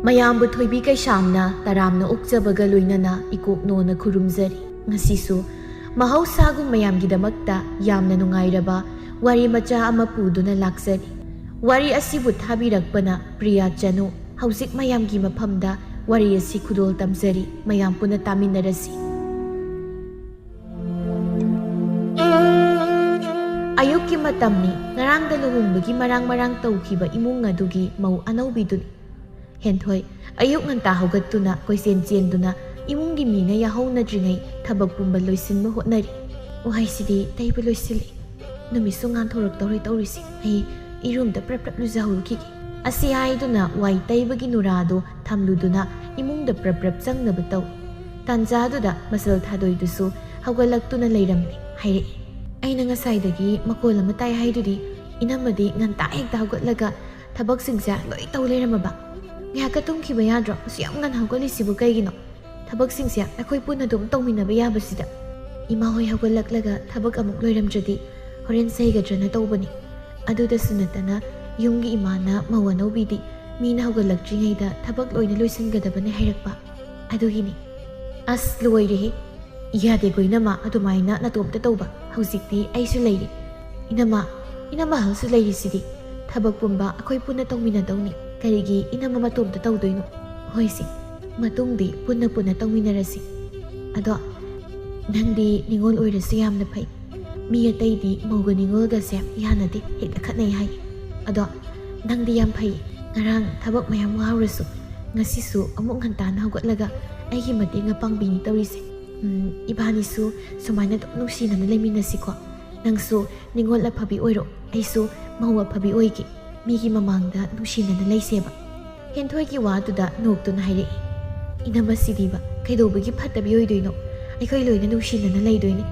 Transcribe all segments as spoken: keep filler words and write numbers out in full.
ꯃꯌꯥꯝꯕꯨ ꯊꯣꯏꯕꯤ ꯀꯩꯁꯥꯝꯅ ꯇꯔꯥꯝꯅ ꯑꯣꯛꯆꯕꯒ ꯂꯣꯏꯅꯅ ꯏꯀꯣꯛꯅꯣꯅ ꯈꯨꯔꯨꯝꯖꯔꯤ꯫ ꯉꯁꯤꯁꯨ ꯃꯍꯧꯁꯥꯒꯨꯝ ꯃꯌꯥꯝꯒꯤꯗꯃꯛꯇ ꯌꯥꯝꯅ ꯅꯨꯡꯉꯥꯏꯔꯕ ꯋꯥꯔꯤ ꯃꯆꯥ ꯑꯃ ꯄꯨꯗꯨꯅ ꯂꯥꯛꯆꯔꯤ꯫ ꯋꯥꯔꯤ ꯑꯁꯤꯕꯨ ꯊꯥꯕꯤꯔꯛꯄꯅ ꯄ꯭ꯔꯤꯌꯥ ꯆꯅꯨ꯫ ꯍꯧꯖꯤꯛ ꯃꯌꯥꯝꯒꯤ ꯃꯐꯝꯗ ꯋꯥꯔꯤ ꯑꯁꯤ ꯈꯨꯗꯣꯜ ꯇꯝꯖꯔꯤ꯫ ꯃꯌꯥꯝ ꯄꯨꯟꯅ ꯇꯥꯃꯤꯟꯅꯔꯁꯤ꯫ ꯑꯌꯨꯛꯀꯤ ꯃꯇꯝꯅꯤ꯫ ꯉꯔꯥꯡꯗ ꯂꯨꯍꯣꯡꯕꯒꯤ ꯃꯔꯥꯡ ꯃꯔꯥꯡ ꯇꯧꯈꯤꯕ ꯏꯃꯨꯡ ꯑꯗꯨꯒꯤ ꯃꯧ ꯑꯅꯧꯕꯤꯗꯨꯅꯤ꯫ ꯍꯦꯟꯊꯣꯏ, ꯑꯌꯨꯛ ꯉꯟꯇꯥ ꯍꯧꯒꯠꯇꯨꯅ ꯀꯣꯏꯆꯦꯟ ꯆꯦꯟꯗꯨꯅ ꯏꯃꯨꯡꯒꯤ ꯃꯤꯅ ꯌꯥꯍꯧꯅꯗ꯭ꯔꯤꯉꯩ ꯊꯕꯛ ꯄꯨꯝꯕ ꯂꯣꯏꯁꯤꯟꯕ ꯍꯣꯠꯅꯔꯤ꯫ ꯋꯥꯏꯁꯤꯗꯤ ꯇꯩꯕ ꯂꯣꯏꯁꯤꯜꯂꯤ꯫ ꯅꯨꯃꯤꯠꯁꯨ ꯉꯥꯟꯊꯣꯔꯛꯇꯧꯔꯦ ꯇꯧꯔꯤꯁꯦ꯫ ꯑꯩ ꯏꯔꯨꯝꯗ ꯄ꯭ꯔꯞ ꯄ꯭ꯔꯞ ꯂꯨꯖꯍꯧꯔꯨꯈꯤꯒꯦ꯫ ꯑꯁꯤ ꯍꯥꯏꯗꯨꯅ ꯋꯥꯏ ꯇꯩꯕꯒꯤ ꯅꯨꯔꯥꯗꯨ ꯊꯝꯂꯨꯗꯨꯅ ꯏꯃꯨꯡꯗ ꯄ꯭ꯔꯞ ꯄ꯭ꯔꯞ ꯆꯪꯅꯕ ꯇꯧꯏ꯫ ꯇꯥꯟꯖꯥꯗꯨꯗ ꯃꯁꯜ ꯊꯥꯗꯣꯏꯗꯨꯁꯨ ꯍꯧꯒꯠꯂꯛꯇꯨꯅ ꯂꯩꯔꯝꯃꯤ꯫ ꯍꯥꯏꯔꯛꯏ, "ꯑꯩꯅ ꯉꯁꯥꯏꯗꯒꯤ ꯃꯈꯣꯜ ꯑꯃ ꯇꯥꯏ ꯍꯥꯏꯗꯨꯗꯤ, ꯏꯅꯝꯃꯗꯤ ꯉꯟꯇꯥ ꯍꯦꯛꯇ ꯍꯧꯒꯠꯂꯒ ꯊꯕꯛꯁꯤꯡꯁꯦ ꯂꯣꯏ ꯇꯧ ꯂꯩꯔꯝꯃꯕ? ꯉꯥꯏꯍꯥꯛꯀ ꯇꯨꯝꯈꯤꯕ ꯌꯥꯗ꯭ꯔꯣ? ꯑꯁꯨꯛ ꯌꯥꯝ ꯉꯟꯅ ꯍꯧꯒꯠꯂꯤꯁꯤꯕꯨ ꯀꯩꯒꯤꯅꯣ? ꯊꯕꯛꯁꯤꯡꯁꯦ ꯑꯩꯈꯣꯏ ꯄꯨꯟꯅ ꯑꯗꯨꯝ ꯇꯧꯃꯤꯟꯅꯕ ꯌꯥꯕꯁꯤꯗ꯫ ꯏꯃꯥ ꯍꯣꯏ ꯍꯧꯒꯠꯂꯛꯂꯒ ꯊꯕꯛ ꯑꯃꯨꯛ ꯂꯣꯏꯔꯝꯗ꯭ꯔꯗꯤ ꯍꯣꯔꯦꯟ ꯆꯩꯒꯗ꯭ꯔꯅ ꯇꯧꯕꯅꯤ꯫ ꯑꯗꯨꯗꯁꯨ ꯅꯠꯇꯅ ꯌꯨꯝꯒꯤ ꯏꯃꯥꯅ ꯃꯧ ꯑꯅꯧꯕꯤꯗꯤ ꯃꯤꯅ ꯍꯧꯒꯠꯂꯛꯇ꯭ꯔꯤꯉꯩꯗ ꯊꯕꯛ ꯂꯣꯏꯅ ꯂꯣꯏꯁꯤꯟꯒꯗꯕꯅꯤ ꯍꯥꯏꯔꯛꯄ꯫ ꯑꯗꯨꯒꯤꯅꯤ꯫" "ꯑꯁ, ꯂꯣꯏꯔꯦꯍꯦ꯫ ꯌꯥꯗꯦꯀꯣ ꯏꯅꯝꯃ, ꯑꯗꯨꯃꯥꯏꯅ ꯅꯇꯣꯝꯇ ꯇꯧꯕ꯫ ꯍꯧꯖꯤꯛꯇꯤ ꯑꯩꯁꯨ ꯂꯩꯔꯤ꯫ ꯏꯅꯝꯃ, ꯏꯅꯝꯃ ꯑꯍꯜꯁꯨ ꯂꯩꯔꯤꯁꯤꯗꯤ꯫ ꯊꯕꯛ ꯄꯨꯝꯕ ꯑꯩꯈꯣꯏ ꯄꯨꯟꯅ ꯇꯧꯃꯤꯟꯅꯗꯧꯅꯤ꯫ ꯀꯔꯤꯒꯤ ꯏꯅꯝꯃ ꯃꯇꯣꯝꯇ ꯇꯧꯗꯣꯏꯅꯣ?" "ꯍꯣꯏꯁꯦ, ꯃꯇꯨꯡꯗꯤ ꯄꯨꯟꯅ ꯄꯨꯟꯅ ꯇꯧꯃꯤꯟꯅꯔꯁꯤ꯫ ꯑꯗꯣ ꯅꯪꯗꯤ ꯅꯤꯉꯣꯜ ꯑꯣꯏꯔꯁꯨ ꯌꯥꯝꯅ ꯐꯩ꯫ ꯃꯤ ꯑꯇꯩꯗꯤ ꯃꯧꯒ ꯅꯤꯉꯣꯜꯒꯁꯦ ꯌꯥꯅꯗꯦ, ꯍꯦꯛꯇ ꯈꯠꯅꯩ ꯍꯥꯏ꯫ ꯑꯗꯣ ꯅꯪꯗꯤ ꯌꯥꯝ ꯐꯩ꯫ ꯉꯔꯥꯡ ꯊꯕꯛ ꯃꯌꯥꯝ ꯋꯥꯍꯧꯔꯁꯨ ꯉꯁꯤꯁꯨ ꯑꯃꯨꯛ ꯉꯟꯇꯥꯅ ꯍꯧꯒꯠꯂꯒ ꯑꯩꯒꯤ ꯃꯇꯦꯡ ꯄꯥꯡꯕꯤꯅꯤ ꯇꯧꯔꯤꯁꯦ꯫ ꯎꯝ, ꯏꯕꯥꯅꯤꯁꯨ ꯁꯨꯃꯥꯏꯅ ꯑꯗꯨꯝ ꯅꯨꯡꯁꯤꯅꯅ ꯂꯩꯃꯤꯟꯅꯁꯤꯀꯣ꯫ ꯅꯪꯁꯨ ꯅꯤꯉꯣꯜ ꯑꯐꯕꯤ ꯑꯣꯏꯔꯣ, ꯑꯩꯁꯨ ꯃꯧ ꯑꯐꯕꯤ ꯑꯣꯏꯒꯦ꯫ ꯃꯤꯒꯤ ꯃꯃꯥꯡꯗ ꯅꯨꯡꯁꯤꯅꯅ ꯂꯩꯁꯦꯕ꯫" ꯍꯦꯟꯊꯣꯏꯒꯤ ꯋꯥꯗꯨꯗ ꯅꯣꯛꯇꯨꯅ ꯍꯥꯏꯔꯛꯏ, "ꯏꯅꯝꯃꯁꯤꯗꯤꯕ ꯀꯩꯗꯧꯕꯒꯤ ꯐꯠꯇꯕꯤ ꯑꯣꯏꯗꯣꯏꯅꯣ? ꯑꯩꯈꯣꯏ ꯂꯣꯏꯅ ꯅꯨꯡꯁꯤꯅꯅ ꯂꯩꯗꯣꯏꯅꯤ꯫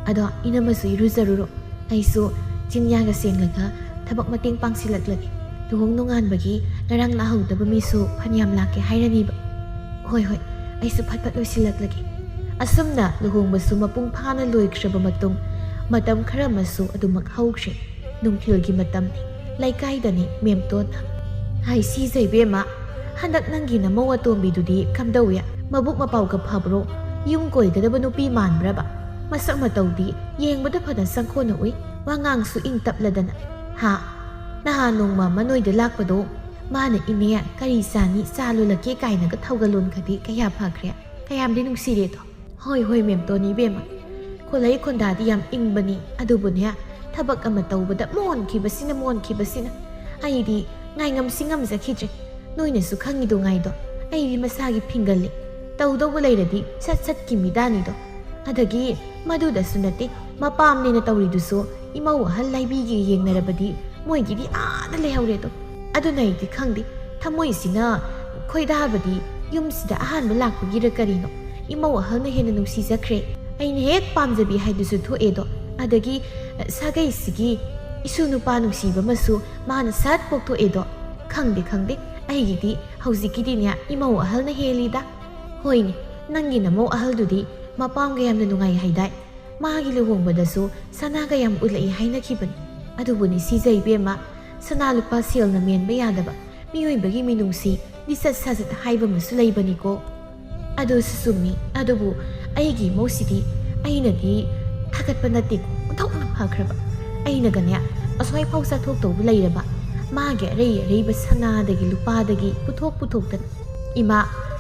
ꯑꯗꯣ ꯏꯅꯝꯃꯁꯨ ꯏꯔꯨꯖꯔꯨꯔꯣ꯫ ꯑꯩꯁꯨ ꯆꯤꯟꯌꯥꯒ ꯁꯦꯡꯂꯒ ꯊꯕꯛ ꯃꯇꯦꯡ ꯄꯥꯡꯁꯤꯜꯂꯛꯂꯒꯦ꯫ ꯂꯨꯍꯣꯡ ꯅꯣꯡꯉꯥꯟꯕꯒꯤ ꯉꯔꯥꯡ ꯂꯥꯛꯍꯧꯗꯕ ꯃꯤꯁꯨ ꯐꯅꯌꯥꯝ ꯂꯥꯛꯀꯦ ꯍꯥꯏꯔꯅꯤꯕ꯫ ꯍꯣꯏ, ꯍꯣꯏ, ꯑꯩꯁꯨ ꯐꯠ ꯐꯠ ꯂꯣꯏꯁꯤꯜꯂꯛꯂꯒꯦ꯫ ꯑꯁꯨꯝꯅ ꯂꯨꯍꯣꯡꯕꯁꯨ ꯃꯄꯨꯡ ꯐꯥꯅ ꯂꯣꯏꯈ꯭ꯔꯕ ꯃꯇꯨꯡ, ꯃꯇꯝ ꯈꯔ ꯑꯃꯁꯨ ꯑꯗꯨꯃꯛ ꯍꯧꯈ꯭ꯔꯦ꯫ ꯅꯨꯡꯊꯤꯜꯒꯤ ꯃꯇꯝꯅꯤ꯫ ꯂꯩꯀꯥꯏꯗꯅꯤ ꯃꯦꯝꯇꯣꯟꯅ꯫ "ꯍꯥꯏ ꯁꯤꯖ ꯏꯕꯦꯝꯃ, ꯍꯟꯗꯛ ꯅꯪꯒꯤ ꯅꯃꯧ ꯑꯇꯣꯝꯕꯤꯗꯨꯗꯤ ꯀꯝꯗꯧꯏ? ꯃꯕꯨꯛ ꯃꯄꯥꯎꯒ ꯐꯕ꯭ꯔꯣ? ꯌꯨꯝ ꯀꯣꯏꯒꯗꯕ ꯅꯨꯄꯤ ꯃꯥꯟꯕ꯭ꯔꯕ? ꯃꯁꯛ ꯃꯇꯧꯗꯤ ꯌꯦꯡꯕꯗ ꯐꯅ ꯆꯪꯈꯣꯟꯅ ꯎꯏ, ꯋꯥꯉꯥꯡꯁꯨ ꯏꯪ ꯇꯞꯂꯗꯅ꯫ ꯍꯥ? ꯅꯍꯥꯟ ꯅꯣꯡꯃ ꯑꯃ ꯅꯣꯏꯗ ꯂꯥꯛꯄꯗꯣ, ꯃꯥꯅ 'ꯏꯅꯦ, ꯀꯔꯤ ꯆꯥꯅꯤ? ꯆꯥ ꯂꯣꯜꯂꯛꯀꯦ' ꯀꯥꯏꯅꯒ ꯊꯧꯒꯜꯂꯣꯟꯈ꯭ꯔꯗꯤ ꯀꯌꯥ ꯐꯈ꯭ꯔꯦ꯫ ꯀꯌꯥꯝꯗꯤ ꯅꯨꯡꯁꯤꯔꯦꯗꯣ!" "ꯍꯣꯏ, ꯍꯣꯏ, ꯃꯦꯝꯇꯣꯟ ꯏꯕꯦꯝꯃ, ꯈꯣꯂꯩ ꯈꯣꯟꯗꯥꯗꯤ ꯌꯥꯝ ꯏꯪꯕꯅꯤ, ꯑꯗꯨꯕꯨꯅꯦ, ꯊꯕꯛ ꯑꯃ ꯇꯧꯕꯗ ꯃꯣꯟꯈꯤꯕꯁꯤꯅ, ꯃꯣꯟꯈꯤꯕꯁꯤꯅ꯫ ꯑꯩꯗꯤ ꯉꯥꯏꯉꯝꯁꯤ ꯉꯝꯖꯈꯤꯗ꯭ꯔꯦ꯫ ꯅꯣꯏꯅꯁꯨ ꯈꯪꯉꯤꯗꯨ ꯉꯥꯏꯗꯣ, ꯑꯩꯗꯤ ꯃꯁꯥꯒꯤ ꯐꯤꯡꯒꯜꯂꯤ꯫ ꯇꯧꯗꯧꯕ ꯂꯩꯔꯗꯤ ꯁꯠ ꯁꯠ ꯀꯤꯃꯤꯗꯥꯅꯤꯗꯣ꯫ ꯑꯗꯒꯤ ꯃꯗꯨꯗꯁꯨ ꯅꯠꯇꯦ, ꯃꯄꯥꯝꯅꯦꯅ ꯇꯧꯔꯤꯗꯨꯁꯨ ꯏꯃꯧ ꯑꯍꯜ ꯂꯥꯏꯕꯤꯒꯤ ꯌꯦꯡꯅꯔꯕꯗꯤ ꯃꯣꯏꯒꯤꯗꯤ ꯑꯥꯗ ꯂꯩꯍꯧꯔꯦꯗꯣ꯫ ꯑꯗꯨꯅ ꯑꯩꯗꯤ ꯈꯪꯗꯦ, ꯊꯃꯣꯏꯁꯤꯅ ꯈꯣꯏꯗꯥꯕꯗꯤ ꯌꯨꯝꯁꯤꯗ ꯑꯍꯥꯟꯕ ꯂꯥꯛꯄꯒꯤꯔ ꯀꯔꯤꯅꯣ, ꯏꯃꯧ ꯑꯍꯜꯅ ꯍꯦꯟꯅ ꯅꯨꯡꯁꯤꯖꯈ꯭ꯔꯦ꯫ ꯑꯩꯅ ꯍꯦꯛ ꯄꯥꯝꯖꯕꯤ ꯍꯥꯏꯗꯨꯁꯨ ꯊꯣꯛꯑꯦꯗꯣ꯫ ꯑꯗꯒꯤ, ꯑ, ꯁꯥꯒꯩꯁꯤꯒꯤ ꯏꯁꯨ ꯅꯨꯄꯥ ꯅꯨꯡꯁꯤꯕ ꯑꯃꯁꯨ ꯃꯥꯅ ꯁꯠ ꯄꯣꯛꯊꯣꯛꯑꯦꯗꯣ꯫ ꯈꯪꯗꯦ, ꯈꯪꯗꯦ, ꯑꯩꯒꯤꯗꯤ ꯍꯧꯖꯤꯛꯀꯤꯗꯤꯅꯦ ꯏꯃꯧ ꯑꯍꯜꯅ ꯍꯦꯜꯂꯤꯗ꯫ ꯍꯣꯏꯅꯦ, ꯅꯪꯒꯤ ꯅꯃꯧ ꯑꯍꯜꯗꯨꯗꯤ ꯃꯄꯥꯝꯒ ꯌꯥꯝꯅ ꯅꯨꯡꯉꯥꯏ ꯍꯥꯏꯗꯥꯏ? ꯃꯥꯒꯤ ꯂꯨꯍꯣꯡꯕꯗꯁꯨ ꯁꯅꯥꯒ ꯌꯥꯝ ꯎꯠꯂꯛꯏ ꯍꯥꯏꯅꯈꯤꯕꯅꯤ꯫ ꯑꯗꯨꯕꯨꯅꯤ ꯁꯤꯖ ꯏꯕꯦꯝꯃ, ꯁꯅꯥ ꯂꯨꯄꯥ ꯁꯦꯜꯅ ꯃꯦꯟꯕ ꯌꯥꯗꯕ ꯃꯤꯑꯣꯏꯕꯒꯤ ꯃꯤꯅꯨꯡꯁꯤ, ꯂꯤꯆꯠ ꯁꯥꯖꯠ ꯍꯥꯏꯕ ꯑꯃꯁꯨ ꯂꯩꯕꯅꯤꯀꯣ꯫ ꯑꯗꯨꯁꯨ ꯆꯨꯝꯃꯤ, ꯑꯗꯨꯕꯨ ꯑꯩꯒꯤ ꯏꯃꯧꯁꯤꯗꯤ ꯑꯩꯅꯗꯤ ꯊꯥꯒꯠꯄ ꯅꯠꯇꯦꯀꯣ, ꯑꯣꯟꯊꯣꯛꯅ ꯐꯈ꯭ꯔꯕ꯫ ꯑꯩꯅꯒꯅꯦ ꯑꯁ꯭ꯋꯥꯏꯐꯥꯎ ꯆꯠꯊꯣꯛꯇꯧꯕ ꯂꯩꯔꯕ, ꯃꯥꯒꯤ ꯑꯔꯩ ꯑꯔꯩꯕ ꯁꯅꯥꯗꯒꯤ ꯂꯨꯄꯥꯗꯒꯤ ꯄꯨꯊꯣꯛ ꯄꯨꯊꯣꯛꯇꯅ, "ꯏꯃꯥ,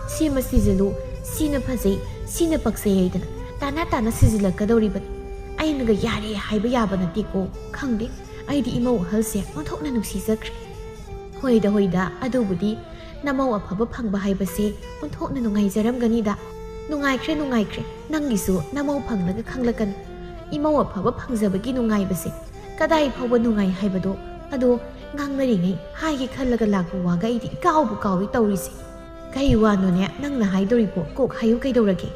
ꯁꯤꯃ ꯁꯤꯖꯤꯜꯂꯨ, ꯁꯤꯅ ꯐꯖꯩ, ꯁꯤꯅ ꯄꯛꯆꯩ" ꯍꯥꯏꯗꯅ ꯇꯥꯅ ꯇꯥꯅ ꯁꯤꯖꯤꯜꯂꯛꯀꯗꯧꯔꯤꯕꯅꯤ꯫ ꯑꯩꯅꯒ "ꯌꯥꯔꯦ" ꯍꯥꯏꯕ ꯌꯥꯕ ꯅꯠꯇꯦꯀꯣ꯫ ꯈꯪꯗꯦ, ꯑꯩꯗꯤ ꯏꯃꯧ ꯑꯍꯜꯁꯦ ꯑꯣꯟꯊꯣꯛꯅ ꯅꯨꯡꯁꯤꯖꯈ꯭ꯔꯦ꯫ ꯍꯣꯏꯗ, ꯍꯣꯏꯗ, ꯑꯗꯨꯕꯨꯗꯤ ꯅꯃꯧ ꯑꯐꯕ ꯐꯪꯕ ꯍꯥꯏꯕꯁꯦ ꯑꯣꯟꯊꯣꯛꯅ ꯅꯨꯡꯉꯥꯏꯖꯔꯝꯒꯅꯤꯗ꯫ ꯅꯨꯡꯉꯥꯏꯈ꯭ꯔꯦ, ꯅꯨꯡꯉꯥꯏꯈ꯭ꯔꯦ, ꯅꯪꯒꯤꯁꯨ ꯅꯃꯧ ꯐꯪꯂꯒ ꯈꯪꯂꯛꯀꯅꯤ꯫ ꯏꯃꯧ ꯑꯐꯕ ꯐꯪꯖꯕꯒꯤ ꯅꯨꯡꯉꯥꯏꯕꯁꯦ ꯀꯗꯥꯏ ꯐꯥꯎꯕ ꯅꯨꯡꯉꯥꯏ ꯍꯥꯏꯕꯗꯣ, ꯑꯗꯣ ꯉꯥꯡꯅꯔꯤꯉꯩ ꯍꯥꯏꯒꯦ ꯈꯜꯂꯒ ꯂꯥꯛꯄ ꯋꯥꯒ ꯑꯩꯗꯤ ꯏꯀꯥꯎꯕꯨ ꯀꯥꯎꯏ ꯇꯧꯔꯤꯁꯦ꯫ ꯀꯩ ꯋꯥꯅꯣꯅꯦ ꯅꯪꯅ ꯍꯥꯏꯗꯣꯔꯤꯕꯣ? ꯀꯣꯛ ꯍꯥꯏꯌꯨ ꯀꯩꯗꯧꯔꯒꯦ?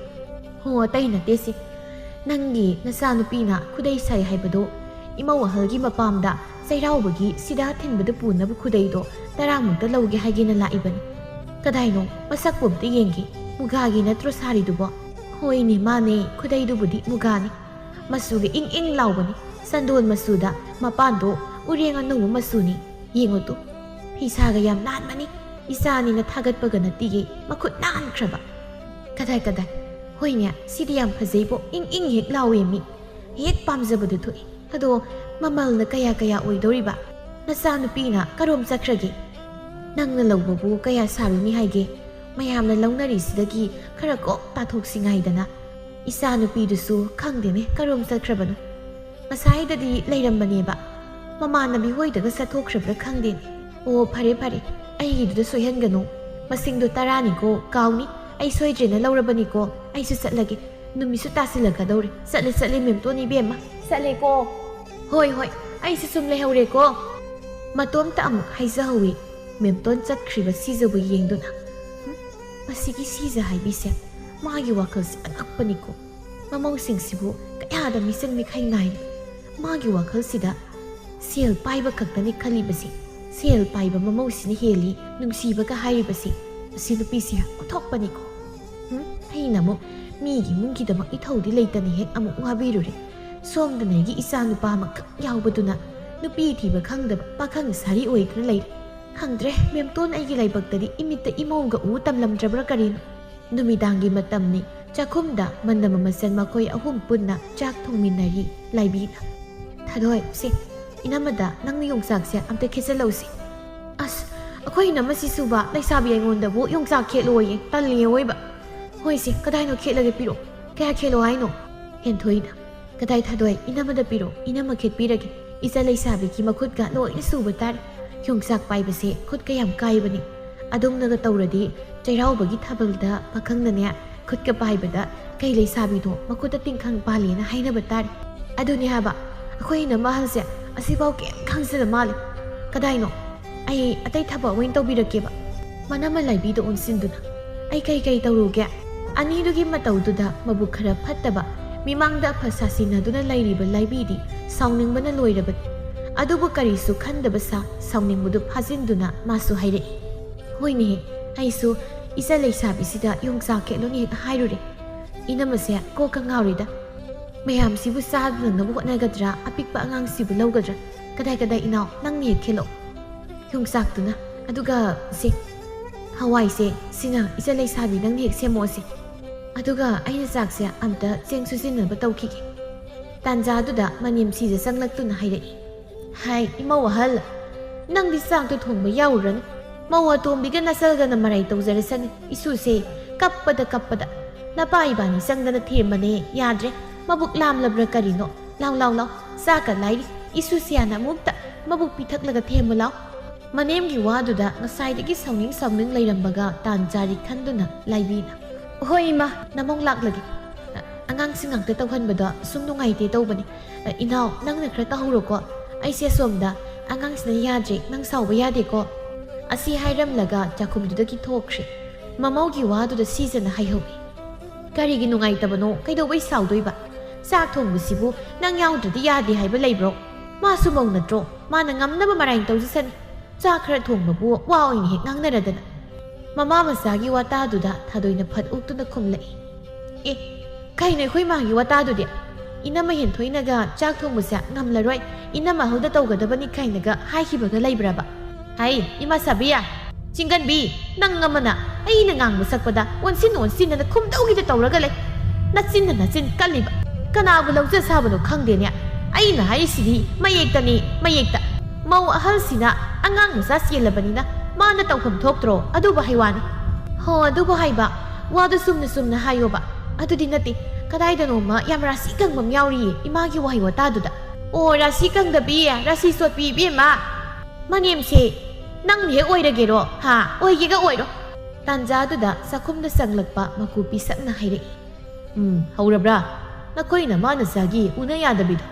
ꯍꯣ, ꯑꯇꯩ ꯅꯠꯇꯦꯁꯦ꯫ ꯅꯪꯒꯤ ꯅꯆꯥꯅꯨꯄꯤꯅ ꯈꯨꯗꯩ ꯁꯥꯏ ꯍꯥꯏꯕꯗꯣ ꯏꯃꯧ ꯑꯍꯜꯒꯤ ꯃꯄꯥꯝꯗ ꯆꯩꯔꯥꯎꯕꯒꯤ ꯁꯤꯗꯥ ꯊꯤꯟꯕꯗ ꯄꯨꯅꯕ ꯈꯨꯗꯩꯗꯣ ꯇꯔꯥꯃꯨꯛꯇ ꯂꯧꯒꯦ ꯍꯥꯏꯒꯦꯅ ꯂꯥꯛꯏꯕꯅꯤ꯫ ꯀꯗꯥꯏꯅꯣ? ꯃꯁꯛꯄꯨ ꯑꯝꯇ ꯌꯦꯡꯒꯦ꯫ ꯃꯨꯒꯥꯒꯤ ꯅꯠꯇ꯭ꯔꯣ ꯁꯥꯔꯤꯗꯨꯕꯣ? ꯍꯣꯏꯅꯦ, ꯃꯥꯅꯦ, ꯈꯨꯗꯩꯗꯨꯕꯨꯗꯤ ꯃꯨꯒꯥꯅꯤ꯫ ꯃꯆꯨꯒ ꯏꯪ ꯏꯪ ꯂꯥꯎꯕꯅꯤ꯫ ꯆꯟꯗꯣꯟ ꯃꯆꯨꯗ ꯃꯄꯥꯟꯗꯣ ꯎꯔꯦꯡ ꯑꯅꯧꯕ ꯃꯆꯨꯅꯤ꯫ ꯌꯦꯡꯉꯨ ꯇꯨ, ꯐꯤꯁꯥꯒ ꯌꯥꯝ ꯅꯥꯟꯕꯅꯤ꯫ ꯏꯆꯥꯅꯤꯅ ꯊꯥꯒꯠꯄꯒ ꯅꯠꯇꯤꯌꯦ, ꯃꯈꯨꯠ ꯅꯥꯟꯈ꯭ꯔꯕ꯫ ꯀꯗꯥꯏ ꯀꯗꯥꯏ, ꯍꯣꯏꯅꯦ, ꯁꯤꯗꯤ ꯌꯥꯝ ꯐꯖꯩꯕꯣ, ꯏꯪ ꯏꯪ ꯍꯦꯛ ꯂꯥꯎꯋꯦ ꯃꯤ꯫ ꯍꯦꯛ ꯄꯥꯝꯖꯕꯗꯨ ꯊꯣꯛꯏ꯫ ꯑꯗꯣ ꯃꯃꯜꯅ ꯀꯌꯥ ꯀꯌꯥ ꯑꯣꯏꯗꯧꯔꯤꯕ? ꯅꯆꯥꯅꯨꯄꯤꯅ ꯀꯔꯣꯝ ꯆꯠꯈ꯭ꯔꯒꯦ? ꯅꯪꯅ ꯂꯧꯕꯕꯨ ꯀꯌꯥ ꯁꯥꯔꯨꯅꯤ ꯍꯥꯏꯒꯦ? ꯃꯌꯥꯝꯅ ꯂꯧꯅꯔꯤꯁꯤꯗꯒꯤ ꯈꯔ ꯀꯣꯛ ꯇꯥꯊꯣꯛꯁꯤ ꯉꯥꯏꯗꯅ꯫ ꯏꯆꯥꯅꯨꯄꯤꯗꯨꯁꯨ ꯈꯪꯗꯦꯅꯦ ꯀꯔꯣꯝ ꯆꯠꯈ꯭ꯔꯕꯅꯣ꯫ ꯉꯁꯥꯏꯗꯗꯤ ꯂꯩꯔꯝꯕꯅꯦꯕ꯫ ꯃꯃꯥꯟꯅꯕꯤ ꯍꯣꯏꯗꯒ ꯆꯠꯊꯣꯛꯈ꯭ꯔꯕ꯭ꯔꯥ ꯈꯪꯗꯦꯅꯦ꯫ ꯑꯣ, ꯐꯔꯦ ꯐꯔꯦ, ꯑꯩꯒꯤꯗꯨꯗ ꯁꯣꯏꯍꯟꯒꯅꯨ꯫ ꯃꯁꯤꯡꯗꯣ ꯇꯔꯥꯅꯤꯀꯣ, ꯀꯥꯎꯅꯤ꯫ ꯑꯩ ꯁꯣꯏꯗ꯭ꯔꯦꯅ ꯂꯧꯔꯕꯅꯤꯀꯣ꯫ ꯑꯩꯁꯨ ꯆꯠꯂꯒꯦ꯫ ꯅꯨꯃꯤꯠꯁꯨ ꯇꯥꯁꯤꯜꯂꯛꯀꯗꯧꯔꯦ꯫ ꯆꯠꯂꯦ ꯆꯠꯂꯦ ꯃꯦꯝꯇꯣꯟ ꯏꯕꯦꯝꯃ꯫ ꯆꯠꯂꯦꯀꯣ꯫ ꯍꯣꯏ ꯍꯣꯏ, ꯑꯩꯁꯨ ꯁꯨꯝ ꯂꯩꯍꯧꯔꯦꯀꯣ꯫ ꯃꯇꯣꯝꯇ ꯑꯃꯨꯛ ꯍꯥꯏꯖꯍꯧꯏ ꯃꯦꯝꯇꯣꯟ ꯆꯠꯈ꯭ꯔꯤꯕ ꯁꯤꯖꯕꯨ ꯌꯦꯡꯗꯨꯅ꯫ ꯍꯨꯝ, ꯃꯁꯤꯒꯤ ꯁꯤꯖ ꯍꯥꯏꯕꯤꯁꯦ, ꯃꯥꯒꯤ ꯋꯥꯈꯜꯁꯦ ꯑꯉꯛꯄꯅꯤꯀꯣ꯫ ꯃꯃꯧꯁꯤꯡꯁꯤꯕꯨ ꯀꯌꯥꯗ ꯃꯤꯆꯪ ꯃꯤꯈꯥꯏ ꯅꯥꯏ꯫ ꯃꯥꯒꯤ ꯋꯥꯈꯜꯁꯤꯗ ꯁꯦꯜ ꯄꯥꯏꯕ ꯈꯛꯇꯅꯤ ꯈꯜꯂꯤꯕꯁꯦ꯫ ꯁꯦꯜ ꯄꯥꯏꯕ ꯃꯃꯧꯁꯤꯅ ꯍꯦꯜꯂꯤ ꯅꯨꯡꯁꯤꯕꯒ ꯍꯥꯏꯔꯤꯕꯁꯦ꯫ ꯃꯁꯤ ꯅꯨꯄꯤꯁꯦ ꯑꯣꯟꯊꯣꯛꯄꯅꯤꯀꯣ꯫ ꯍꯨꯝ, ꯑꯩꯅ ꯑꯃꯨꯛ ꯃꯤꯒꯤ ꯏꯃꯨꯡꯒꯤꯗꯃꯛ ꯏꯊꯧꯗꯤ ꯂꯩꯇꯅ ꯍꯦꯛ ꯑꯃꯨꯛ ꯋꯥꯕꯤꯔꯨꯔꯦ꯫ ꯁꯣꯝꯗꯅ ꯑꯩꯒꯤ ꯏꯆꯥ ꯅꯨꯄꯥ ꯑꯃꯈꯛ ꯌꯥꯎꯕꯗꯨꯅ ꯅꯨꯄꯤ ꯊꯤꯕ ꯈꯪꯗꯕ ꯄꯥꯈꯪ ꯁꯥꯔꯤ ꯑꯣꯏꯗꯨꯅ ꯂꯩꯔꯦ꯫ ꯈꯪꯗ꯭ꯔꯦ, ꯃꯦꯝꯇꯣꯟ ꯑꯩꯒꯤ ꯂꯥꯏꯕꯛꯇꯗꯤ ꯏꯃꯤꯠꯇ ꯏꯃꯧꯒ ꯎ ꯇꯝꯂꯝꯗ꯭ꯔꯕ꯭ꯔꯥ ꯀꯔꯤꯅꯣ? ꯅꯨꯃꯤꯗꯥꯡꯒꯤ ꯃꯇꯝꯅꯤ꯫ ꯆꯥꯛꯈꯨꯝꯗ ꯃꯟꯗꯃ ꯃꯆꯟ ꯃꯈꯣꯏ ꯑꯍꯨꯝ ꯄꯨꯟꯅ ꯆꯥꯛ ꯊꯣꯡꯃꯤꯟꯅꯔꯤ꯫ ꯂꯥꯏꯕꯤꯅ, "ꯊꯥꯗꯣꯏ, ꯁꯦ, ꯏꯅꯝꯃꯗ ꯅꯪꯅ ꯌꯣꯡꯆꯥꯛꯁꯦ ꯑꯝꯇ ꯈꯦꯠꯆꯜꯂꯧꯁꯤ꯫" "ꯑꯁ, ꯑꯩꯈꯣꯏ ꯏꯅꯝꯃ ꯁꯤꯁꯨꯕ, ꯂꯩꯁꯥꯕꯤ ꯑꯩꯉꯣꯟꯗꯕꯨ ꯌꯣꯡꯆꯥꯛ ꯈꯦꯠꯂꯣꯌꯦ, ꯇꯜꯂꯦ ꯑꯋꯣꯏꯕ꯫" "ꯍꯣꯏꯁꯦ, ꯀꯗꯥꯏꯅꯣ ꯈꯦꯠꯂꯒꯦ ꯄꯤꯔꯛꯑꯣ꯫" "ꯀꯌꯥ ꯈꯦꯠꯂꯣ ꯍꯥꯏꯅꯣ?" ꯍꯦꯟꯊꯣꯏꯅ, "ꯀꯗꯥꯏ ꯊꯥꯗꯣꯏ, ꯏꯅꯝꯃꯗ ꯄꯤꯔꯛꯑꯣ, ꯏꯅꯝꯃ ꯈꯦꯠꯄꯤꯔꯒꯦ꯫" ꯏꯆꯥ ꯂꯩꯁꯥꯕꯤꯒꯤ ꯃꯈꯨꯠꯀ ꯂꯣꯏꯅ ꯁꯨꯕ ꯇꯥꯔꯦ꯫ ꯌꯣꯡꯆꯥꯛ ꯄꯥꯏꯕꯁꯦ ꯈꯨꯠꯀ ꯌꯥꯝ ꯀꯥꯏꯕꯅꯤ꯫ ꯑꯗꯣꯝꯅꯒ ꯇꯧꯔꯗꯤ ꯆꯩꯔꯥꯎꯕꯒꯤ ꯊꯥꯕꯜꯗ ꯄꯥꯈꯪꯅꯅꯦ ꯈꯨꯠꯀ ꯄꯥꯏꯕꯗ ꯀꯩ ꯂꯩꯁꯥꯕꯤꯅꯣ ꯃꯈꯨꯠꯇ ꯇꯤꯡꯈꯪ ꯄꯥꯜꯂꯦꯅ ꯍꯥꯏꯅꯕ ꯇꯥꯔꯦ꯫ ꯑꯗꯨꯅꯦ ꯍꯥꯏꯕ, ꯑꯩꯈꯣꯏ ꯏꯅꯝꯃ ꯑꯍꯜꯁꯦ ꯑꯁꯤꯐꯥꯎ ꯀꯩꯝ ꯈꯪꯖꯗ ꯃꯥꯜꯂꯦ꯫ ꯀꯗꯥꯏꯅꯣ? ꯑꯩ ꯑꯇꯩ ꯊꯕꯛ ꯑꯣꯏꯅ ꯇꯧꯕꯤꯔꯛꯀꯦꯕ꯫ ꯃꯅꯝꯃ ꯂꯥꯏꯕꯤꯗ ꯑꯣꯟꯁꯤꯟꯗꯨꯅ, "ꯑꯩ ꯀꯩ ꯀꯩ ꯇꯧꯔꯨꯒꯦ?" ꯑꯅꯤꯗꯨꯒꯤ ꯃꯇꯧꯗꯨꯗ ꯃꯕꯨꯛ ꯈꯔ ꯐꯠꯇꯕ, ꯃꯤꯃꯥꯡꯗ ꯑꯐ ꯁꯥꯁꯤꯟꯅꯗꯨꯅ ꯂꯩꯔꯤꯕ ꯂꯥꯏꯕꯤꯗꯤ ꯁꯥꯎꯅꯤꯡꯕꯅ ꯂꯣꯏꯔꯕꯅꯤ꯫ ꯑꯗꯨꯕꯨ ꯀꯔꯤꯁꯨ ꯈꯟꯗꯕ ꯁꯥ, ꯁꯥꯎꯅꯤꯡꯕꯗꯨ ꯐꯥꯖꯤꯟꯗꯨꯅ ꯃꯥꯁꯨ ꯍꯥꯏꯔꯛꯏ, "ꯍꯣꯏꯅꯦꯍꯦ, ꯑꯩꯁꯨ ꯏꯆꯥ ꯂꯩꯁꯥꯕꯤꯁꯤꯗ ꯌꯣꯡꯆꯥꯛ ꯈꯦꯠꯂꯨꯅꯤ ꯍꯦꯛ ꯍꯥꯏꯔꯨꯔꯦ꯫ ꯏꯅꯝꯃꯁꯦ ꯀꯣꯛꯀ ꯉꯥꯎꯔꯤꯗ꯫ ꯃꯌꯥꯝꯁꯤꯕꯨ ꯆꯥꯗꯅꯕ ꯍꯣꯠꯅꯒꯗ꯭ꯔꯥ, ꯑꯄꯤꯛꯄ ꯑꯉꯥꯡꯁꯤꯕꯨ ꯂꯧꯒꯗ꯭ꯔꯥ? ꯀꯗꯥꯏ ꯀꯗꯥꯏ ꯏꯅꯥꯎ, ꯅꯪꯅ ꯍꯦꯛ ꯈꯦꯠꯂꯛꯑꯣ꯫ ꯌꯣꯡꯆꯥꯛꯇꯨꯅ꯫ ꯑꯗꯨꯒ ꯁꯦ, ꯍꯋꯥꯏꯁꯦ ꯁꯤꯅ ꯏꯆꯜ ꯂꯩꯁꯥꯕꯤ ꯅꯪꯅ ꯍꯦꯛ ꯁꯦꯝꯃꯛꯑꯣꯁꯦ꯫ ꯑꯗꯨꯒ ꯑꯩꯅ ꯆꯥꯛꯁꯦ ꯑꯝꯇ ꯆꯦꯡ ꯁꯨꯖꯤꯟꯅꯕ ꯇꯧꯈꯤꯒꯦ꯫ ꯇꯥꯟꯖꯥꯗꯨꯗ ꯃꯅꯦꯝ ꯁꯤꯁꯦ ꯆꯪꯂꯛꯇꯨꯅ ꯍꯥꯏꯔꯛꯏ, "ꯍꯥꯏ, ꯏꯃꯧ ꯑꯍꯜ, ꯅꯪꯗꯤ ꯆꯥꯛꯇꯣ ꯊꯣꯡꯕ ꯌꯥꯎꯔꯨꯔꯅꯨ꯫ ꯃꯧ ꯑꯇꯣꯝꯕꯤꯒ ꯅꯆꯜꯒꯅ ꯃꯔꯥꯏ ꯇꯧꯖꯔꯁꯅꯤ꯫ ꯏꯁꯨꯁꯦ ꯀꯞꯄꯗ ꯀꯞꯄꯗ꯫ ꯅꯄꯥ ꯏꯕꯥꯅꯤ ꯆꯪꯗꯅ ꯊꯦꯝꯕꯅꯦ, ꯌꯥꯗ꯭ꯔꯦ꯫ ꯃꯕꯨꯛ ꯂꯥꯝꯂꯕ꯭ꯔꯥ ꯀꯔꯤꯅꯣ? ꯂꯥꯎ, ꯂꯥꯎ, ꯂꯥꯎ꯫ ꯆꯥꯛꯀ ꯂꯥꯏꯔꯤ꯫ ꯏꯁꯨ ꯁꯤꯌꯥꯅ ꯑꯃꯨꯛꯇ ꯃꯕꯨꯛ ꯄꯤꯊꯛꯂꯒ ꯊꯦꯝꯃꯨ ꯂꯥꯎ꯫" ꯃꯅꯦꯝꯒꯤ ꯋꯥꯗꯨꯗ ꯉꯁꯥꯏꯗꯒꯤ ꯁꯥꯎꯅꯤꯡ ꯁꯥꯎꯅꯤꯡ ꯂꯩꯔꯝꯕꯒ ꯇꯥꯟ ꯆꯥꯔꯤ ꯈꯟꯗꯨꯅ ꯂꯥꯏꯕꯤꯅ, "ꯍꯣꯏ ꯏꯃꯥ, ꯅꯃꯧ ꯂꯥꯛꯂꯒꯦ꯫ ꯑꯉꯥꯡꯁꯤꯡ ꯉꯥꯛꯇ ꯇꯧꯍꯟꯕꯗꯣ ꯁꯨꯝ ꯅꯨꯡꯉꯥꯏꯇꯦ ꯇꯧꯕꯅꯤ꯫ ꯏꯅꯥꯎ, ꯅꯪꯅ ꯈꯔ ꯇꯧꯍꯧꯔꯣꯀꯣ꯫ ꯑꯩꯁꯦ ꯑꯁꯣꯝꯗ, ꯑꯉꯥꯡꯁꯤꯅ ꯌꯥꯗ꯭ꯔꯦ, ꯅꯪ ꯁꯥꯎꯕ ꯌꯥꯗꯦꯀꯣ꯫" ꯑꯁꯤ ꯍꯥꯏꯔꯝꯂꯒ ꯆꯥꯛꯈꯨꯝꯗꯨꯗꯒꯤ ꯊꯣꯛꯈ꯭ꯔꯦ꯫ ꯃꯃꯧꯒꯤ ꯋꯥꯗꯨꯗ ꯁꯤꯖꯅ ꯍꯥꯏꯍꯧꯏ, "ꯀꯔꯤꯒꯤ ꯅꯨꯡꯉꯥꯏꯇꯕꯅꯣ? ꯀꯩꯗꯧꯕꯩ ꯁꯥꯎꯗꯣꯏꯕ? ꯆꯥꯛ ꯊꯣꯡꯕꯁꯤꯕꯨ ꯅꯪ ꯌꯥꯎꯗ꯭ꯔꯗꯤ ꯌꯥꯗꯦ ꯍꯥꯏꯕ ꯂꯩꯕ꯭ꯔꯣ? ꯃꯥꯁꯨ ꯃꯧ ꯅꯠꯇ꯭ꯔꯣ? ꯃꯥꯅ ꯉꯝꯅꯕ ꯃꯔꯥꯏꯅ ꯇꯧꯖꯁꯅꯤ꯫ ꯆꯥꯛ ꯈꯔ ꯊꯣꯡꯕꯕꯨ ꯋꯥ ꯑꯣꯏꯅ ꯍꯦꯛ ꯉꯥꯡꯅꯔꯗꯅ꯫" ꯃꯃꯥ ꯃꯆꯥꯒꯤ ꯋꯥꯇꯥꯗꯨꯗ ꯊꯥꯗꯣꯏꯅ ꯐꯠ ꯎꯛꯇꯨꯅ ꯈꯨꯝꯂꯛꯏ, "ꯑꯦ, ꯀꯩꯅꯣ ꯑꯩꯈꯣꯏ ꯃꯥꯒꯤ ꯋꯥꯇꯥꯗꯨꯗꯤ? ꯏꯅꯝꯃ ꯍꯦꯟꯊꯣꯏꯅꯒ ꯆꯥꯛ ꯊꯣꯡꯕꯁꯦ ꯉꯝꯂꯔꯣꯏ, ꯏꯅꯝꯃ ꯑꯍꯜꯗ ꯇꯧꯒꯗꯕꯅꯤ ꯀꯥꯏꯅꯒ ꯍꯥꯏꯈꯤꯕꯒ ꯂꯩꯕ꯭ꯔꯕ? ꯍꯥꯏ, ꯏꯃꯥ ꯁꯥꯕꯤ, ꯆꯤꯡꯒꯟꯕꯤ, ꯅꯪ ꯑꯃꯅ ꯑꯩꯅ ꯉꯥꯡꯕ ꯁꯛꯄꯗ ꯑꯣꯟꯁꯤꯟ ꯑꯣꯟꯁꯤꯟꯅꯅ ꯈꯨꯝꯗꯧꯒꯤꯗ ꯇꯧꯔꯒ ꯂꯩ꯫ ꯅꯆꯤꯟꯅ ꯅꯆꯤꯟ ꯀꯜꯂꯤꯕ꯫ ꯀꯅꯥꯕꯨ ꯂꯧꯖ ꯁꯥꯕꯅꯣ ꯈꯪꯗꯦꯅꯦ꯫ ꯑꯩꯅ ꯍꯥꯏꯔꯤꯁꯤꯗꯤ ꯃꯌꯦꯛꯇꯅꯤ, ꯃꯌꯦꯛꯇ꯫ ꯃꯧ ꯑꯍꯜꯁꯤꯅ ꯑꯉꯥꯡ ꯃꯆꯥ ꯆꯦꯜꯂꯕꯅꯤꯅ ꯃꯥꯅ ꯇꯧꯐꯝ ꯊꯣꯛꯇ꯭ꯔꯣ? ꯑꯗꯨꯕꯨ ꯍꯥꯏꯋꯥꯅꯤ꯫" "ꯍꯣ, ꯑꯗꯨꯕꯨ ꯍꯥꯏꯕ꯫ ꯋꯥꯗꯨ ꯆꯨꯝꯅ ꯆꯨꯝꯅ ꯍꯥꯏꯌꯣꯕ꯫ ꯑꯗꯨꯗꯤ ꯅꯠꯇꯦ, ꯀꯗꯥꯏꯗꯅꯣꯃ ꯌꯥꯝ ꯔꯥꯁꯤ ꯀꯪꯕ ꯑꯃ ꯌꯥꯎꯔꯤꯌꯦ ꯏꯃꯥꯒꯤ ꯋꯥꯍꯩ ꯋꯥꯇꯥꯗꯨꯗ꯫" "ꯑꯣ, ꯔꯥꯁꯤ ꯀꯪꯗꯕꯤ, ꯔꯥꯁꯤ ꯆꯣꯠꯄꯤ ꯏꯕꯦꯝꯃ꯫ ꯃꯅꯦꯝꯁꯦ ꯅꯪꯅ ꯍꯦꯛ ꯑꯣꯏꯔꯒꯦꯔꯣ? ꯍꯥ? ꯑꯣꯏꯒꯦꯒ ꯑꯣꯏꯔꯣ꯫" ꯇꯥꯟꯖꯥꯗꯨꯗ ꯆꯥꯛꯈꯨꯝꯗ ꯆꯪꯂꯛꯄ ꯃꯀꯨ ꯄꯤꯁꯛꯅ ꯍꯥꯏꯔꯛꯏ, "ꯎꯝ, ꯍꯧꯔꯕ꯭ꯔꯥ? ꯅꯈꯣꯏ ꯅꯃꯥ ꯅꯆꯥꯒꯤ ꯎꯅ ꯌꯥꯗꯕꯤꯗꯣ,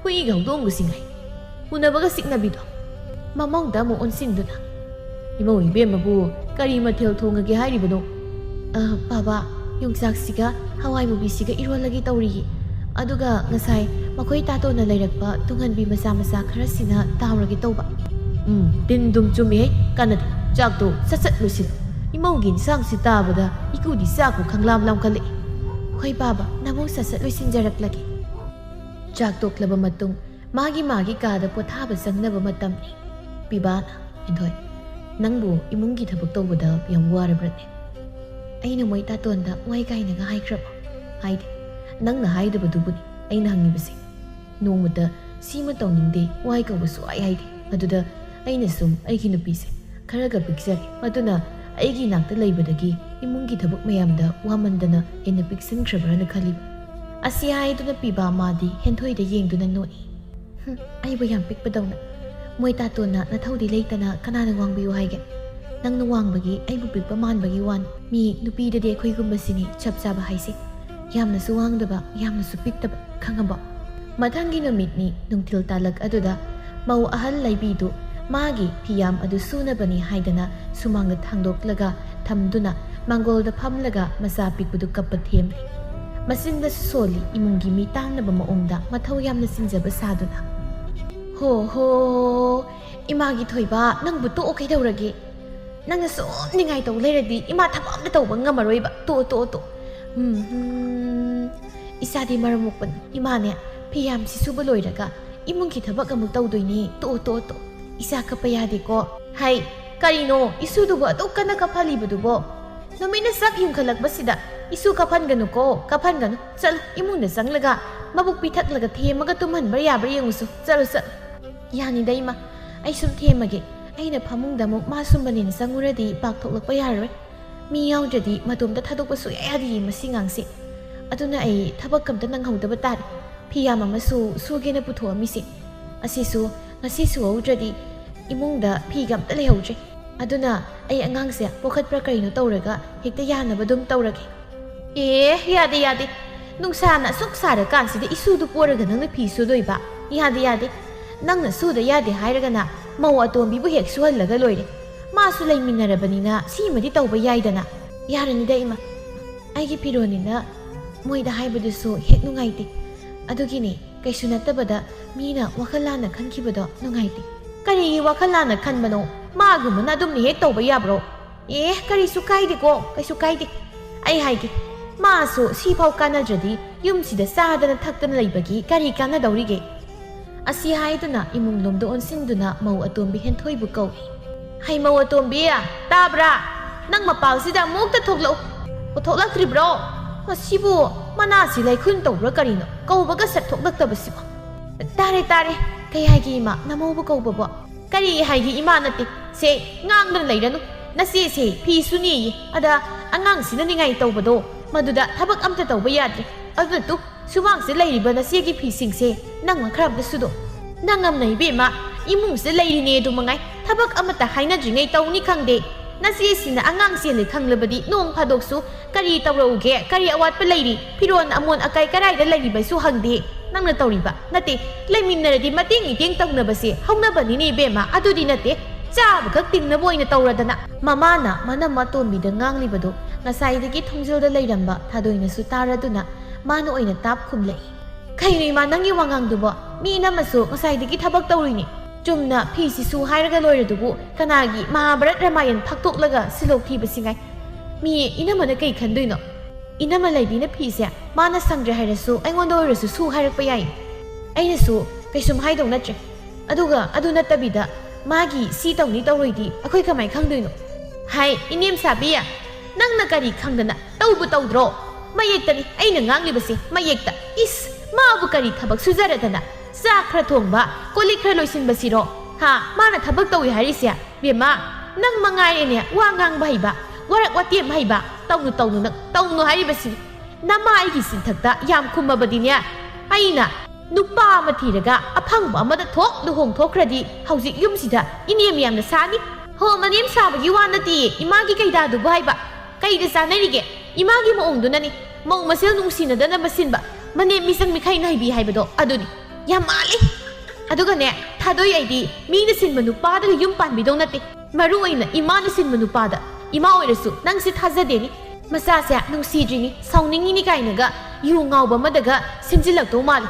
ꯍꯨꯏꯒ ꯍꯧꯗꯣꯡꯒꯁꯤꯡ ꯍꯥꯏ, ꯎꯅꯕꯒ ꯆꯤꯛꯅꯕꯤꯗꯣ꯫" ꯃꯃꯧꯗ ꯑꯃꯨꯛ ꯑꯣꯟꯁꯤꯟꯗꯨꯅ, "ꯏꯃꯧ ꯏꯕꯦꯝꯃꯕꯨ ꯀꯔꯤ ꯃꯊꯦꯜ ꯊꯣꯡꯉꯒꯦ ꯍꯥꯏꯔꯤꯕꯅꯣ?" "ꯑ, ꯄꯥꯕ, ꯌꯣꯡꯆꯥꯛꯁꯤꯒ ꯍꯋꯥꯏ ꯃꯨꯕꯤꯁꯤꯒ ꯏꯔꯣꯜꯂꯒꯦ ꯇꯧꯔꯤꯌꯦ꯫ ꯑꯗꯨꯒ ꯉꯁꯥꯏ ꯃꯈꯣꯏ ꯇꯥꯇꯣꯟꯅ ꯂꯩꯔꯛꯄ ꯇꯨꯡꯍꯟꯕꯤ ꯃꯆꯥ ꯃꯆꯥ ꯈꯔꯁꯤꯅ ꯇꯥꯎꯔꯒꯦ ꯇꯧꯕ꯫" "ꯎꯝ, ꯇꯤꯟ ꯗꯨꯝ ꯆꯨꯝꯃꯤꯍꯦ, ꯀꯥꯟꯅꯗꯦ꯫ ꯆꯥꯛꯇꯣ ꯁꯠ ꯁꯠ ꯂꯣꯏꯁꯤꯜꯂꯨ꯫ ꯏꯃꯧꯒꯤ ꯏꯟꯁꯥꯡꯁꯤ ꯇꯥꯕꯗ ꯏꯀꯨꯗꯤ ꯆꯥꯛꯄꯨ ꯈꯪꯂꯥꯝ ꯂꯥꯝꯈꯠꯂꯛꯏ꯫" ꯍꯣꯏ ꯄꯥꯕ, ꯅꯕꯨꯡ ꯁꯠ ꯁꯠ ꯂꯣꯏꯁꯤꯟꯖꯔꯛꯂꯒꯦ꯫ ꯆꯥꯛ ꯇꯣꯛꯂꯕ ꯃꯇꯨꯡ ꯃꯥꯒꯤ ꯃꯥꯒꯤ ꯀꯥꯗ ꯄꯣꯊꯥꯕ ꯆꯪꯅꯕ ꯃꯇꯝꯅꯤ꯫ ꯄꯤꯕꯥꯅ, "ꯍꯦꯟꯊꯣꯏ, ꯅꯪꯕꯨ ꯏꯃꯨꯡꯒꯤ ꯊꯕꯛ ꯇꯧꯕꯗ ꯌꯥꯝ ꯋꯥꯔꯕ꯭ꯔꯅꯦ?" "ꯑꯩꯅ ꯃꯣꯏ ꯇꯥꯇꯣꯟꯗ ꯋꯥꯏ ꯀꯥꯏꯅꯒ ꯍꯥꯏꯈ꯭ꯔꯕꯣ?" "ꯍꯥꯏꯗꯦ꯫ ꯅꯪꯅ ꯍꯥꯏꯗꯕꯗꯨꯕꯨꯅꯤ ꯑꯩꯅ ꯍꯪꯉꯤꯕꯁꯦ꯫ ꯅꯣꯡꯃꯇ ꯁꯤꯃ ꯇꯧꯅꯤꯡꯗꯦ, ꯋꯥꯏ ꯀꯧꯕ ꯁꯨꯛꯍꯥꯏ ꯍꯥꯏꯗꯦ꯫ ꯑꯗꯨꯗ ꯑꯩꯅ ꯁꯨꯝ ꯑꯩꯒꯤ ꯅꯨꯄꯤꯁꯦ ꯈꯔꯒ ꯄꯤꯛꯆꯔꯦ꯫ ꯃꯗꯨꯅ ꯑꯩꯒꯤ ꯏꯅꯥꯛꯇ ꯂꯩꯕꯗꯒꯤ ꯏꯃꯨꯡꯒꯤ ꯊꯕꯛ ꯃꯌꯥꯝꯗ ꯋꯥꯃꯟꯗꯅ ꯍꯦꯟꯅ ꯄꯤꯛꯁꯤꯟꯈ꯭ꯔꯕ꯭ꯔꯅ ꯈꯜꯂꯤꯕ꯫" ꯑꯁꯤ ꯍꯥꯏꯗꯨꯅ ꯄꯤꯕꯥ ꯃꯥꯗꯤ ꯍꯦꯟꯊꯣꯏꯗ ꯌꯦꯡꯗꯨꯅ ꯅꯣꯛꯏ꯫ "ꯍꯨꯝ, ꯑꯩꯕꯨ ꯌꯥꯝ ꯄꯤꯛꯄꯗꯧꯅ꯫ ꯃꯣꯏ ꯇꯥꯇꯣꯟꯅ ꯅꯊꯧꯗꯤ ꯂꯩꯇꯅ ꯀꯅꯥꯅ ꯋꯥꯡꯕꯤꯌꯨ ꯍꯥꯏꯒꯦ? ꯅꯪꯅ ꯋꯥꯡꯕꯒꯤ ꯑꯩꯕꯨ ꯄꯤꯛꯄ ꯃꯥꯟꯕꯒꯤ ꯋꯥꯅꯤ꯫ ꯃꯤ ꯅꯨꯄꯤꯗꯗꯤ ꯑꯩꯈꯣꯏꯒꯨꯝꯕꯁꯤꯅꯤ ꯆꯞ ꯆꯥꯕ ꯍꯥꯏꯁꯦ꯫ ꯌꯥꯝꯅꯁꯨ ꯋꯥꯡꯗꯕ, ꯌꯥꯝꯅꯁꯨ ꯄꯤꯛꯇꯕ, ꯈꯪꯉꯕꯣ?" ꯃꯊꯪꯒꯤ ꯅꯨꯃꯤꯠꯅꯤ, ꯅꯨꯡꯊꯤꯜ ꯇꯥꯂꯛ ꯑꯗꯨꯗ ꯃꯧ ꯑꯍꯜ ꯂꯩꯕꯤꯗꯨ ꯃꯥꯒꯤ ꯐꯤꯌꯥꯝ ꯑꯗꯨ ꯁꯨꯅꯕꯅꯤ ꯍꯥꯏꯗꯅ ꯁꯨꯃꯥꯡꯗ ꯊꯥꯡꯗꯣꯛꯂꯒ ꯊꯝꯗꯨꯅ ꯃꯥꯡꯒꯣꯜꯗ ꯐꯝꯂꯒ ꯃꯆꯥ ꯄꯤꯛꯄꯗꯨ ꯀꯞꯄ ꯊꯦꯝꯂꯤ꯫ ꯃꯆꯤꯟꯗꯁꯨ ꯁꯣꯜꯂꯤ, ꯏꯃꯨꯡꯒꯤ ꯃꯤ ꯇꯥꯡꯅꯕ ꯃꯑꯣꯡꯗ ꯃꯊꯧ ꯌꯥꯝꯅ ꯆꯤꯟꯖꯕ ꯁꯥꯗꯨꯅ꯫ "ꯍꯣ ꯍꯣ, ꯏꯃꯥꯒꯤ ꯊꯣꯏꯕ, ꯅꯪꯕꯨ ꯇꯣꯛꯑꯣ ꯀꯩꯗꯧꯔꯒꯦ? ꯅꯪꯅ ꯁꯨꯝ ꯅꯤꯡꯉꯥꯏ ꯇꯧ ꯂꯩꯔꯗꯤ ꯏꯃꯥ ꯊꯕꯛ ꯑꯝꯇ ꯇꯧꯕ ꯉꯝꯃꯔꯣꯏꯕ꯫ ꯇꯣꯛꯑꯣ, ꯇꯣꯛꯑꯣ, ꯇꯣꯛꯑꯣ꯫ ꯎꯝ, ꯍꯨꯝ, ꯏꯆꯥꯗꯤ ꯃꯔꯝ ꯃꯣꯛꯄꯅꯤ꯫ ꯏꯃꯥꯅꯦ, ꯐꯤꯌꯥꯝꯁꯤ ꯁꯨꯕ ꯂꯣꯏꯔꯒ ꯏꯃꯨꯡꯒꯤ ꯊꯕꯛ ꯑꯃꯨꯛ ꯇꯧꯗꯣꯏꯅꯦ꯫ ꯇꯣꯛꯑꯣ, ꯇꯣꯛꯑꯣ, ꯇꯣꯛꯑꯣ꯫ ꯏꯆꯥ ꯀꯞꯄ ꯌꯥꯗꯦꯀꯣ꯫" "ꯍꯥꯏ, ꯀꯔꯤꯅꯣ ꯏꯁꯨꯗꯨꯕꯨ ꯑꯗꯨꯛ ꯀꯟꯅ ꯀꯞꯍꯜꯂꯤꯕꯗꯨꯕꯣ? ꯅꯨꯃꯤꯠꯅ ꯆꯥꯛ ꯌꯨꯡꯈꯠꯂꯛꯄꯁꯤꯗ ꯏꯁꯨ ꯀꯞꯍꯟꯒꯅꯨꯀꯣ, ꯀꯞꯍꯟꯒꯅꯨ꯫ ꯆꯠꯂꯨ, ꯏꯃꯨꯡꯗ ꯆꯪꯂꯒ ꯃꯕꯨꯛ ꯄꯤꯊꯛꯂꯒ ꯊꯦꯝꯃꯒ ꯇꯨꯝꯍꯟꯕ ꯌꯥꯕ꯭ꯔꯥ ꯌꯦꯡꯉꯨꯁꯨ꯫ ꯆꯠꯂꯨ, ꯆꯠꯂꯨ꯫" "ꯌꯥꯅꯤꯗ ꯏꯃꯥ, ꯑꯩ ꯁꯨꯝ ꯊꯦꯝꯃꯒꯦ꯫ ꯑꯩꯅ ꯐꯃꯨꯡꯗ ꯑꯃꯨꯛ ꯃꯥ ꯁꯨꯝꯕꯅꯦꯅ ꯆꯪꯉꯨꯔꯗꯤ ꯄꯥꯛ ꯊꯣꯛꯂꯛꯄ ꯌꯥꯔꯔꯣꯏ꯫ ꯃꯤ ꯌꯥꯎꯗ꯭ꯔꯗꯤ ꯃꯇꯣꯝꯇ ꯊꯥꯗꯣꯛꯄ ꯁꯨꯡꯌꯥ ꯌꯥꯗꯤꯌꯦ ꯃꯁꯤ ꯉꯥꯡꯁꯦ꯫ ꯑꯗꯨꯅ ꯑꯩ ꯊꯕꯛ ꯑꯝꯇ ꯅꯪꯍꯧꯗꯕ ꯇꯥꯔꯦ꯫ ꯐꯤꯌꯥꯝ ꯑꯃꯁꯨ ꯁꯨꯒꯦꯅ ꯄꯨꯊꯣꯛꯑꯝꯃꯤꯁꯦ꯫ ꯑꯁꯤꯁꯨ ꯉꯁꯤ ꯁꯨꯍꯧꯗ꯭ꯔꯗꯤ ꯏꯃꯨꯡꯗ ꯐꯤꯒ ꯑꯝꯇ ꯂꯩꯍꯧꯗ꯭ꯔꯦ꯫ ꯑꯗꯨꯅ ꯑꯩ ꯑꯉꯥꯡꯁꯦ ꯄꯣꯈꯠꯄ꯭ꯔꯥ ꯀꯔꯤꯅꯣ ꯇꯧꯔꯒ ꯍꯦꯛꯇ ꯌꯥꯅꯕ ꯑꯗꯨꯝ ꯇꯧꯔꯒꯦ꯫" "ꯑꯦ, ꯌꯥꯗꯦ, ꯌꯥꯗꯦ꯫ ꯅꯨꯡꯁꯥꯅ ꯑꯁꯨꯛ ꯁꯥꯔꯀꯥꯟꯁꯤꯗ ꯏꯁꯨꯗꯨ ꯄꯣꯔꯒ ꯅꯪꯅ ꯐꯤ ꯁꯨꯗꯣꯏꯕ? ꯌꯥꯗꯦ, ꯌꯥꯗꯦ꯫ ꯅꯪꯅ ꯁꯨꯗ ꯌꯥꯗꯦ ꯍꯥꯏꯔꯒꯅ ꯃꯧ ꯑꯇꯣꯝꯕꯤꯕꯨ ꯍꯦꯛ ꯁꯨꯍꯜꯂꯒ ꯂꯣꯏꯔꯦ꯫ ꯃꯥꯁꯨ ꯂꯩꯃꯤꯟꯅꯔꯕꯅꯤꯅ ꯁꯤꯃꯗꯤ ꯇꯧꯕ ꯌꯥꯏꯗꯅ꯫" "ꯌꯥꯔꯅꯤꯗ ꯏꯃꯥ꯫ ꯑꯩꯒꯤ ꯐꯤꯔꯣꯜꯅꯤꯅ ꯃꯣꯏꯗ ꯍꯥꯏꯕꯗꯨꯁꯨ ꯍꯦꯛ ꯅꯨꯡꯉꯥꯏꯇꯦ꯫ ꯑꯗꯨꯒꯤꯅꯤ, ꯀꯩꯁꯨ ꯅꯠꯇꯕꯗ ꯃꯤꯅ ꯋꯥꯈꯜ ꯂꯥꯟꯅ ꯈꯟꯈꯤꯕꯗꯣ ꯅꯨꯡꯉꯥꯏꯇꯦ꯫" "ꯀꯔꯤꯒꯤ ꯋꯥꯈꯜ ꯂꯥꯟꯅ ꯈꯟꯕꯅꯣ? ꯃꯥꯒꯨꯝꯕꯅ ꯑꯗꯨꯝꯅ ꯍꯦꯛ ꯇꯧꯕ ꯌꯥꯕ꯭ꯔꯣ?" "ꯑꯦ, ꯀꯔꯤꯁꯨ ꯀꯥꯏꯗꯦꯀꯣ, ꯀꯩꯁꯨ ꯀꯥꯏꯗꯦ꯫ ꯑꯩ ꯍꯥꯏꯒꯦ, ꯃꯥꯁꯨ ꯁꯤꯐꯥꯎ ꯀꯥꯟꯅꯗ꯭ꯔꯗꯤ ꯌꯨꯝꯁꯤꯗ ꯆꯥꯗꯅ ꯊꯛꯇꯅ ꯂꯩꯕꯒꯤ ꯀꯔꯤ ꯀꯥꯟꯅꯗꯧꯔꯤꯒꯦ? ꯑꯁꯤ ꯍꯥꯏꯗꯨꯅ ꯏꯃꯨꯡ ꯂꯣꯝꯗ ꯑꯣꯟꯁꯤꯟꯗꯨꯅ ꯃꯧ ꯑꯇꯣꯝꯕꯤ ꯍꯦꯟꯊꯣꯏꯕꯨ ꯀꯧꯏ꯫ "ꯍꯩ ꯃꯧ ꯑꯇꯣꯝꯕꯤ, ꯇꯥꯕ꯭ꯔꯥ? ꯅꯪ ꯃꯄꯥꯜꯁꯤꯗ ꯑꯃꯨꯛꯇ ꯊꯣꯛꯂꯛꯎ꯫ ꯑꯣ, ꯊꯣꯛꯂꯛꯇ꯭ꯔꯤꯕ꯭ꯔꯣ? ꯃꯁꯤꯕꯨ ꯃꯅꯥꯁꯤ ꯂꯩꯈꯨꯟ ꯇꯧꯕ꯭ꯔꯥ ꯀꯔꯤꯅꯣ? ꯀꯧꯕꯒ ꯁꯛ ꯊꯣꯛꯂꯛꯇꯕꯁꯤꯕꯨ꯫ ꯇꯥꯔꯦ, ꯇꯥꯔꯦ꯫ ꯀꯩ ꯍꯥꯏꯒꯦ ꯏꯃꯥ, ꯅꯃꯧꯕꯨ ꯀꯧꯕꯕꯣ?" "ꯀꯔꯤ ꯍꯥꯏꯒꯦ ꯏꯃꯥ ꯅꯠꯇꯦ꯫ ꯁꯦ, ꯉꯥꯡꯗꯅ ꯂꯩꯔꯅꯨ꯫ ꯅꯆꯦꯁꯦ ꯐꯤ ꯁꯨꯅꯤꯌꯦ꯫ ꯑꯗ ꯑꯉꯥꯡꯁꯤꯅ ꯅꯤꯡꯉꯥꯏ ꯇꯧꯕꯗꯣ, ꯃꯗꯨꯗ ꯊꯕꯛ ꯑꯝꯇ ꯇꯧꯕ ꯌꯥꯗ꯭ꯔꯦ꯫ ꯑꯗꯨꯅ ꯇꯨ, ꯁꯨꯃꯥꯡꯁꯤꯗ ꯂꯩꯔꯤꯕ ꯅꯆꯦꯒꯤ ꯐꯤꯁꯤꯡꯁꯦ ꯅꯪꯅ ꯈꯔ ꯑꯝꯇ ꯁꯨꯗꯣ꯫ ꯅꯪ ꯑꯃꯅ ꯏꯕꯦꯝꯃ, ꯏꯃꯨꯡꯁꯤꯗ ꯂꯩꯔꯤꯅꯦ ꯑꯗꯨ ꯃꯉꯥꯏ꯫ ꯊꯕꯛ ꯑꯃꯠꯇ ꯍꯥꯏꯅꯗ꯭ꯔꯤꯉꯩ ꯇꯧꯅꯤ ꯈꯪꯗꯦ꯫ ꯅꯆꯦꯁꯤꯅ ꯑꯉꯥꯡ ꯆꯦꯜꯂꯦ ꯈꯪꯂꯕꯗꯤ ꯅꯣꯡ ꯐꯥꯗꯣꯛꯁꯨ ꯀꯔꯤ ꯇꯧꯔꯛꯎꯒꯦ, ꯀꯔꯤ ꯑꯋꯥꯠꯄ ꯂꯩꯔꯤ, ꯐꯤꯔꯣꯟ ꯑꯃꯣꯟ ꯑꯀꯥꯏ ꯀꯔꯥꯏꯗ ꯂꯩꯔꯤꯕꯩꯁꯨ ꯍꯪꯗꯦ꯫ ꯅꯪꯅ ꯇꯧꯔꯤꯕ ꯅꯠꯇꯦ, ꯂꯩꯃꯤꯟꯅꯔꯗꯤ ꯃꯇꯦꯡ ꯏꯇꯦꯡ ꯇꯧꯅꯕꯁꯦ ꯍꯧꯅꯕꯅꯤꯅꯦ ꯏꯕꯦꯝꯃ, ꯑꯗꯨꯗꯤ ꯅꯠꯇꯦ, ꯆꯥꯕꯈꯛ ꯇꯤꯡꯅꯕ ꯑꯣꯏꯅ ꯇꯧꯔꯗꯅ꯫" ꯃꯃꯥꯅ ꯃꯅꯝꯃ ꯇꯣꯝꯕꯤꯗ ꯉꯥꯡꯂꯤꯕꯗꯨ ꯉꯁꯥꯏꯗꯒꯤ ꯊꯣꯡꯖꯤꯜꯗ ꯂꯩꯔꯝꯕ ꯊꯥꯗꯣꯏꯅꯁꯨ ꯇꯥꯔꯗꯨꯅ ꯃꯥꯅ ꯑꯣꯏꯅ ꯇꯥꯞ ꯈꯨꯝꯂꯛꯏ꯫ "ꯀꯩꯅꯣ ꯏꯃꯥ, ꯅꯪꯒꯤ ꯋꯥꯉꯥꯡꯗꯨꯕꯣ? ꯃꯤ ꯏꯅꯝꯃꯁꯨ ꯉꯁꯥꯏꯗꯒꯤ ꯊꯕꯛ ꯇꯧꯔꯤꯅꯤ꯫ ꯆꯨꯝꯅ ꯐꯤꯁꯤ ꯁꯨ ꯍꯥꯏꯔꯒ ꯂꯣꯏꯔꯗꯨꯕꯨ ꯀꯅꯥꯒꯤ ꯃꯍꯥꯚꯥꯔꯠ ꯔꯥꯃꯥꯌꯟ ꯐꯥꯛꯇꯣꯛꯂꯒ ꯁꯤꯂꯣꯛ ꯊꯤꯕꯁꯤꯉꯥꯏ꯫ ꯃꯤ ꯏꯅꯝꯃꯅ ꯀꯩ ꯈꯟꯗꯣꯏꯅꯣ? ꯏꯅꯝꯃ ꯂꯩꯕꯤꯅ ꯐꯤꯁꯦ ꯃꯥꯅ ꯁꯪꯗ꯭ꯔꯦ ꯍꯥꯏꯔꯁꯨ ꯑꯩꯉꯣꯟꯗ ꯑꯣꯏꯔꯁꯨ ꯁꯨ ꯍꯥꯏꯔꯛꯄ ꯌꯥꯏ꯫ ꯑꯩꯅꯁꯨ ꯀꯩꯁꯨꯝ ꯍꯥꯏꯗꯧ ꯅꯠꯇ꯭ꯔꯦ꯫ ꯑꯗꯨꯒ ꯑꯗꯨ ꯅꯠꯇꯕꯤꯗ ꯃꯥꯒꯤ ꯁꯤ ꯇꯧꯅꯤ ꯇꯧꯔꯣꯏꯗꯤ ꯑꯩꯈꯣꯏ ꯀꯃꯥꯏ ꯈꯪꯗꯣꯏꯅꯣ?" "ꯍꯥꯏ, ꯏꯅꯦꯝꯁꯥꯕꯤ, ꯅꯪꯅ ꯀꯔꯤ ꯈꯪꯗꯅ ꯇꯧꯕꯨ ꯇꯧꯗ꯭ꯔꯣ? ꯃꯌꯦꯛꯇꯅꯤ ꯑꯩꯅ ꯉꯥꯡꯂꯤꯕꯁꯦ, ꯃꯌꯦꯛꯇ꯫ ꯏꯁ, ꯃꯥꯕꯨ ꯀꯔꯤ ꯊꯕꯛ ꯁꯨꯖꯔꯗꯅ? ꯆꯥꯛ ꯈꯔ ꯊꯣꯡꯕ, ꯀꯣꯜ ꯂꯤꯛ ꯈꯔ ꯂꯣꯏꯁꯤꯟꯕꯁꯤꯔꯣ? ꯍꯥ, ꯃꯥꯅ ꯊꯕꯛ ꯇꯧꯏ ꯍꯥꯏꯔꯤꯁꯦ? ꯕꯦꯝꯃ, ꯅꯪ ꯃꯉꯥꯏꯔꯦꯅꯦ ꯋꯥ ꯉꯥꯡꯕ ꯍꯩꯕ, ꯋꯥꯔꯛ ꯋꯥꯇꯦꯝ ꯍꯩꯕ꯫ ꯇꯧꯅꯨ, ꯇꯧꯅꯨ, ꯅꯪ ꯇꯧꯅꯨ ꯍꯥꯏꯔꯤꯕꯁꯤꯅꯤ꯫ ꯅꯃꯥ ꯑꯩꯒꯤ ꯆꯤꯟꯊꯛꯇ ꯌꯥꯝ ꯈꯨꯝꯃꯕꯗꯤꯅꯦ, ꯑꯩꯅ ꯅꯨꯄꯥ ꯑꯃ ꯊꯤꯔꯒ ꯑꯐꯪꯕ ꯑꯃꯗ ꯊꯣꯛ ꯂꯨꯍꯣꯡ ꯊꯣꯛꯈ꯭ꯔꯗꯤ ꯍꯧꯖꯤꯛ ꯌꯨꯝꯁꯤꯗ ꯏꯅꯦꯝ ꯌꯥꯝꯅ ꯁꯥꯅꯤ꯫ ꯍꯣ, ꯃꯅꯦꯝ ꯁꯥꯕꯒꯤ ꯋꯥ ꯅꯠꯇꯤꯌꯦ, ꯏꯃꯥꯒꯤ ꯀꯩꯗꯥꯗꯨꯕꯨ ꯍꯥꯏꯕ꯫ ꯀꯩꯗ ꯆꯥꯅꯔꯤꯒꯦ? ꯏꯃꯥꯒꯤ ꯃꯑꯣꯡꯗꯨꯅꯅꯤ꯫ ꯃꯧ ꯃꯁꯦꯜ ꯅꯨꯡꯁꯤꯅꯗꯅꯕ ꯁꯤꯟꯕ, ꯃꯅꯦꯝ ꯃꯤꯆꯪ ꯃꯤꯈꯥꯏ ꯅꯥꯏꯕꯤ ꯍꯥꯏꯕꯗꯣ ꯑꯗꯨꯅꯤ꯫ ꯌꯥꯝ ꯃꯥꯜꯂꯤ꯫ ꯑꯗꯨꯒꯅꯦ, ꯊꯥꯗꯣꯏ ꯑꯩꯗꯤ ꯃꯤꯅ ꯁꯤꯟꯕ ꯅꯨꯄꯥꯗꯒ ꯌꯨꯝ ꯄꯥꯟꯕꯤꯗꯧ ꯅꯠꯇꯦ꯫ ꯃꯔꯨ ꯑꯣꯏꯅ ꯏꯃꯥꯅ ꯁꯤꯟꯕ ꯅꯨꯄꯥꯗ꯫ ꯏꯃꯥ ꯑꯣꯏꯔꯁꯨ ꯅꯪꯁꯦ ꯊꯥꯖꯗꯦꯅꯤ꯫ ꯃꯆꯥꯁꯦ ꯅꯨꯡꯁꯤꯗ꯭ꯔꯤꯅꯤ, ꯁꯥꯎꯅꯤꯡꯉꯤꯅꯤ ꯀꯥꯏꯅꯒ ꯌꯨ ꯉꯥꯎꯕ ꯑꯃꯗꯒ ꯁꯤꯟꯖꯤꯜꯂꯛꯇꯧ ꯃꯥꯜꯂꯤ꯫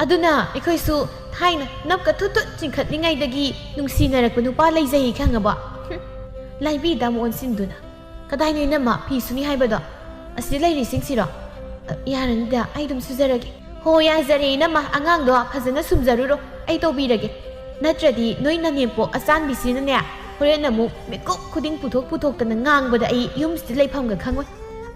ꯑꯗꯨꯅ ꯑꯩꯈꯣꯏꯁꯨ ꯊꯥꯏꯅ ꯅꯞꯀ ꯊꯨꯠ ꯊꯨꯠ ꯆꯤꯡꯈꯠꯂꯤꯉꯩꯗꯒꯤ ꯅꯨꯡꯁꯤꯅꯔꯛꯄ ꯅꯨꯄꯥ ꯂꯩꯖꯩ ꯈꯪꯉꯕꯣ? ꯍꯨꯝ, ꯂꯥꯏꯕꯤꯗ ꯑꯃꯨꯛ ꯑꯣꯟꯁꯤꯟꯗꯨꯅ꯫ ꯀꯗꯥꯏꯅꯣ ꯏꯅꯝꯃ ꯐꯤ ꯁꯨꯅꯤ ꯍꯥꯏꯕꯗꯣ? ꯑꯁꯤꯗ ꯂꯩꯔꯤꯁꯤꯡꯁꯤꯔꯣ? ꯑ, ꯌꯥꯔꯅꯤꯗ, ꯑꯩ ꯑꯗꯨꯝ ꯁꯨꯖꯔꯒꯦ꯫ ꯍꯣ, ꯌꯥꯖꯔꯦ ꯏꯅꯝꯃ, ꯑꯉꯥꯡꯗꯣ ꯐꯖꯅ ꯁꯨꯝꯖꯔꯨꯔꯣ, ꯑꯩ ꯇꯧꯕꯤꯔꯒꯦ꯫ ꯅꯠꯇ꯭ꯔꯗꯤ ꯅꯣꯏ ꯅꯅꯦꯝꯄꯣꯛ ꯑꯆꯥꯟꯕꯤꯁꯤꯅꯅꯦ, ꯍꯣꯔꯦꯟ ꯑꯃꯨꯛ ꯃꯤꯀꯨꯞ ꯈꯨꯗꯤꯡ ꯄꯨꯊꯣꯛ ꯄꯨꯊꯣꯛꯇꯅ ꯉꯥꯡꯕꯗ ꯑꯩ ꯌꯨꯝꯁꯤꯗ ꯂꯩꯐꯝꯒ ꯈꯪꯉꯣꯏ꯫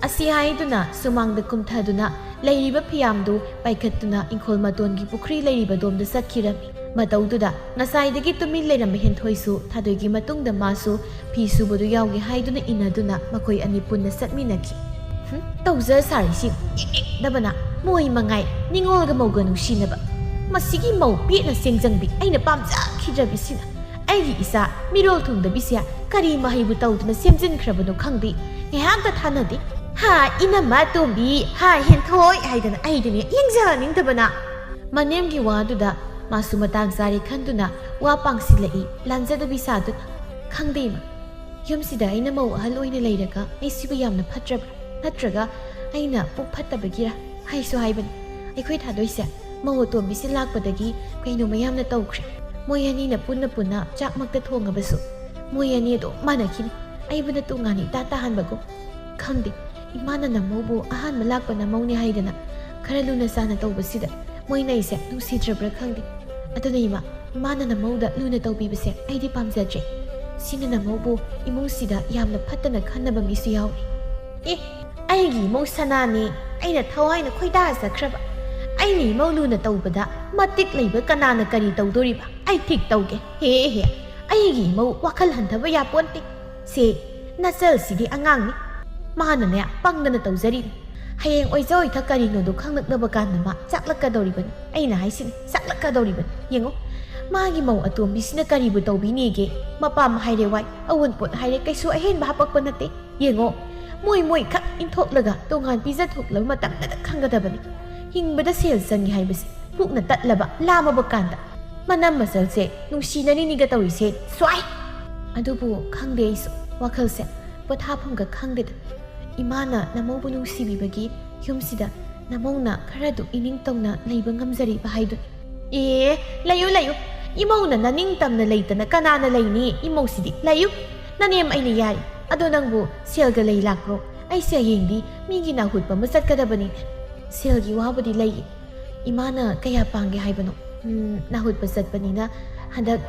ꯑꯁꯤ ꯍꯥꯏꯗꯨꯅ ꯁꯨꯃꯥꯡꯗ ꯀꯨꯝꯊꯗꯨꯅ ꯂꯩꯔꯤꯕ ꯐꯤꯌꯥꯝꯗꯨ ꯄꯥꯏꯈꯠꯇꯨꯅ ꯏꯪꯈꯣꯜ ꯃꯇꯣꯟꯒꯤ ꯄꯨꯈ꯭ꯔꯤ ꯂꯩꯔꯤꯕ ꯗꯣꯝꯗ ꯆꯠꯈꯤꯔꯝꯃꯤ꯫ ꯃꯇꯧꯗꯨꯗ ꯉꯁꯥꯏꯗꯒꯤ ꯇꯨꯃꯤꯟ ꯂꯩꯔꯝꯕ ꯍꯦꯟꯊꯣꯏꯁꯨ ꯊꯥꯗꯣꯏꯒꯤ ꯃꯇꯨꯡꯗ ꯃꯥꯁꯨ ꯐꯤ ꯁꯨꯕꯗꯨ ꯌꯥꯎꯒꯦ ꯍꯥꯏꯗꯨꯅ ꯏꯟꯅꯗꯨꯅ ꯃꯈꯣꯏ ꯑꯅꯤ ꯄꯨꯟꯅ ꯆꯠꯃꯤꯟꯅꯈꯤ꯫ ꯍꯨꯝ, ꯇꯧꯖ ꯁꯥꯔꯤꯁꯤ ꯌꯦꯡꯅꯤꯡꯗꯕꯅ ꯃꯣꯏ ꯃꯉꯥꯏ ꯅꯤꯉꯣꯜꯒ ꯃꯧꯒ ꯅꯨꯡꯁꯤꯅꯕ꯫ ꯃꯁꯤꯒꯤ ꯃꯧ ꯄꯦꯠꯅ ꯁꯦꯡꯖꯪꯕꯤ ꯑꯩꯅ ꯄꯥꯝꯖꯈꯤꯗ꯭ꯔꯕꯤꯁꯤꯅ ꯑꯩꯒꯤ ꯏꯆꯥ ꯃꯤꯔꯣꯜ ꯊꯨꯡꯗꯕꯤꯁꯦ ꯀꯔꯤ ꯃꯍꯩꯕꯨ ꯇꯧꯗꯨꯅ ꯁꯦꯝꯖꯤꯟꯈ꯭ꯔꯕꯅꯣ ꯈꯪꯗꯦ꯫ ꯉꯥꯏꯍꯥꯛꯇ ꯊꯥꯅꯗꯦ꯫ ꯍꯥ, ꯏꯅꯝꯃ ꯇꯣꯝꯕꯤ, ꯍꯥ, ꯍꯦꯟꯊꯣꯏ ꯍꯥꯏꯗꯅ ꯑꯩꯗꯨꯅꯦ ꯌꯦꯡꯖꯅꯤꯡꯗꯕꯅ꯫ ꯃꯅꯦꯝꯒꯤ ꯋꯥꯗꯨꯗ ꯃꯥꯁꯨ ꯃꯇꯥꯡ ꯆꯥꯔꯦ ꯈꯟꯗꯨꯅ ꯋꯥ ꯄꯥꯡꯁꯤꯜꯂꯛꯏ, ꯂꯥꯟꯖꯗꯕꯤ ꯁꯥꯗꯨꯅ꯫ ꯈꯪꯗꯦ ꯏꯃꯥ, ꯌꯨꯝꯁꯤꯗ ꯑꯩꯅ ꯃꯧ ꯑꯍꯜ ꯑꯣꯏꯅ ꯂꯩꯔꯒ ꯑꯩꯁꯤꯕꯨ ꯌꯥꯝꯅ ꯐꯠꯇ꯭ꯔꯕ꯭ꯔꯥ? ꯅꯠꯇ꯭ꯔꯒ ꯑꯩꯅ ꯄꯨꯛ ꯐꯠꯇꯕꯒꯤꯔꯥ? ꯍꯥꯏꯁꯨ ꯍꯥꯏꯕꯅꯤ, ꯑꯩꯈꯣꯏ ꯊꯥꯗꯣꯏꯁꯦ ꯃꯧ ꯑꯇꯣꯝꯕꯤꯁꯦ ꯂꯥꯛꯄꯗꯒꯤ ꯀꯩꯅꯣ ꯃꯌꯥꯝꯅ ꯇꯧꯈ꯭ꯔꯦ꯫ ꯃꯣꯏ ꯑꯅꯤꯅ ꯄꯨꯟꯅ ꯄꯨꯟꯅ ꯆꯥꯛꯃꯛꯇ ꯊꯣꯡꯉꯕꯁꯨ ꯃꯣꯏ ꯑꯅꯤ ꯑꯗꯨꯝ ꯃꯥꯟꯅꯈꯤꯅꯤ꯫ ꯑꯩꯕꯨꯅ ꯇꯣꯉꯥꯟꯅ ꯏꯇꯥ ꯇꯥꯍꯟꯕꯒꯨꯝ꯫ ꯈꯪꯗꯦ, ꯏꯃꯥꯅ ꯅꯃꯧꯕꯨ ꯑꯍꯥꯟꯕ ꯂꯥꯛꯄ ꯅꯃꯧꯅꯦ ꯍꯥꯏꯗꯅ ꯈꯔ ꯂꯨꯅ ꯆꯥꯅ ꯇꯧꯕꯁꯤꯗ ꯃꯣꯏꯅ ꯑꯩꯁꯦ ꯅꯨꯡꯁꯤꯗ꯭ꯔꯕ꯭ꯔꯥ ꯈꯪꯗꯦ꯫ ꯑꯗꯨꯅ ꯏꯃꯥ, ꯏꯃꯥꯅ ꯅꯃꯧꯗ ꯂꯨꯅ ꯇꯧꯕꯤꯕꯁꯦ ꯑꯩꯗꯤ ꯄꯥꯝꯖꯗ꯭ꯔꯦ꯫ ꯁꯤꯅ ꯅꯃꯧꯕꯨ ꯏꯃꯨꯡꯁꯤꯗ ꯌꯥꯝꯅ ꯐꯠꯇꯅ ꯈꯟꯅꯕ ꯃꯤꯁꯨ ꯌꯥꯎꯔꯤ꯫ ꯑꯦ, ꯑꯩꯒꯤ ꯏꯃꯧ ꯁꯅꯥꯅꯦ, ꯑꯩꯅ ꯊꯋꯥꯏꯅ ꯈꯣꯏꯗꯥꯖꯈ꯭ꯔꯕ꯫ ꯑꯩꯅ ꯏꯃꯧ ꯂꯨꯅ ꯇꯧꯕꯗ ꯃꯇꯤꯛ ꯂꯩꯕ ꯀꯅꯥꯅ ꯀꯔꯤ ꯇꯧꯗꯣꯔꯤꯕ? ꯑꯩ ꯊꯤꯛ ꯇꯧꯒꯦ꯫ ꯍꯦ ꯍꯦ, ꯑꯩꯒꯤ ꯏꯃꯧ ꯋꯥꯈꯜ ꯍꯟꯊꯕ ꯌꯥꯄꯣꯟꯇꯦ꯫ ꯁꯦ, ꯅꯆꯜꯁꯤꯗꯤ ꯑꯉꯥꯡꯅꯤ꯫ ꯃꯥꯅꯅꯦ ꯄꯪꯗꯅ ꯇꯧꯖꯔꯤꯅꯤ꯫ ꯍꯌꯦꯡ ꯑꯣꯏꯖ ꯑꯣꯏꯊ ꯀꯔꯤꯅꯣꯗꯣ ꯈꯪꯂꯛꯂꯕ ꯀꯥꯟꯗ ꯃꯥ ꯆꯥꯛꯂꯛꯀꯗꯧꯔꯤꯕꯅꯤ꯫ ꯑꯩꯅ ꯍꯥꯏꯁꯤꯅꯤ, ꯆꯥꯛꯂꯛꯀꯗꯧꯔꯤꯕꯅꯤ꯫ ꯌꯦꯡꯉꯣ, ꯃꯥꯒꯤ ꯃꯧ ꯑꯇꯣꯝꯕꯤꯁꯤꯅ ꯀꯔꯤꯕꯨ ꯇꯧꯕꯤꯅꯦꯒꯦ? ꯃꯄꯥꯝ ꯍꯥꯏꯔꯦ ꯋꯥꯏ, ꯑꯋꯨꯟꯄꯣꯠ ꯍꯥꯏꯔꯦ ꯀꯩꯁꯨ ꯑꯍꯦꯟꯕ ꯍꯥꯄꯛꯄ ꯅꯠꯇꯦ꯫ ꯌꯦꯡꯉꯣ, ꯃꯣꯏ ꯃꯣꯏ ꯈꯛ ꯏꯟꯊꯣꯛꯂꯒ ꯇꯣꯉꯥꯟ ꯄꯤꯖꯊꯣꯛꯂꯕ ꯃꯇꯝꯗꯗ ꯈꯪꯒꯗꯕꯅꯤ꯫ ꯍꯤꯡꯕꯗ ꯁꯦꯜ ꯆꯪꯉꯤ ꯍꯥꯏꯕꯁꯦ ꯄꯨꯛꯅ ꯇꯠꯂꯕ, ꯂꯥꯝꯃꯕ ꯀꯥꯟꯗ꯫ ꯃꯅꯝ ꯃꯆꯜꯁꯦ ꯅꯨꯡꯁꯤꯅꯔꯤꯅꯤꯒ ꯇꯧꯔꯤꯁꯦ ꯁ꯭ꯋꯥꯏ꯫ ꯑꯗꯨꯕꯨ ꯈꯪꯗꯦ, ꯑꯩꯁꯨ ꯋꯥꯈꯜꯁꯦ ꯄꯣꯊꯥꯐꯝꯒ ꯈꯪꯗꯦꯗ꯫ ꯏꯃꯥꯅ ꯅꯃꯧꯕꯨ ꯅꯨꯡꯁꯤꯕꯤꯕꯒꯤ ꯌꯨꯝꯁꯤꯗ ꯅꯃꯧꯅ ꯈꯔꯗꯨ ꯏꯅꯤꯡ ꯇꯧꯅ ꯂꯩꯕ ꯉꯝꯖꯔꯤꯕ ꯍꯥꯏꯗꯨꯅꯤ꯫ ꯑꯦ, ꯂꯩꯌꯨ, ꯂꯩꯌꯨ꯫ ꯏꯃꯧꯅ ꯅꯅꯤꯡ ꯇꯝꯅ ꯂꯩꯇꯅ ꯀꯅꯥꯅ ꯂꯩꯅꯤ? ꯏꯃꯧꯁꯤꯗꯤ ꯂꯩꯌꯨ꯫ ꯅꯅꯦꯝ ꯑꯩꯅ ꯌꯥꯔꯤ꯫ ꯑꯗꯣ ꯅꯪꯕꯨ ꯁꯦꯜꯒ ꯂꯩ ꯂꯥꯛꯄ꯭ꯔꯣ? ꯑꯩꯁꯦ ꯍꯌꯦꯡꯗꯤ ꯃꯤꯒꯤ ꯅꯥꯍꯨꯠꯄ ꯑꯃ ꯆꯠꯀꯗꯕꯅꯤꯅꯦ꯫ ꯁꯦꯜꯒꯤ ꯋꯥꯕꯨꯗꯤ ꯂꯩꯌꯦ꯫ ꯏꯃꯥꯅ ꯀꯌꯥ ꯄꯥꯡꯒꯦ ꯍꯥꯏꯕꯅꯣ? ꯎꯝ, ꯅꯥꯍꯨꯠꯄ ꯆꯠꯄꯅꯤꯅ ꯍꯟꯗꯛ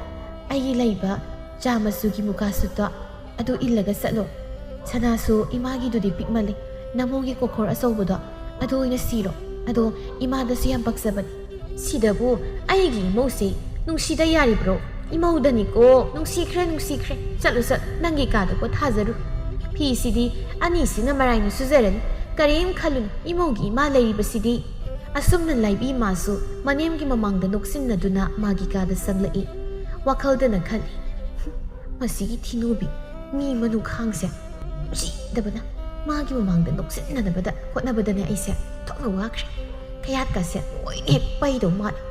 ꯑꯩꯒꯤ ꯂꯩꯕ ꯆꯥ ꯃꯆꯨꯒꯤ ꯃꯨꯀꯥ ꯁꯨꯠꯇꯣ ꯑꯗꯨ ꯏꯜꯂꯒ ꯆꯠꯂꯣ꯫ ꯁꯅꯥꯁꯨ ꯏꯃꯥꯒꯤꯗꯨꯗꯤ ꯄꯤꯛꯃꯜꯂꯦ꯫ ꯅꯃꯧꯒꯤ ꯀꯣꯈꯣꯔ ꯑꯆꯧꯕꯗꯣ ꯑꯗꯨ ꯑꯣꯏꯅ ꯁꯤꯔꯣ꯫ ꯑꯗꯣ ꯏꯃꯥꯗꯁꯨ ꯌꯥꯝ ꯄꯛꯆꯕꯅꯤ꯫ ꯁꯤꯗꯕꯨ ꯑꯩꯒꯤ ꯏꯃꯧꯁꯦ ꯅꯨꯡꯁꯤꯗ ꯌꯥꯔꯤꯕ꯭ꯔꯣ? ꯏꯃꯧꯗꯅꯤꯀꯣ, ꯅꯨꯡꯁꯤꯈ꯭ꯔꯦ, ꯅꯨꯡꯁꯤꯈ꯭ꯔꯦ꯫ ꯆꯠꯂꯨ, ꯆꯠꯂꯨ, ꯅꯪꯒꯤ ꯀꯥꯗ ꯄꯣꯊꯥꯖꯔꯨ꯫ ꯐꯤꯁꯤꯗꯤ ꯑꯅꯤꯁꯤꯅ ꯃꯔꯥꯏꯅ ꯁꯨꯖꯔꯅꯤ꯫ ꯀꯔꯤꯝ ꯈꯜꯂꯨꯅꯨ, ꯏꯃꯧꯒꯤ ꯏꯃꯥ ꯂꯩꯔꯤꯕꯁꯤꯗꯤ꯫ ꯑꯁꯨꯝꯅ ꯂꯥꯏꯕꯤ ꯏꯃꯥꯁꯨ ꯃꯅꯦꯝꯒꯤ ꯃꯃꯥꯡꯗ ꯅꯣꯛꯁꯤꯟꯅꯗꯨꯅ ꯃꯥꯒꯤ ꯀꯥꯗ ꯆꯪꯂꯛꯏ꯫ ꯋꯥꯈꯜꯗꯅ ꯈꯜꯂꯤ, "ꯍꯨꯝ, ꯃꯁꯤꯒꯤ ꯊꯤꯅꯨꯕꯤ, ꯃꯤ ꯃꯅꯨꯡꯈꯥꯡꯁꯦ ꯅꯨꯡꯁꯤꯗꯕꯅ ꯃꯥꯒꯤ ꯃꯃꯥꯡꯗ ꯅꯣꯛꯁꯤꯟꯅꯅꯕꯗ ꯍꯣꯠꯅꯕꯗꯅꯦ ꯑꯩꯁꯦ ꯊꯣꯛꯅ ꯋꯥꯈ꯭ꯔꯦ꯫ ꯀꯌꯥꯠꯀꯁꯦ ꯂꯣꯏꯅ ꯍꯦꯛ ꯄꯩꯗꯧ ꯃꯥꯜꯂꯦ꯫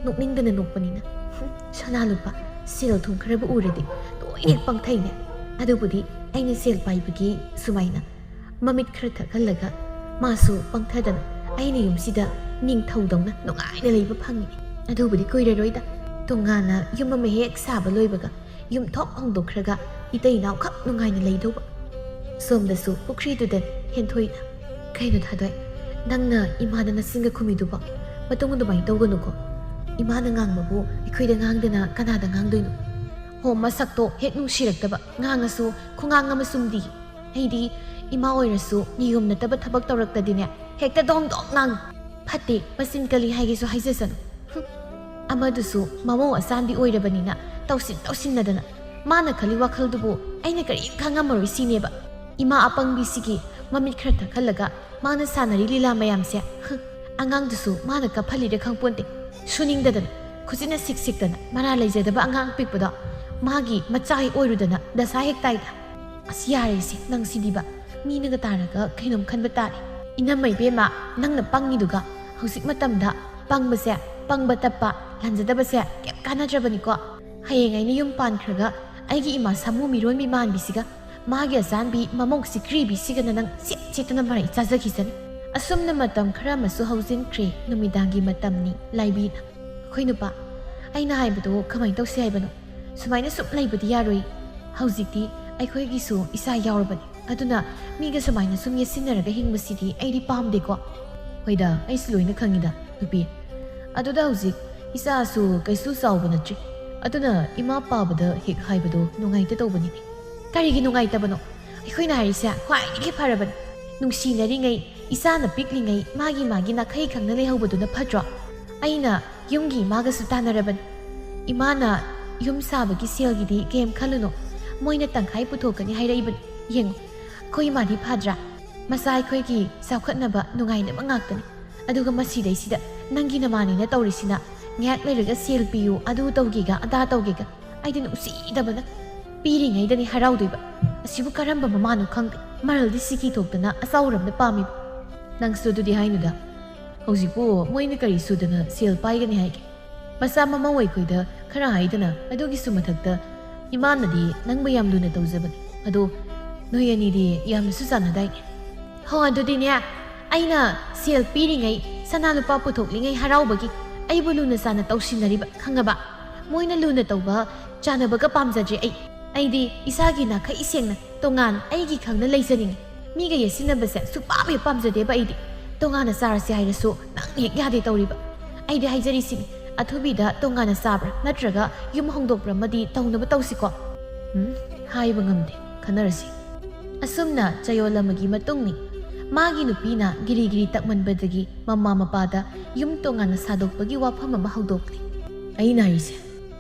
ꯅꯣꯛꯅꯤꯡꯗꯅ ꯅꯣꯛꯄꯅꯤꯅ꯫ ꯍꯨꯝ, ꯁꯅꯥ ꯂꯨꯄꯥ, ꯁꯦꯜ ꯊꯨꯝ ꯈꯔꯕꯨ ꯎꯔꯗꯤ ꯂꯣꯏꯅ ꯍꯦꯛ ꯄꯪꯊꯩꯅꯦ꯫ ꯑꯗꯨꯕꯨꯗꯤ ꯑꯩꯅ ꯁꯦꯜ ꯄꯥꯏꯕꯒꯤ ꯁꯨꯃꯥꯏꯅ ꯃꯃꯤꯠ ꯈꯔ ꯊꯛꯍꯜꯂꯒ ꯃꯥꯁꯨ ꯄꯪꯊꯗꯅ ꯑꯩꯅ ꯌꯨꯝꯁꯤꯗ ꯅꯤꯡꯊꯧꯗꯧꯅ ꯅꯨꯡꯉꯥꯏꯅ ꯂꯩꯕ ꯐꯪꯉꯤꯅꯦ꯫ ꯑꯗꯨꯕꯨꯗꯤ ꯀꯨꯏꯔꯔꯣꯏꯗ꯫ ꯇꯣꯉꯥꯟꯅ ꯌꯨꯝ ꯑꯃ ꯍꯦꯛ ꯁꯥꯕ ꯂꯣꯏꯕꯒ ꯌꯨꯝꯊꯣꯛ ꯍꯣꯡꯗꯣꯛꯈ꯭ꯔꯒ ꯏꯇꯩ ꯏꯅꯥꯎꯈꯛ ꯅꯨꯡꯉꯥꯏꯅ ꯂꯩꯗꯧꯕ꯫" ꯁꯣꯝꯗꯁꯨ ꯄꯨꯈ꯭ꯔꯤꯗꯨꯗ ꯍꯦꯟꯊꯣꯏꯅ, "ꯀꯩꯅꯣ ꯊꯥꯗꯣꯏ, ꯅꯪꯅ ꯏꯃꯥꯗ ꯅꯆꯤꯟꯒ ꯈꯨꯝꯃꯤꯗꯨꯕꯣ? ꯃꯇꯨꯡ ꯑꯗꯨꯃꯥꯏꯅ ꯇꯧꯒꯅꯨꯀꯣ꯫ ꯏꯃꯥꯅ ꯉꯥꯡꯕꯕꯨ ꯑꯩꯈꯣꯏꯗ ꯉꯥꯡꯗꯅ ꯀꯅꯥꯗ ꯉꯥꯡꯗꯣꯏꯅꯣ?" ꯍꯣ, ꯃꯁꯛꯇꯣ ꯍꯦꯛ ꯅꯨꯡꯁꯤꯔꯛꯇꯕ, ꯉꯥꯡꯉꯁꯨ ꯈꯨꯉꯥꯡ ꯑꯃ ꯆꯨꯝꯗꯤ꯫ ꯑꯩꯗꯤ ꯏꯃꯥ ꯑꯣꯏꯔꯁꯨ ꯅꯤꯌꯣꯝ ꯅꯠꯇꯕ ꯊꯕꯛ ꯇꯧꯔꯛꯇꯗꯤꯅꯦ, ꯍꯦꯛꯇ ꯗꯣꯡ ꯗꯣꯡ ꯉꯥꯡꯉꯤ꯫ ꯐꯠꯇꯦ, ꯃꯆꯤꯟ ꯀꯜꯂꯤ ꯍꯥꯏꯒꯦꯁꯨ ꯍꯥꯏꯖꯁꯅꯨ꯫ ꯍꯨꯝ꯫ ꯑꯃꯗꯨꯁꯨ ꯃꯃꯧ ꯑꯆꯥꯟꯕꯤ ꯑꯣꯏꯔꯕꯅꯤꯅ ꯇꯧꯁꯤꯟ ꯇꯧꯁꯤꯟꯅꯗꯅ ꯃꯥꯅ ꯈꯜꯂꯤ ꯋꯥꯈꯜꯗꯨꯕꯨ ꯑꯩꯅ ꯀꯔꯤꯝ ꯈꯪꯉꯝꯃꯔꯣꯏ ꯁꯤꯅꯦꯕ꯫ ꯏꯃꯥ ꯑꯄꯪꯕꯤꯁꯤꯒꯤ ꯃꯃꯤꯠ ꯈꯔ ꯊꯛꯍꯜꯂꯒ ꯃꯥꯅ ꯁꯥꯟꯅꯔꯤ ꯂꯤꯂꯥ ꯃꯌꯥꯝꯁꯦ, ꯍꯨꯝ, ꯑꯉꯥꯡꯗꯨꯁꯨ ꯃꯥꯅ ꯀꯞꯍꯜꯂꯤꯔ ꯈꯪꯄꯣꯟꯇꯦ꯫ ꯁꯨꯅꯤꯡꯗꯗꯅ, ꯈꯨꯖꯤꯟꯅ ꯁꯤꯛ ꯁꯤꯛꯇꯅ, ꯃꯔꯥ ꯂꯩꯖꯗꯕ ꯑꯉꯥꯡ ꯑꯄꯤꯛꯄꯗꯣ ꯃꯥꯒꯤ ꯃꯆꯥ ꯍꯦꯛ ꯑꯣꯏꯔꯨꯗꯅ ꯗꯁꯥ ꯍꯦꯛ ꯇꯥꯏꯗ꯫ ꯑꯁ, ꯌꯥꯔꯦꯁꯦ, ꯅꯪ ꯁꯤꯗꯤꯕ꯫ ꯃꯤꯅꯒ ꯇꯥꯔꯒ ꯀꯩꯅꯣꯝ ꯈꯟꯕ ꯇꯥꯔꯦ꯫ ꯏꯅꯝꯃ ꯏꯕꯦꯝꯃ, ꯅꯪꯅ ꯄꯪꯉꯤꯗꯨꯒ꯫ ꯍꯧꯖꯤꯛ ꯃꯇꯝꯗ ꯄꯪꯕꯁꯦ, ꯄꯪꯕ ꯇꯞꯄ, ꯂꯥꯟꯖꯗꯕꯁꯦ ꯀꯩꯝ ꯀꯥꯟꯅꯗ꯭ꯔꯕꯅꯤꯀꯣ꯫ ꯍꯌꯦꯡ ꯑꯩꯅ ꯌꯨꯝ ꯄꯥꯟꯈ꯭ꯔꯒ ꯑꯩꯒꯤ ꯏꯃꯥ ꯁꯥꯃꯨ ꯃꯤꯔꯣꯟꯕꯤ ꯃꯥꯟꯕꯤꯁꯤꯒ ꯃꯥꯒꯤ ꯑꯆꯥꯟꯕꯤ ꯃꯃꯧ ꯁꯤꯀ꯭ꯔꯤꯕꯤꯁꯤꯒꯅ ꯅꯪ ꯁꯦꯠ ꯁꯦꯠꯇꯅ ꯃꯔꯩ ꯆꯥꯖꯈꯤꯁꯅꯤ꯫ ꯑꯁꯨꯝꯅ ꯃꯇꯝ ꯈꯔ ꯑꯃꯁꯨ ꯍꯧꯖꯤꯟꯈ꯭ꯔꯦ꯫ ꯅꯨꯃꯤꯗꯥꯡꯒꯤ ꯃꯇꯝꯅꯤ꯫ ꯂꯥꯏꯕꯤꯅ, "ꯑꯩꯈꯣꯏ ꯅꯨꯄꯥ, ꯑꯩꯅ ꯍꯥꯏꯕꯗꯣ ꯀꯃꯥꯏꯅ ꯇꯧꯁꯤ ꯍꯥꯏꯕꯅꯣ? ꯁꯨꯃꯥꯏꯅ ꯁꯨꯝ ꯂꯩꯕꯗꯤ ꯌꯥꯔꯣꯏ꯫ ꯍꯧꯖꯤꯛꯇꯤ ꯑꯩꯈꯣꯏꯒꯤꯁꯨ ꯏꯆꯥ ꯌꯥꯎꯔꯕꯅꯤ꯫ ꯑꯗꯨꯅ ꯃꯤꯒ ꯁꯨꯃꯥꯏꯅ ꯁꯨꯝ ꯌꯦꯠꯁꯤꯟꯅꯔꯒ ꯍꯤꯡꯕꯁꯤꯗꯤ ꯑꯩꯗꯤ ꯄꯥꯝꯗꯦꯀꯣ꯫ ꯍꯣꯏꯗ, ꯑꯩꯁꯨ ꯂꯣꯏꯅ ꯈꯪꯉꯤꯗ, ꯅꯨꯄꯤ꯫ ꯑꯗꯨꯗ ꯍꯧꯖꯤꯛ ꯏꯆꯥꯁꯨ ꯀꯩꯁꯨ ꯆꯥꯎꯕ ꯅꯠꯇ꯭ꯔꯤ꯫ ꯑꯗꯨꯅ ꯏꯃꯥ ꯄꯥꯕꯗ ꯍꯦꯛ ꯍꯥꯏꯕꯗꯣ ꯅꯨꯡꯉꯥꯏꯇ ꯇꯧꯕꯅꯤꯅꯦ꯫ ꯀꯔꯤꯒꯤ ꯅꯨꯡꯉꯥꯏꯇꯕꯅꯣ? ꯑꯩꯈꯣꯏꯅ ꯍꯥꯏꯔꯤꯁꯦ ꯈ꯭ꯋꯥꯏꯗꯒꯤ ꯐꯔꯕꯅꯤ꯫ ꯅꯨꯡꯁꯤꯅꯔꯤꯉꯩ, ꯏꯆꯥꯅ ꯄꯤꯛꯂꯤꯉꯩ ꯃꯥꯒꯤ ꯃꯥꯒꯤ ꯅꯥꯈꯩ ꯈꯪꯅ ꯂꯩꯍꯧꯕꯗꯨꯅ ꯐꯠꯇ꯭ꯔꯣ? ꯑꯩꯅ ꯌꯨꯝꯒꯤ ꯏꯃꯥꯒꯁꯨ ꯇꯥꯟꯅꯔꯕꯅꯤ꯫ ꯏꯃꯥꯅ ꯌꯨꯝ ꯁꯥꯕꯒꯤ ꯁꯦꯜꯒꯤꯗꯤ ꯀꯩꯝ ꯈꯜꯂꯨꯅꯨ, ꯃꯣꯏꯅ ꯇꯪꯈꯥꯏ ꯄꯨꯊꯣꯛꯀꯅꯤ ꯍꯥꯏꯔꯛꯏꯕꯅꯤ꯫ ꯌꯦꯡꯉꯨ, ꯑꯩꯈꯣꯏ ꯏꯃꯥꯗꯤ ꯐꯗ꯭ꯔꯥ? ꯃꯆꯥ ꯑꯩꯈꯣꯏꯒꯤ ꯆꯥꯎꯈꯠꯅꯕ, ꯅꯨꯡꯉꯥꯏꯅꯕ ꯉꯥꯛꯇꯅꯤ꯫ ꯑꯗꯨꯒ ꯃꯁꯤꯗꯩꯁꯤꯗ ꯅꯪꯒꯤ ꯅꯃꯥꯟꯅꯤꯅ ꯇꯧꯔꯤꯁꯤꯅ, ꯉꯥꯏꯍꯥꯛ ꯂꯩꯔꯒ ꯁꯦꯜ ꯄꯤꯌꯨ, ꯑꯗꯨ ꯇꯧꯒꯦꯒ, ꯑꯗꯥ ꯇꯧꯒꯦꯒ꯫ ꯑꯩꯗꯤ ꯅꯨꯡꯁꯤꯗꯕꯅ꯫ ꯄꯤꯔꯤꯉꯩꯗꯅꯤ ꯍꯔꯥꯎꯗꯣꯏꯕ꯫ ꯑꯁꯤꯕꯨ ꯀꯔꯝꯕ ꯃꯃꯥꯅꯣ ꯈꯪꯗꯦ, ꯃꯔꯜꯗꯤ ꯁꯤꯀꯤ ꯊꯣꯛꯇꯅ ꯑꯆꯥꯎꯔꯝꯅ ꯄꯥꯝꯃꯤꯕ꯫ ꯅꯪꯁꯨ ꯑꯗꯨꯗꯤ ꯍꯥꯏꯅꯨꯗ꯫ ꯍꯧꯖꯤꯛꯄꯨ ꯃꯣꯏꯅ ꯀꯔꯤ ꯁꯨꯗꯅ ꯁꯦꯜ ꯄꯥꯏꯒꯅꯤ ꯍꯥꯏꯒꯦ? ꯃꯆꯥ ꯃꯃꯧ ꯑꯩꯈꯣꯏꯗ ꯈꯔ ꯍꯥꯏꯗꯅ, ꯑꯗꯨꯒꯤꯁꯨ ꯃꯊꯛꯇ ꯏꯃꯥꯅꯗꯤ ꯅꯪꯕꯨ ꯌꯥꯝ ꯂꯨꯅ ꯇꯧꯖꯕꯅꯤ꯫ ꯑꯗꯣ ꯅꯣꯏ ꯑꯅꯤꯗꯤ ꯌꯥꯝꯅꯁꯨ ꯆꯥꯟꯅꯗꯥꯏꯅꯦ꯫ ꯍꯣ, ꯑꯗꯨꯗꯤꯅꯦ, ꯑꯩꯅ ꯁꯦꯜ ꯄꯤꯔꯤꯉꯩ, ꯁꯅꯥ ꯂꯨꯄꯥ ꯄꯨꯊꯣꯛꯂꯤꯉꯩ ꯍꯔꯥꯎꯕꯒꯤ ꯑꯩꯕꯨ ꯂꯨꯅ ꯆꯥꯟꯅ ꯇꯧꯁꯤꯟꯅꯔꯤꯕ, ꯈꯪꯉꯕ? ꯃꯣꯏꯅ ꯂꯨꯅ ꯇꯧꯕ ꯆꯥꯟꯅꯕꯒ ꯄꯥꯝꯖꯗ꯭ꯔꯦ ꯑꯩ꯫ ꯑꯩꯗꯤ ꯏꯁꯥꯒꯤ ꯅꯥꯈꯩ ꯁꯦꯡꯅ ꯇꯣꯉꯥꯟ ꯑꯩꯒꯤ ꯈꯪꯅ ꯂꯩꯖꯅꯤꯡꯉꯤ꯫ ꯃꯤꯒ ꯌꯦꯠꯁꯤꯟꯅꯕꯁꯦ ꯁꯨꯛꯄꯥꯝ ꯍꯦꯛ ꯄꯥꯝꯖꯗꯦꯕ ꯑꯩꯗꯤ꯫ ꯇꯣꯉꯥꯟꯅ ꯆꯥꯔꯁꯦ ꯍꯥꯏꯔꯁꯨ ꯅꯪ ꯍꯦꯛ ꯌꯥꯗꯦ ꯇꯧꯔꯤꯕ꯫ ꯑꯩꯗꯤ ꯍꯥꯏꯖꯔꯤꯁꯤꯅꯤ, ꯑꯊꯨꯕꯤꯗ ꯇꯣꯉꯥꯟꯅ ꯆꯥꯕ꯭ꯔꯥ ꯅꯠꯇ꯭ꯔꯒ ꯌꯨꯝ ꯍꯣꯡꯗꯣꯛꯄ꯭ꯔꯥ ꯑꯃꯗꯤ ꯇꯧꯅꯕ ꯇꯧꯁꯤꯀꯣ꯫ ꯎꯝ, ꯍꯥꯏꯕ ꯉꯝꯗꯦ, ꯈꯟꯅꯔꯁꯤ꯫ ꯑꯁꯨꯝꯅ ꯆꯌꯣꯜ ꯑꯃꯒꯤ ꯃꯇꯨꯡꯅꯤ꯫ ꯃꯥꯒꯤ ꯅꯨꯄꯤꯅ ꯒꯤꯔꯤ ꯒꯤꯔꯤ ꯇꯛꯃꯟꯕꯗꯒꯤ ꯃꯃꯥ ꯃꯄꯥꯗ ꯌꯨꯝ ꯇꯣꯉꯥꯟꯅ ꯁꯥꯗꯣꯛꯄꯒꯤ ꯋꯥꯐꯝ ꯑꯃ ꯍꯧꯗꯣꯛꯂꯤ꯫ ꯑꯩꯅ ꯍꯥꯏꯔꯤꯁꯦ,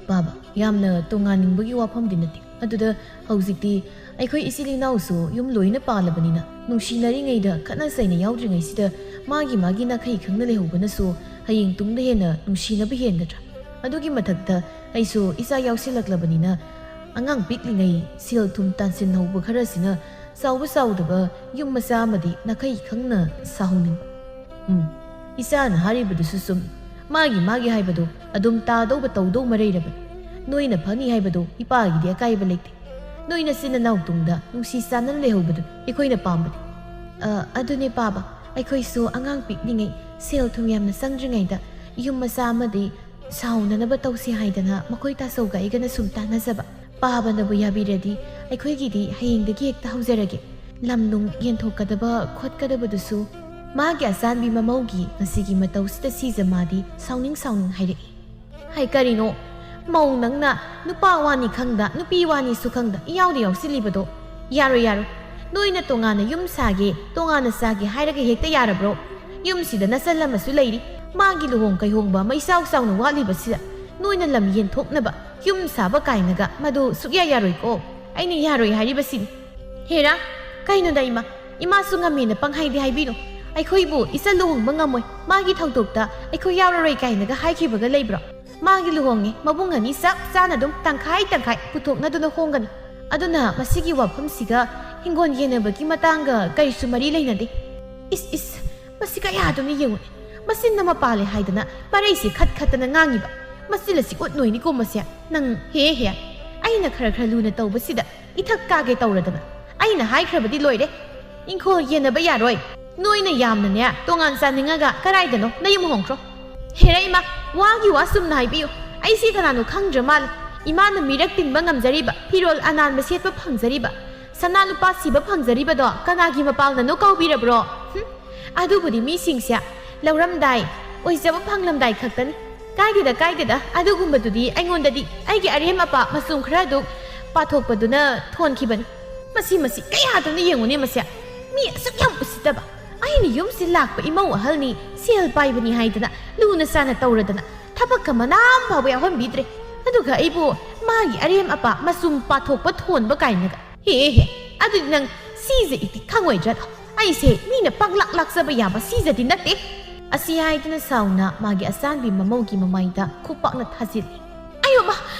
ꯕꯥꯕꯥ, ꯌꯥꯝꯅ ꯇꯣꯉꯥꯟꯅꯤꯡꯕꯒꯤ ꯋꯥꯐꯝꯗꯤ ꯅꯠꯇꯦ꯫ ꯑꯗꯨꯗ ꯍꯧꯖꯤꯛꯇꯤ ꯑꯩꯈꯣꯏ ꯏꯆꯤꯜ ꯏꯅꯥꯎꯁꯨ ꯌꯨꯝ ꯂꯣꯏꯅ ꯄꯥꯜꯂꯕꯅꯤꯅ, ꯅꯨꯡꯁꯤꯅꯔꯤꯉꯩꯗ ꯈꯠꯅ ꯆꯩꯅ ꯌꯥꯎꯗ꯭ꯔꯤꯉꯩꯁꯤꯗ ꯃꯥꯒꯤ ꯃꯥꯒꯤ ꯅꯥꯈꯩ ꯈꯪꯅ ꯂꯩꯍꯧꯕꯅꯁꯨ ꯍꯌꯦꯡ ꯇꯨꯡꯗ ꯍꯦꯟꯅ ꯅꯨꯡꯁꯤꯅꯕ ꯍꯦꯟꯒꯗ꯭ꯔꯥ? ꯑꯗꯨꯒꯤ ꯃꯊꯛꯇ ꯑꯩꯁꯨ ꯏꯆꯥ ꯌꯥꯎꯁꯤꯜꯂꯛꯂꯕꯅꯤꯅ, ꯑꯉꯥꯡ ꯄꯤꯛꯂꯤꯉꯩ ꯁꯦꯜ ꯊꯨꯝ ꯇꯥꯟꯁꯤꯟꯍꯧꯕ ꯈꯔꯁꯤꯅ ꯆꯥꯎꯕ ꯆꯥꯎꯗꯕ ꯌꯨꯝ ꯃꯆꯥ ꯑꯃꯗꯤ ꯅꯥꯈꯩ ꯈꯪꯅ ꯁꯥꯍꯧꯅꯤꯡꯕ꯫ ꯎꯝ, ꯏꯆꯥꯅ ꯍꯥꯏꯔꯤꯕꯗꯨꯁꯨ ꯆꯨꯝꯃꯤ꯫ ꯃꯥꯒꯤ ꯃꯥꯒꯤ ꯍꯥꯏꯕꯗꯨ ꯑꯗꯨꯝ ꯇꯥꯗꯧꯕ ꯇꯧꯗꯧ ꯃꯔꯩꯔꯕꯅꯤ꯫ ꯅꯣꯏꯅ ꯐꯅꯤ ꯍꯥꯏꯕꯗꯨ ꯏꯄꯥꯒꯤꯗꯤ ꯑꯀꯥꯏꯕ ꯂꯩꯇꯦ꯫ ꯅꯣꯏ ꯅꯆꯤꯟ ꯅꯅꯥꯎ ꯇꯨꯡꯗ ꯅꯨꯡꯁꯤ ꯆꯥꯟꯅꯅ ꯂꯩꯍꯧꯕꯗꯨ ꯑꯩꯈꯣꯏꯅ ꯄꯥꯝꯕꯅꯤ꯫ ꯑ, ꯑꯗꯨꯅꯦ ꯄꯥꯕ, ꯑꯩꯈꯣꯏꯁꯨ ꯑꯉꯥꯡ ꯄꯤꯛꯂꯤꯉꯩ ꯁꯦꯜ ꯊꯨꯝ ꯌꯥꯝꯅ ꯆꯪꯗ꯭ꯔꯤꯉꯩꯗ ꯌꯨꯝ ꯃꯆꯥ ꯑꯃꯗꯤ ꯁꯥꯎꯅꯅꯕ ꯇꯧꯁꯤ ꯍꯥꯏꯗꯅ ꯃꯈꯣꯏ ꯇꯥꯆꯧꯒ ꯑꯩꯒꯅ ꯁꯨꯝ ꯇꯥꯟꯅꯖꯕ꯫ ꯄꯥꯕꯅꯕꯨ ꯌꯥꯕꯤꯔꯗꯤ ꯑꯩꯈꯣꯏꯒꯤꯗꯤ ꯍꯌꯦꯡꯗꯒꯤ ꯍꯦꯛꯇ ꯍꯧꯖꯔꯒꯦ꯫ ꯂꯝ ꯅꯨꯡ ꯌꯦꯟꯊꯣꯛꯀꯗꯕ ꯈꯣꯠꯀꯗꯕꯗꯨꯁꯨ ꯃꯥꯒꯤ ꯑꯆꯥꯟꯕꯤ ꯃꯃꯧꯒꯤ ꯉꯁꯤꯒꯤ ꯃꯇꯧꯁꯤꯗ ꯁꯤꯖꯃꯥꯗꯤ ꯁꯥꯎꯅꯤꯡ ꯁꯥꯎꯅꯤꯡ ꯍꯥꯏꯔꯛꯏ꯫ "ꯍꯥꯏ ꯀꯔꯤꯅꯣ? ꯃꯧ ꯅꯪꯅ ꯅꯨꯄꯥ ꯋꯥꯅꯤ ꯈꯪꯗ, ꯅꯨꯄꯤ ꯋꯥꯅꯤꯁꯨ ꯈꯪꯗ ꯏꯌꯥꯎꯗ ꯌꯥꯎꯁꯤꯜꯂꯤꯕꯗꯣ? ꯌꯥꯔꯣꯏ, ꯌꯥꯔꯣꯏ꯫ ꯅꯣꯏꯅ ꯇꯣꯉꯥꯟꯅ ꯌꯨꯝ ꯁꯥꯒꯦ, ꯇꯣꯉꯥꯟꯅ ꯆꯥꯒꯦ ꯍꯥꯏꯔꯒ ꯍꯦꯛꯇ ꯌꯥꯔꯕ꯭ꯔꯣ? ꯌꯨꯝꯁꯤꯗ ꯅꯆꯜ ꯑꯃꯁꯨ ꯂꯩꯔꯤ꯫ ꯃꯥꯒꯤ ꯂꯨꯍꯣꯡ ꯀꯩꯍꯣꯡꯕ ꯑꯃ ꯏꯆꯥꯎ ꯆꯥꯎꯅ ꯋꯥꯠꯂꯤꯕꯁꯤꯗ ꯅꯣꯏꯅ ꯂꯝ ꯌꯦꯟꯊꯣꯛꯅꯕ ꯌꯨꯝ ꯁꯥꯕ ꯀꯥꯏꯅꯒ ꯃꯗꯨ ꯁꯨꯛꯌꯥ ꯌꯥꯔꯣꯏꯀꯣ꯫ ꯑꯩꯅ ꯌꯥꯔꯣꯏ ꯍꯥꯏꯔꯤꯕꯁꯤꯅꯤ꯫" "ꯍꯦꯔꯥ, ꯀꯩꯅꯣꯗ ꯏꯃꯥ, ꯏꯃꯥꯁꯨ ꯉꯝꯃꯦꯅ ꯄꯪꯍꯥꯏꯗꯤ ꯍꯥꯏꯕꯤꯅꯨ꯫ ꯑꯩꯈꯣꯏꯕꯨ ꯏꯆꯜ ꯂꯨꯍꯣꯡꯕ ꯉꯝꯃꯣꯏ, ꯃꯥꯒꯤ ꯊꯧꯗꯣꯛꯇ ꯑꯩꯈꯣꯏ ꯌꯥꯎꯔꯔꯣꯏ ꯀꯥꯏꯅꯒ ꯍꯥꯏꯈꯤꯕꯒ ꯂꯩꯕ꯭ꯔꯣ? ꯃꯥꯒꯤ ꯂꯨꯍꯣꯡꯉꯦ, ꯃꯕꯨꯡ ꯑꯅꯤ ꯆꯞ ꯆꯥꯅ ꯑꯗꯨꯝ ꯇꯪꯈꯥꯏ ꯇꯪꯈꯥꯏ ꯄꯨꯊꯣꯛꯅꯗꯨꯅ ꯍꯣꯡꯒꯅꯤ꯫ ꯑꯗꯨꯅ ꯃꯁꯤꯒꯤ ꯋꯥꯐꯝꯁꯤꯒ ꯍꯤꯡꯒꯣꯜ ꯌꯦꯟꯅꯕꯒꯤ ꯃꯇꯥꯡꯒ ꯀꯔꯤꯁꯨ ꯃꯔꯤ ꯂꯩꯅꯗꯦ꯫" "ꯏꯁ, ꯏꯁ, ꯃꯁꯤ ꯀꯌꯥꯗꯨꯅ ꯌꯦꯡꯉꯨꯅꯦ꯫ ꯃꯆꯤꯟꯅ ꯃꯄꯥꯜꯂꯦ ꯍꯥꯏꯗꯅ ꯃꯔꯩꯁꯦ ꯈꯠ ꯈꯠꯇꯅ ꯉꯥꯡꯉꯤꯕ꯫ ꯃꯆꯤꯜ ꯑꯁꯤ ꯎꯠ ꯅꯣꯏꯅꯤꯀꯣ ꯃꯁꯦ꯫ ꯅꯪ, ꯍꯦ, ꯍꯦ, ꯑꯩꯅ ꯈꯔ ꯈꯔ ꯂꯨꯅ ꯇꯧꯕꯁꯤꯗ ꯏꯊꯛ ꯀꯥꯒꯦ ꯇꯧꯔꯗꯅ꯫ ꯑꯩꯅ ꯍꯥꯏꯈ꯭ꯔꯕꯗꯤ ꯂꯣꯏꯔꯦ꯫ ꯏꯪꯈꯣꯜ ꯌꯦꯟꯅꯕ ꯌꯥꯔꯣꯏ꯫ ꯅꯣꯏꯅ ꯌꯥꯝꯅꯅꯦ ꯇꯣꯉꯥꯟ ꯆꯥꯅꯤꯡꯉꯒ ꯀꯗꯥꯏꯗꯅꯣ ꯅꯌꯨꯝ ꯍꯣꯡꯈ꯭ꯔꯣ꯫" "ꯍꯦꯔꯥ ꯏꯃꯥ, ꯋꯥꯒꯤ ꯋꯥ ꯆꯨꯝꯅ ꯍꯥꯏꯕꯤꯌꯨ꯫ ꯑꯩꯁꯦ ꯀꯅꯥꯅꯣ ꯈꯪꯗ꯭ꯔ ꯃꯥꯜꯂꯦ꯫ ꯏꯃꯥꯅ ꯃꯤꯔꯛ ꯇꯤꯟꯕ ꯉꯝꯖꯔꯤꯕ, ꯐꯤꯔꯣꯜ ꯑꯅꯥꯟꯕ ꯁꯦꯠꯄ ꯐꯪꯖꯔꯤꯕ, ꯁꯅꯥ ꯂꯨꯄꯥ ꯁꯤꯕ ꯐꯪꯖꯔꯤꯕꯗꯣ ꯀꯅꯥꯒꯤ ꯃꯄꯥꯜꯅꯅꯣ ꯀꯥꯎꯕꯤꯔꯕ꯭ꯔꯣ? ꯍꯨꯝ, ꯑꯗꯨꯕꯨꯗꯤ ꯃꯤꯁꯤꯡꯁꯦ ꯂꯧꯔꯝꯗꯥꯏ, ꯑꯣꯏꯖꯕ ꯐꯪꯂꯝꯗꯥꯏ ꯈꯛꯇꯅꯤ꯫ ꯀꯥꯏꯗꯦꯗ, ꯀꯥꯏꯗꯦꯗ, ꯑꯗꯨꯒꯨꯝꯕꯗꯨꯗꯤ ꯑꯩꯉꯣꯟꯗꯗꯤ ꯑꯩꯒꯤ ꯑꯔꯦꯝ ꯑꯄꯥ ꯃꯆꯨꯝ ꯈꯔ ꯑꯗꯨ ꯄꯥꯊꯣꯛꯄꯗꯨꯅ ꯊꯣꯟꯈꯤꯕꯅꯤ꯫" "ꯃꯁꯤ, ꯃꯁꯤ ꯀꯌꯥꯗꯨꯅ ꯌꯦꯡꯉꯨꯅꯦ ꯃꯁꯦ꯫ ꯃꯤ ꯑꯁꯨꯛ ꯌꯥꯝ ꯎꯁꯤꯠꯇꯕ꯫ ꯑꯩꯅ ꯌꯨꯝꯁꯤ ꯂꯥꯛꯄ ꯏꯃꯧ ꯑꯍꯜꯅꯤ, ꯁꯦꯜ ꯄꯥꯏꯕꯅꯤ ꯍꯥꯏꯗꯅ ꯂꯨꯅ ꯆꯥꯅ ꯇꯧꯔꯗꯅ ꯊꯕꯛꯀ ꯃꯅꯥ ꯑꯃ ꯐꯥꯎꯕ ꯌꯥꯎꯍꯟꯕꯤꯗ꯭ꯔꯦ꯫ ꯑꯗꯨꯒ ꯑꯩꯕꯨ ꯃꯥꯒꯤ ꯑꯔꯦꯝ ꯑꯄꯥ ꯃꯆꯨꯝ ꯄꯥꯊꯣꯛꯄ ꯊꯣꯟꯕ ꯀꯥꯏꯅꯒ꯫ ꯍꯦ, ꯍꯦ, ꯑꯗꯨꯗꯤ ꯅꯪ ꯁꯤꯖ ꯏꯇꯤ ꯈꯪꯉꯣꯏꯗ꯭ꯔꯥ? ꯑꯩꯁꯦ ꯃꯤꯅ ꯄꯪꯂꯥꯛ ꯂꯥꯛꯆꯕ ꯌꯥꯕ ꯁꯤꯖꯗꯤ ꯅꯠꯇꯦ꯫" ꯑꯁꯤ ꯍꯥꯏꯗꯨꯅ ꯁꯥꯎꯅ ꯃꯥꯒꯤ ꯑꯆꯥꯟꯕꯤ ꯃꯃꯧꯒꯤ ꯃꯃꯥꯏꯗ ꯈꯨꯄꯥꯛꯅ ꯊꯥꯖꯤꯜꯂꯤ꯫ "ꯑꯌꯣ ꯃꯥ,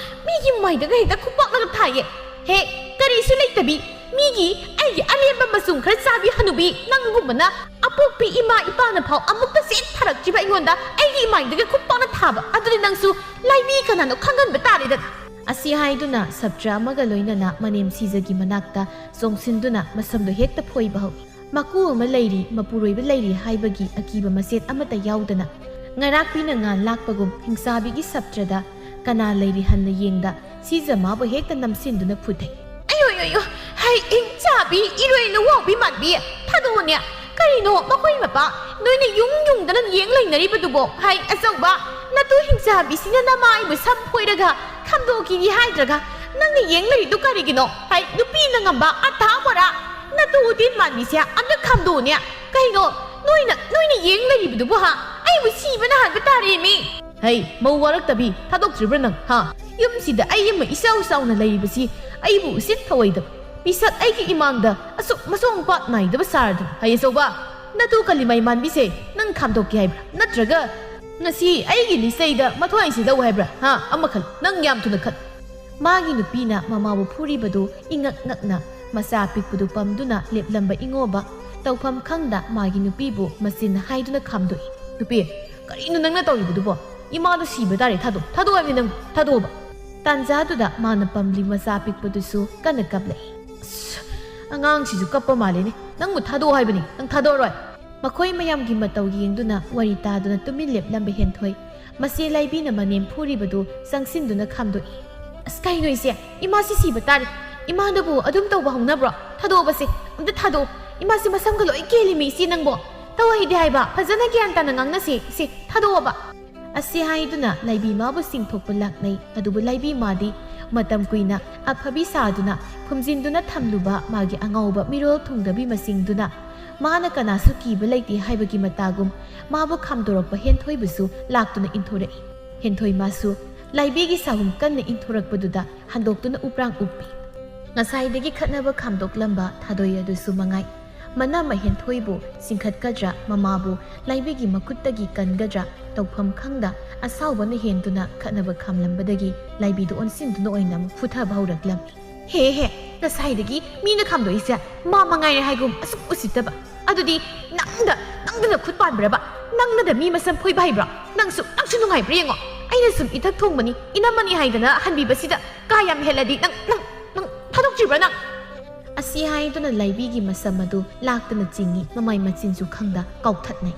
ꯃꯤꯒꯤ ꯃꯃꯥꯏꯗꯒ ꯍꯦꯛꯇ ꯈꯨꯄꯥꯛꯅꯒ ꯊꯥꯏꯌꯦ꯫ ꯍꯦ, ꯀꯔꯤꯁꯨ ꯂꯩꯇꯕꯤ, ꯃꯤꯒꯤ ꯑꯩꯒꯤ ꯑꯔꯦꯝꯕ ꯃꯆꯨꯝ ꯈꯔ ꯆꯥꯕꯤ ꯍꯅꯨꯕꯤ ꯅꯪꯒꯨꯝꯕꯅ ꯑꯄꯣꯛꯄꯤ ꯏꯃꯥ ꯏꯄꯥꯅ ꯐꯥꯎ ꯑꯃꯨꯛꯇ ꯆꯦꯠ ꯊꯥꯔꯛꯇ꯭ꯔꯤꯕ ꯑꯩꯉꯣꯟꯗ ꯑꯩꯒꯤ ꯏꯃꯥꯏꯗꯒ ꯈꯨꯄꯥꯛꯅ ꯊꯥꯕ꯫ ꯑꯗꯨꯗꯤ ꯅꯪꯁꯨ ꯂꯥꯏꯃꯤ ꯀꯅꯥꯅꯣ ꯈꯪꯍꯟꯕ ꯇꯥꯔꯦꯗꯅ꯫" ꯑꯁꯤ ꯍꯥꯏꯗꯨꯅ ꯁꯞꯇ꯭ꯔ ꯑꯃꯒ ꯂꯣꯏꯅꯅ ꯃꯅꯦꯝ ꯁꯤꯖꯒꯤ ꯃꯅꯥꯛꯇ ꯆꯣꯡꯁꯤꯟꯗꯨꯅ ꯃꯁꯝꯗꯣ ꯍꯦꯛꯇ ꯐꯣꯏꯕ ꯍꯧꯏ꯫ ꯃꯀꯨ ꯑꯃ ꯂꯩꯔꯤ, ꯃꯄꯨꯔꯣꯏꯕ ꯂꯩꯔꯤ ꯍꯥꯏꯕꯒꯤ ꯑꯀꯤꯕ ꯃꯆꯦꯠ ꯑꯃꯠꯇ ꯌꯥꯎꯗꯅ, ꯉꯔꯥꯛꯄꯤꯅ ꯉꯥ ꯂꯥꯛꯄꯒꯨꯝ ꯍꯤꯡꯆꯥꯕꯤꯒꯤ ꯁꯞꯇ꯭ꯔꯗ ꯀꯅꯥ ꯂꯩꯔꯤ ꯍꯟꯅ ꯌꯦꯡꯗ ꯁꯤꯖ ꯃꯥꯕꯨ ꯍꯦꯛꯇ ꯅꯝꯁꯤꯟꯗꯨꯅ ꯐꯨꯊꯩ꯫ "ꯑꯌꯣ, ꯑꯌꯣ, ꯑꯌꯣ, ꯑꯩ ꯍꯤꯡꯆꯥꯕꯤ, ꯏꯔꯣꯏ ꯂꯨꯋꯥꯎꯕꯤ ꯃꯥꯟꯕꯤ, ꯊꯥꯗꯣꯛꯑꯣꯅꯦ꯫ ꯀꯔꯤꯅꯣ ꯃꯈꯣꯏ ꯃꯄꯥ ꯅꯣꯏꯅ ꯌꯨꯡ ꯌꯨꯡꯗꯅ ꯌꯦꯡ ꯂꯩꯅꯔꯤꯕꯗꯨꯕꯣ? ꯍꯩ ꯑꯆꯧꯕ, ꯅꯇꯨ ꯍꯤꯡꯆꯥꯕꯤꯁꯤꯅ ꯅꯃꯥ ꯑꯩꯕꯨ ꯁꯝ ꯐꯣꯏꯔꯒ ꯈꯥꯝꯗꯣꯛꯈꯤꯅꯤ ꯍꯥꯏꯗ꯭ꯔꯒ ꯅꯪꯅ ꯌꯦꯡ ꯂꯩꯔꯤꯗꯨ ꯀꯔꯤꯒꯤꯅꯣ? ꯍꯩ ꯅꯨꯄꯤꯅ ꯉꯝꯕ ꯑꯊꯥ ꯃꯣꯔꯥ, ꯅꯇꯨ ꯎꯇꯤꯟ ꯃꯥꯟꯕꯤꯁꯦ ꯑꯝꯇ ꯈꯥꯝꯗꯣꯛꯑꯣꯅꯦ꯫ ꯀꯩꯅꯣ ꯅꯣꯏꯅ ꯅꯣꯏꯅ ꯌꯦꯡ ꯂꯩꯔꯤꯕꯗꯨꯕꯨ ꯍꯥ? ꯑꯩꯕꯨ ꯁꯤꯕꯅ ꯍꯥꯟꯕ ꯇꯥꯔꯦꯃꯤ꯫ ꯍꯩ, ꯃꯧ ꯋꯥꯔꯛꯇꯕꯤ, ꯊꯥꯗꯣꯛꯇ꯭ꯔꯤꯕ꯭ꯔꯥ ꯅꯪ, ꯍꯥ? ꯌꯨꯝꯁꯤꯗ ꯑꯩ ꯑꯃ ꯏꯆꯥꯎ ꯆꯥꯎꯅ ꯂꯩꯔꯤꯕꯁꯤ ꯑꯩꯕꯨ ꯎꯁꯤꯠ ꯊꯧꯑꯣꯏꯗꯕ, ꯄꯤꯁꯛ ꯑꯩꯒꯤ ꯏꯃꯥꯡꯗ ꯑꯁꯨꯛ ꯃꯁꯣꯡ ꯄꯥꯠ ꯅꯥꯏꯗꯕ ꯁꯥꯔꯗꯨꯅ꯫ ꯍꯩ ꯑꯆꯧꯕ, ꯅꯇꯨ ꯀꯂꯤꯃꯩ ꯃꯥꯟꯕꯤꯁꯦ ꯅꯪ ꯈꯥꯝꯗꯣꯛꯀꯦ ꯍꯥꯏꯕ꯭ꯔꯥ? ꯅꯠꯇ꯭ꯔꯒ ꯉꯁꯤ ꯑꯩꯒꯤ ꯂꯤꯆꯩꯗ ꯃꯊ꯭ꯋꯥꯏꯁꯤ ꯂꯧ ꯍꯥꯏꯕ꯭ꯔꯥ? ꯍꯥ? ꯑꯃꯈꯛ, ꯅꯪ ꯌꯥꯝ ꯊꯨꯅ ꯈꯟ꯫ ꯃꯥꯒꯤ ꯅꯨꯄꯤꯅ ꯃꯃꯥꯕꯨ ꯐꯨꯔꯤꯕꯗꯨ ꯏꯉꯛ ꯉꯛꯅ ꯃꯆꯥ ꯑꯄꯤꯛꯄꯗꯨ ꯄꯝꯗꯨꯅ ꯂꯦꯞꯂꯝꯕ ꯏꯉꯣꯕ ꯇꯧꯐꯝ ꯈꯪꯗ ꯃꯥꯒꯤ ꯅꯨꯄꯤꯕꯨ ꯃꯆꯤꯟ ꯍꯥꯏꯗꯨꯅ ꯈꯥꯝꯗꯣꯛꯏ꯫ ꯅꯨꯄꯤ, ꯀꯔꯤꯅꯣ ꯅꯪꯅ ꯇꯧꯔꯤꯕꯗꯨꯕꯣ? ꯏꯃꯥꯗꯣ ꯁꯤꯕ ꯇꯥꯔꯦ, ꯊꯥꯗꯣꯛ, ꯊꯥꯗꯣꯛꯑꯣ ꯍꯥꯏꯕꯅꯤ ꯅꯪ, ꯊꯥꯗꯣꯛꯑꯣꯕ꯫ ꯇꯥꯟꯖꯥꯗꯨꯗ ꯃꯥꯅ ꯄꯝꯂꯤ ꯃꯆꯥ ꯑꯄꯤꯛꯄꯗꯨꯁꯨ ꯀꯟꯅ ꯀꯞꯂꯛꯏ꯫ ꯑꯁ, ꯑꯉꯥꯡꯁꯤꯁꯨ ꯀꯞꯄ ꯃꯥꯜꯂꯦꯅꯦ꯫ ꯅꯪꯕꯨ ꯊꯥꯗꯣꯛꯑꯣ ꯍꯥꯏꯕꯅꯤ, ꯅꯪ ꯊꯥꯗꯣꯛꯑꯔꯣꯏ꯫ ꯃꯈꯣꯏ ꯃꯌꯥꯝꯒꯤ ꯃꯇꯧ ꯌꯦꯡꯗꯨꯅ ꯋꯥꯔꯤ ꯇꯥꯗꯨꯅ ꯇꯨꯃꯤꯟ ꯂꯦꯞꯂꯝꯕ ꯍꯦꯟꯊꯣꯏ ꯃꯆꯦ ꯂꯥꯏꯕꯤꯅ ꯃꯅꯦꯝ ꯐꯨꯔꯤꯕꯗꯨ ꯆꯪꯁꯤꯟꯗꯨꯅ ꯈꯥꯝꯗꯣꯛꯏ꯫ ꯑꯁ, ꯀꯩꯅꯣ ꯏꯆꯦ? ꯏꯃꯥꯁꯤ ꯁꯤꯕ ꯇꯥꯔꯦ꯫ ꯏꯃꯥꯗꯕꯨ ꯑꯗꯨꯝ ꯇꯧꯕ ꯍꯧꯅꯕ꯭ꯔꯣ? ꯊꯥꯗꯣꯛꯑꯣꯕꯁꯦ, ꯑꯝꯇ ꯊꯥꯗꯣꯛꯑꯣ꯫ ꯏꯃꯥꯁꯤ ꯃꯁꯝꯒ ꯂꯣꯏ ꯀꯦꯜꯂꯤꯃꯤ ꯏꯆꯦ ꯅꯪꯕꯣ꯫ ꯇꯧꯍꯩꯗꯦ ꯍꯥꯏꯕ, ꯐꯖꯅ ꯒ꯭ꯌꯥꯟ ꯇꯥꯅ ꯉꯥꯡꯅꯁꯦ ꯏꯆꯦ, ꯊꯥꯗꯣꯛꯑꯣꯕ꯫ ꯑꯁꯤ ꯍꯥꯏꯗꯨꯅ ꯂꯥꯏꯕꯤ ꯃꯥꯕꯨ ꯆꯤꯡꯊꯣꯛꯄ ꯂꯥꯛꯅꯩ꯫ ꯑꯗꯨꯕꯨ ꯂꯥꯏꯕꯤ ꯃꯥꯗꯤ ꯃꯇꯝ ꯀꯨꯏꯅ ꯑꯐꯕꯤ ꯁꯥꯗꯨꯅ ꯐꯨꯝꯖꯤꯟꯗꯨꯅ ꯊꯝꯂꯨꯕ ꯃꯥꯒꯤ ꯑꯉꯥꯎꯕ ꯃꯤꯔꯣꯜ ꯊꯨꯡꯗꯕꯤ ꯃꯁꯤꯡꯗꯨꯅ ꯃꯥꯅ ꯀꯅꯥꯁꯨ ꯀꯤꯕ ꯂꯩꯇꯦ ꯍꯥꯏꯕꯒꯤ ꯃꯇꯥꯒꯨꯝ ꯃꯥꯕꯨ ꯈꯥꯝꯗꯣꯔꯛꯄ ꯍꯦꯟꯊꯣꯏꯕꯨꯁꯨ ꯂꯥꯛꯇꯨꯅ ꯏꯟꯊꯣꯔꯛꯏ꯫ ꯍꯦꯟꯊꯣꯏ ꯃꯥꯁꯨ ꯂꯥꯏꯕꯤꯒꯤ ꯁꯥꯍꯨꯝ ꯀꯟꯅ ꯏꯟꯊꯣꯔꯛꯄꯗꯨꯗ ꯍꯟꯗꯣꯛꯇꯨꯅ ꯎꯄ꯭ꯔꯥꯡ ꯎꯞꯄꯤ꯫ ꯉꯁꯥꯏꯗꯒꯤ ꯈꯠꯅꯕ ꯈꯥꯝꯗꯣꯛꯂꯝꯕ ꯊꯥꯗꯣꯏ ꯑꯗꯨꯁꯨ ꯃꯉꯥꯏ꯫ ꯃꯅꯝꯃ ꯍꯦꯟꯊꯣꯏꯕꯨ ꯆꯤꯡꯈꯠꯀꯗ꯭ꯔꯥ, ꯃꯃꯥꯕꯨ ꯂꯥꯏꯕꯤꯒꯤ ꯃꯈꯨꯠꯇꯒꯤ ꯀꯟꯒꯗ꯭ꯔꯥ ꯇꯧꯐꯝ ꯈꯪꯗ ꯑꯁꯥꯎꯕꯅ ꯍꯦꯟꯗꯨꯅ ꯈꯠꯅꯕ ꯈꯥꯝꯂꯝꯕꯗꯒꯤ ꯂꯥꯏꯕꯤꯗꯨ ꯑꯣꯟꯁꯤꯟꯗꯨꯅ ꯑꯣꯏꯅ ꯑꯃꯨꯛ ꯐꯨꯊꯕ ꯍꯧꯔꯛꯂꯝꯃꯤ꯫ ꯍꯦ ꯍꯦ, ꯉꯁꯥꯏꯗꯒꯤ ꯃꯤꯅ ꯈꯥꯝꯗꯣꯛꯏꯁꯦ ꯃꯥ ꯃꯉꯥꯏꯔꯦ ꯍꯥꯏꯒꯨꯝ ꯑꯁꯨꯛ ꯎꯁꯤꯠꯇꯕ꯫ ꯑꯗꯨꯗꯤ ꯅꯪꯗ, ꯅꯪꯗꯅ ꯈꯨꯠ ꯄꯥꯟꯕ꯭ꯔꯕ? ꯅꯪꯅꯗ ꯃꯤ ꯃꯁꯝ ꯐꯣꯏꯕ ꯍꯩꯕ꯭ꯔꯣ? ꯅꯪꯁꯨ, ꯅꯪꯁꯨ ꯅꯨꯡꯉꯥꯏꯕ꯭ꯔꯥ ꯌꯦꯡꯉꯣ꯫ ꯑꯩꯅ ꯁꯨꯝ ꯏꯊꯛ ꯊꯣꯡꯕꯅꯤ, ꯏꯅꯝꯃꯅꯤ ꯍꯥꯏꯗꯅ ꯍꯟꯕꯤꯕꯁꯤꯗ ꯀꯥ ꯌꯥꯝ ꯍꯦꯜꯂꯗꯤ ꯅꯪ, ꯅꯪ, ꯅꯪ ꯊꯥꯗꯣꯛꯇ꯭ꯔꯤꯕ꯭ꯔꯥ ꯅꯪ? ꯑꯁꯤ ꯍꯥꯏꯗꯨꯅ ꯂꯥꯏꯕꯤꯒꯤ ꯃꯁꯝ ꯑꯗꯨ ꯂꯥꯛꯇꯨꯅ ꯆꯤꯡꯏ, ꯃꯃꯥꯏ ꯃꯆꯤꯟꯁꯨ ꯈꯪꯗ ꯀꯥꯎꯊꯠꯅꯩ꯫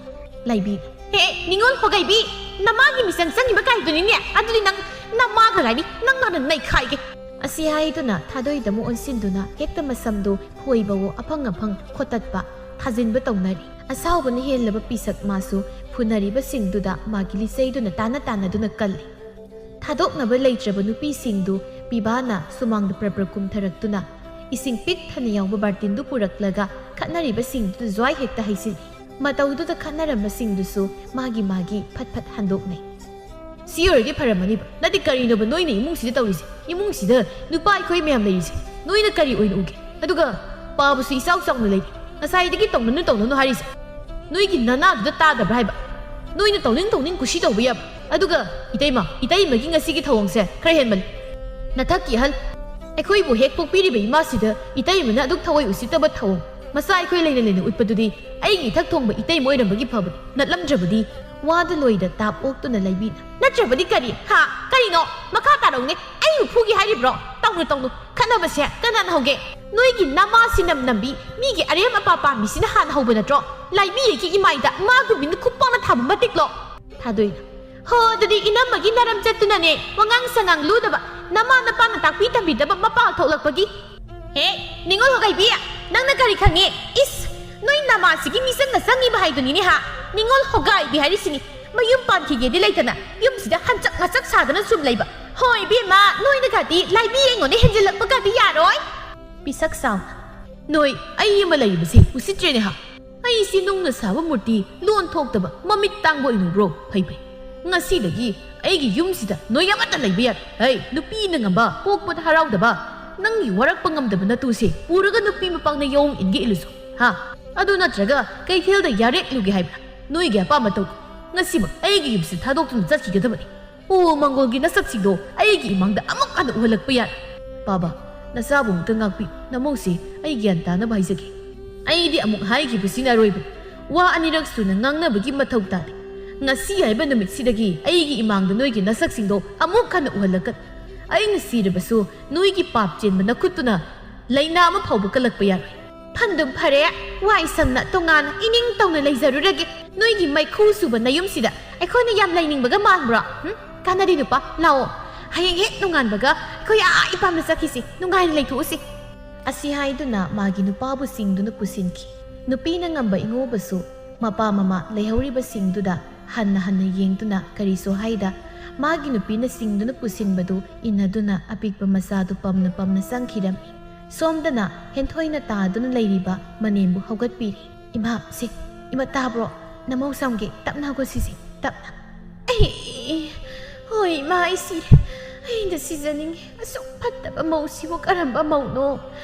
ꯂꯥꯏꯕꯤ, ꯍꯦ, ꯅꯤꯉꯣꯜ ꯍꯣꯒꯩꯕꯤ, ꯅꯃꯥꯒꯤ ꯃꯤꯆꯪ ꯆꯪꯉꯤꯕ ꯀꯥꯏꯗꯨꯅꯤꯅꯦ꯫ ꯑꯗꯨꯗꯤ ꯅꯪ ꯅꯃꯥꯒ ꯂꯥꯏꯅꯤ, ꯅꯪ ꯅꯥꯅ ꯅꯩꯈꯥꯏꯒꯦ꯫ ꯑꯁꯤ ꯍꯥꯏꯗꯨꯅ ꯊꯥꯗꯣꯏꯗ ꯑꯃꯨꯛ ꯑꯣꯟꯁꯤꯟꯗꯨꯅ ꯍꯦꯛꯇ ꯃꯁꯝꯗꯨ ꯐꯣꯏꯕꯋꯣ ꯑꯐꯪ ꯑꯐꯪ ꯈꯣꯠꯇꯠꯄ, ꯊꯥꯖꯤꯟꯕ ꯇꯧꯅꯔꯤ꯫ ꯑꯁꯥꯎꯕꯅ ꯍꯦꯜꯂꯕ ꯄꯤꯁꯛ ꯃꯥꯁꯨ ꯐꯨꯅꯔꯤꯕꯁꯤꯡꯗꯨꯗ ꯃꯥꯒꯤ ꯂꯤꯆꯩꯗꯨꯅ ꯇꯥꯟꯅ ꯇꯥꯟꯅꯗꯨꯅ ꯀꯜꯂꯤ꯫ ꯊꯥꯗꯣꯛꯅꯕ ꯂꯩꯇ꯭ꯔꯕ ꯅꯨꯄꯤꯁꯤꯡꯗꯨ ꯄꯤꯕꯥꯅ ꯁꯨꯃꯥꯡꯗ ꯄ꯭ꯔꯞ ꯄ꯭ꯔꯞ ꯀꯨꯝꯊꯔꯛꯇꯨꯅ ꯏꯁꯤꯡ ꯄꯤꯛ ꯊꯟꯅ ꯌꯥꯎꯕ ꯕꯥꯔꯇꯤꯟꯗꯨ ꯄꯨꯔꯛꯂꯒ ꯈꯠꯅꯔꯤꯕꯁꯤꯡꯗꯨꯗ ꯖ꯭ꯋꯥꯏ ꯍꯦꯛꯇ ꯍꯩꯖꯤꯜꯂꯤ꯫ ꯃꯇꯧꯗꯨꯗ ꯈꯠꯅꯔꯝꯕꯁꯤꯡꯗꯨꯁꯨ ꯃꯥꯒꯤ ꯃꯥꯒꯤ ꯐꯠ ꯐꯠ ꯍꯟꯗꯣꯛꯅꯩ꯫ ꯁꯤ ꯑꯣꯏꯔꯗꯤ ꯐꯔꯝꯃꯅꯤꯕ꯫ ꯅꯠꯇꯦ, ꯀꯔꯤꯅꯣꯕ ꯅꯣꯏꯅ ꯏꯃꯨꯡꯁꯤꯗ ꯇꯧꯔꯤꯁꯦ? ꯏꯃꯨꯡꯁꯤꯗ ꯅꯨꯄꯥ ꯑꯩꯈꯣꯏ ꯃꯌꯥꯝ ꯂꯩꯔꯤꯁꯦ ꯅꯣꯏꯅ ꯀꯔꯤ ꯑꯣꯏꯅ ꯎꯒꯦ? ꯑꯗꯨꯒ ꯄꯥꯕꯁꯨ ꯏꯆꯥꯎ ꯆꯥꯎꯅ ꯂꯩꯔꯤ꯫ ꯉꯁꯥꯏꯗꯒꯤ ꯇꯧꯅꯅꯨ ꯇꯧꯅꯅꯨ ꯍꯥꯏꯔꯤꯁꯦ ꯅꯣꯏꯒꯤ ꯅꯅꯥꯗꯨꯗ ꯇꯥꯗꯕ꯭ꯔꯥ ꯍꯥꯏꯕ? ꯅꯣꯏꯅ ꯇꯧꯅꯤꯡ ꯇꯧꯅꯤꯡ ꯀꯨꯁꯤ ꯇꯧꯕ ꯌꯥꯕ꯫ ꯑꯗꯨꯒ ꯏꯇꯩꯃ, ꯏꯇꯩꯃꯒꯤ ꯉꯁꯤꯒꯤ ꯊꯧꯑꯣꯡꯁꯦ ꯈꯔ ꯍꯦꯟꯃꯜꯂꯤ꯫ ꯅꯊꯛꯀꯤ ꯑꯍꯜ, ꯑꯩꯈꯣꯏꯕꯨ ꯍꯦꯛ ꯄꯣꯛꯄꯤꯔꯤꯕ ꯏꯃꯥꯁꯤꯗ ꯏꯇꯩꯃꯅ ꯑꯗꯨꯛ ꯊꯑꯣꯏ ꯎꯁꯤꯠꯇꯕ ꯊꯧꯑꯣꯡ꯫ ꯃꯆꯥ ꯑꯩꯈꯣꯏ ꯂꯩꯅ ꯂꯩꯅ ꯎꯠꯄꯗꯨꯗꯤ ꯑꯩꯒꯤ ꯏꯊꯛ ꯊꯣꯡꯕ ꯏꯇꯩꯃ ꯑꯣꯏꯔꯝꯕꯒꯤ ꯐꯕꯅꯤ꯫ ꯅꯠꯂꯝꯗ꯭ꯔꯕꯗꯤ ꯋꯥꯗ ꯂꯣꯏꯗ ꯇꯥꯞ ꯑꯣꯛꯇꯨꯅ ꯂꯩꯕꯤꯅ꯫ ꯅꯠꯇ꯭ꯔꯕꯗꯤ ꯀꯔꯤ? ꯍꯥ? ꯀꯔꯤꯅꯣ? ꯃꯈꯥ ꯇꯥꯔꯛꯎꯅꯦ꯫ ꯑꯩꯕꯨ ꯐꯨꯒꯦ ꯍꯥꯏꯔꯤꯕ꯭ꯔꯣ? ꯇꯧꯅꯨ, ꯇꯧꯅꯨ꯫ ꯈꯠꯅꯕꯁꯦ ꯀꯅꯥꯅ ꯍꯧꯒꯦ? ꯅꯣꯏꯒꯤ ꯅꯃꯥꯁꯤ ꯅꯝ ꯅꯝꯕꯤ ꯃꯤꯒꯤ ꯑꯔꯦꯝ ꯑꯄꯥ ꯄꯥꯝꯃꯤꯁꯤꯅ ꯍꯥꯟꯅ ꯍꯧꯕ ꯅꯠꯇ꯭ꯔꯣ? ꯂꯥꯏꯕꯤꯔꯩꯒꯤ ꯏꯃꯥꯏꯗ ꯃꯥꯒꯨꯝꯕꯤꯅ ꯈꯨꯄꯥꯛꯅ ꯊꯥꯕ ꯃꯇꯤꯛꯂꯣ? ꯊꯥꯗꯣꯏꯅ꯫ ꯍꯣ, ꯑꯗꯨꯗꯤ ꯏꯅꯝꯃꯒꯤ ꯅꯔꯝ ꯆꯠꯇꯨꯅꯅꯦ ꯋꯥꯉꯥꯡ ꯁꯉꯥꯡ ꯂꯨꯗꯕ, ꯅꯃꯥ ꯅꯄꯥꯅ ꯇꯥꯛꯄꯤ ꯇꯝꯕꯤꯗꯕ ꯃꯄꯥ ꯊꯣꯛꯂꯛꯄꯒꯤ꯫ ꯍꯦ, ꯅꯤꯉꯣꯜ ꯍꯣꯒꯥꯏꯕꯤ, ꯅꯪꯅ ꯀꯔꯤ ꯈꯪꯉꯤ? ꯏꯁ, ꯅꯣꯏ ꯅꯃꯥꯁꯤꯒꯤ ꯃꯤꯆꯪꯅ ꯆꯪꯉꯤꯕ ꯍꯥꯏꯗꯨꯅꯤꯅꯦ ꯍꯥ? ꯅꯤꯉꯣꯜ ꯍꯣꯒꯥꯏꯕꯤ ꯍꯥꯏꯔꯤꯁꯤꯅꯤ꯫ ꯃꯌꯨꯝ ꯄꯥꯟꯈꯤꯒꯦꯗꯤ ꯂꯩꯇꯅ ꯌꯨꯝꯁꯤꯗ ꯍꯟꯆꯛ ꯉꯆꯛ ꯁꯥꯗꯅ ꯁꯨꯝ ꯂꯩꯕ꯫ ꯍꯣꯏ ꯏꯕꯦꯝꯃ, ꯅꯣꯏꯅꯒꯗꯤ ꯂꯥꯏꯕꯤ ꯑꯩꯉꯣꯟꯗ ꯍꯦꯟꯖꯤꯜꯂꯛꯄꯒꯗꯤ ꯌꯥꯔꯣꯏ꯫ ꯄꯤꯁꯛ ꯆꯥꯎꯅ꯫ ꯅꯣꯏ ꯑꯩ ꯑꯃ ꯂꯩꯔꯤꯕꯁꯤ ꯎꯁꯤꯠꯇ꯭ꯔꯦꯅꯦ ꯍꯥ? ꯑꯩꯁꯤ ꯅꯨꯡꯅ ꯁꯥꯕ ꯃꯨꯔꯇꯤ ꯂꯣꯟ ꯊꯣꯛꯇꯕ ꯃꯃꯤꯠ ꯇꯥꯡꯕ ꯑꯣꯏꯅ ꯎꯕ꯭ꯔꯣ? ꯐꯩ ꯐꯩ꯫ ꯉꯁꯤꯗꯒꯤ ꯑꯩꯒꯤ ꯌꯨꯝꯁꯤꯗ ꯅꯣꯏ ꯑꯃꯠꯇ ꯂꯩꯕ ꯌꯥꯔꯣꯏ꯫ ꯍꯩ, ꯅꯨꯄꯤꯅ ꯉꯝꯕ, ꯄꯣꯛꯄꯗ ꯍꯔꯥꯎꯗꯕ, ꯅꯪꯒꯤ ꯋꯥꯔꯛꯄ ꯉꯝꯗꯕ ꯅꯇꯨꯁꯦ ꯄꯨꯔꯒ ꯅꯨꯄꯤ ꯃꯄꯥꯡꯅ ꯌꯥꯑꯣꯡ ꯏꯟꯒꯦ ꯏꯜꯂꯨꯁꯨ꯫ ꯍꯥ? ꯑꯗꯨ ꯅꯠꯇ꯭ꯔꯒ ꯀꯩꯊꯦꯜꯗ ꯌꯥꯔꯦꯛꯂꯨꯒꯦ ꯍꯥꯏꯕ꯭ꯔꯥ? ꯅꯣꯏꯒꯤ ꯑꯄꯥꯝꯕ ꯇꯧ꯫ ꯉꯁꯤꯃꯛ ꯑꯩꯒꯤ ꯌꯨꯝꯁꯤ ꯊꯥꯗꯣꯛꯇꯨꯅ ꯆꯠꯈꯤꯒꯗꯕꯅꯤ꯫ ꯑꯣ, ꯃꯪꯒꯣꯜꯒꯤ ꯅꯁꯛꯁꯤꯡꯗꯣ ꯑꯩꯒꯤ ꯏꯃꯥꯡꯗ ꯑꯃꯨꯛ ꯍꯟꯅ ꯎꯍꯜꯂꯛꯄ ꯌꯥꯔꯦ꯫ ꯄꯥꯕ, ꯅꯆꯥꯕꯨ ꯑꯃꯨꯛꯇ ꯉꯥꯛꯄꯤ꯫ ꯅꯃꯧꯁꯦ ꯑꯩ ꯒ꯭ꯌꯥꯟ ꯇꯥꯅꯕ ꯍꯥꯏꯖꯒꯦ꯫ ꯑꯩꯗꯤ ꯑꯃꯨꯛ ꯍꯥꯏꯈꯤꯕꯁꯤꯅ ꯑꯔꯣꯏꯕꯅꯤ꯫ ꯋꯥ ꯑꯅꯤꯔꯛ ꯁꯨꯅ ꯉꯥꯡꯅꯕꯒꯤ ꯃꯊꯧ ꯇꯥꯗꯦ꯫ ꯉꯁꯤ ꯍꯥꯏꯕ ꯅꯨꯃꯤꯠꯁꯤꯗꯒꯤ ꯑꯩꯒꯤ ꯏꯃꯥꯡꯗ ꯅꯣꯏꯒꯤ ꯅꯁꯛꯁꯤꯡꯗꯣ ꯑꯃꯨꯛ ꯍꯟꯅ ꯎꯍꯜꯂꯛꯀꯅꯨ꯫ ꯑꯩꯅ ꯁꯤꯔꯕꯁꯨ ꯅꯣꯏꯒꯤ ꯄꯥꯞ ꯆꯦꯟꯕ ꯅꯈꯨꯠꯇꯨꯅ ꯂꯩꯅꯥ ꯑꯃ ꯐꯥꯎꯕ ꯀꯜꯂꯛꯄ ꯌꯥꯔꯣꯏ꯫ ꯐꯟꯗꯨꯝ ꯐꯔꯦ, ꯋꯥꯏ ꯁꯪꯅ ꯇꯣꯉꯥꯟꯅ ꯏꯅꯤꯡ ꯇꯧꯅ ꯂꯩꯖꯔꯨꯔꯒꯦ꯫ ꯅꯣꯏꯒꯤ ꯃꯩꯈꯨ ꯁꯨꯕ ꯅꯌꯨꯝꯁꯤꯗ ꯑꯩꯈꯣꯏꯅ ꯌꯥꯝ ꯂꯩꯅꯤꯡꯕꯒ ꯃꯥꯟꯕ꯭ꯔꯣ? ꯍꯨꯝ? ꯀꯥꯟꯅꯗꯦ ꯅꯨꯄꯥ, ꯂꯥꯛꯑꯣ꯫ ꯍꯌꯦꯡ ꯍꯦꯛ ꯅꯣꯡꯉꯥꯟꯕꯒ ꯑꯩꯈꯣꯏ ꯑꯥ ꯏꯄꯥꯝꯗ ꯆꯠꯈꯤꯁꯤ, ꯅꯨꯡꯉꯥꯏꯅ ꯂꯩꯊꯣꯛꯎꯁꯤ꯫ ꯑꯁꯤ ꯍꯥꯏꯗꯨꯅ ꯃꯥꯒꯤ ꯅꯨꯄꯥꯕꯨ ꯆꯤꯡꯗꯨꯅ ꯄꯨꯁꯤꯟꯈꯤ꯫ ꯅꯨꯄꯤꯅ ꯉꯝꯕ ꯏꯉꯣꯕꯁꯨ ꯃꯄꯥ ꯃꯃꯥ ꯂꯩꯍꯧꯔꯤꯕꯁꯤꯡꯗꯨꯗ ꯍꯟꯅ ꯍꯟꯅ ꯌꯦꯡꯗꯨꯅ ꯀꯔꯤꯁꯨ ꯍꯥꯏꯗ, ꯃꯥꯒꯤ ꯅꯨꯄꯤꯅ ꯆꯤꯡꯗꯨꯅ ꯄꯨꯁꯤꯟꯕꯗꯨ ꯏꯟꯅꯗꯨꯅ ꯑꯄꯤꯛꯄ ꯃꯆꯥꯗꯨ ꯄꯝꯅ ꯄꯝꯅ ꯆꯪꯈꯤꯔꯝꯃꯤ꯫ ꯁꯣꯝꯗꯅ ꯍꯦꯟꯊꯣꯏꯅ ꯇꯥꯗꯨꯅ ꯂꯩꯔꯤꯕ ꯃꯅꯦꯝꯕꯨ ꯍꯧꯒꯠꯄꯤꯔꯦ꯫ "ꯏꯃꯥ, ꯁꯦ, ꯏꯃꯥ ꯇꯥꯕ꯭ꯔꯣ? ꯅꯃꯧ ꯆꯪꯒꯦ, ꯇꯞꯅ ꯍꯧꯒꯠꯁꯤꯁꯦ, ꯇꯞꯅ꯫" "ꯑꯩ, ꯍꯣꯏ ꯏꯃꯥ, ꯑꯩ ꯁꯤꯔꯦ꯫ ꯑꯩꯅ ꯁꯤꯖꯅꯤꯡꯉꯤ꯫ ꯑꯁꯨꯛ ꯐꯠꯇꯕ ꯃꯧꯁꯤꯕꯨ ꯀꯔꯝꯕ ꯃꯧꯅꯣ?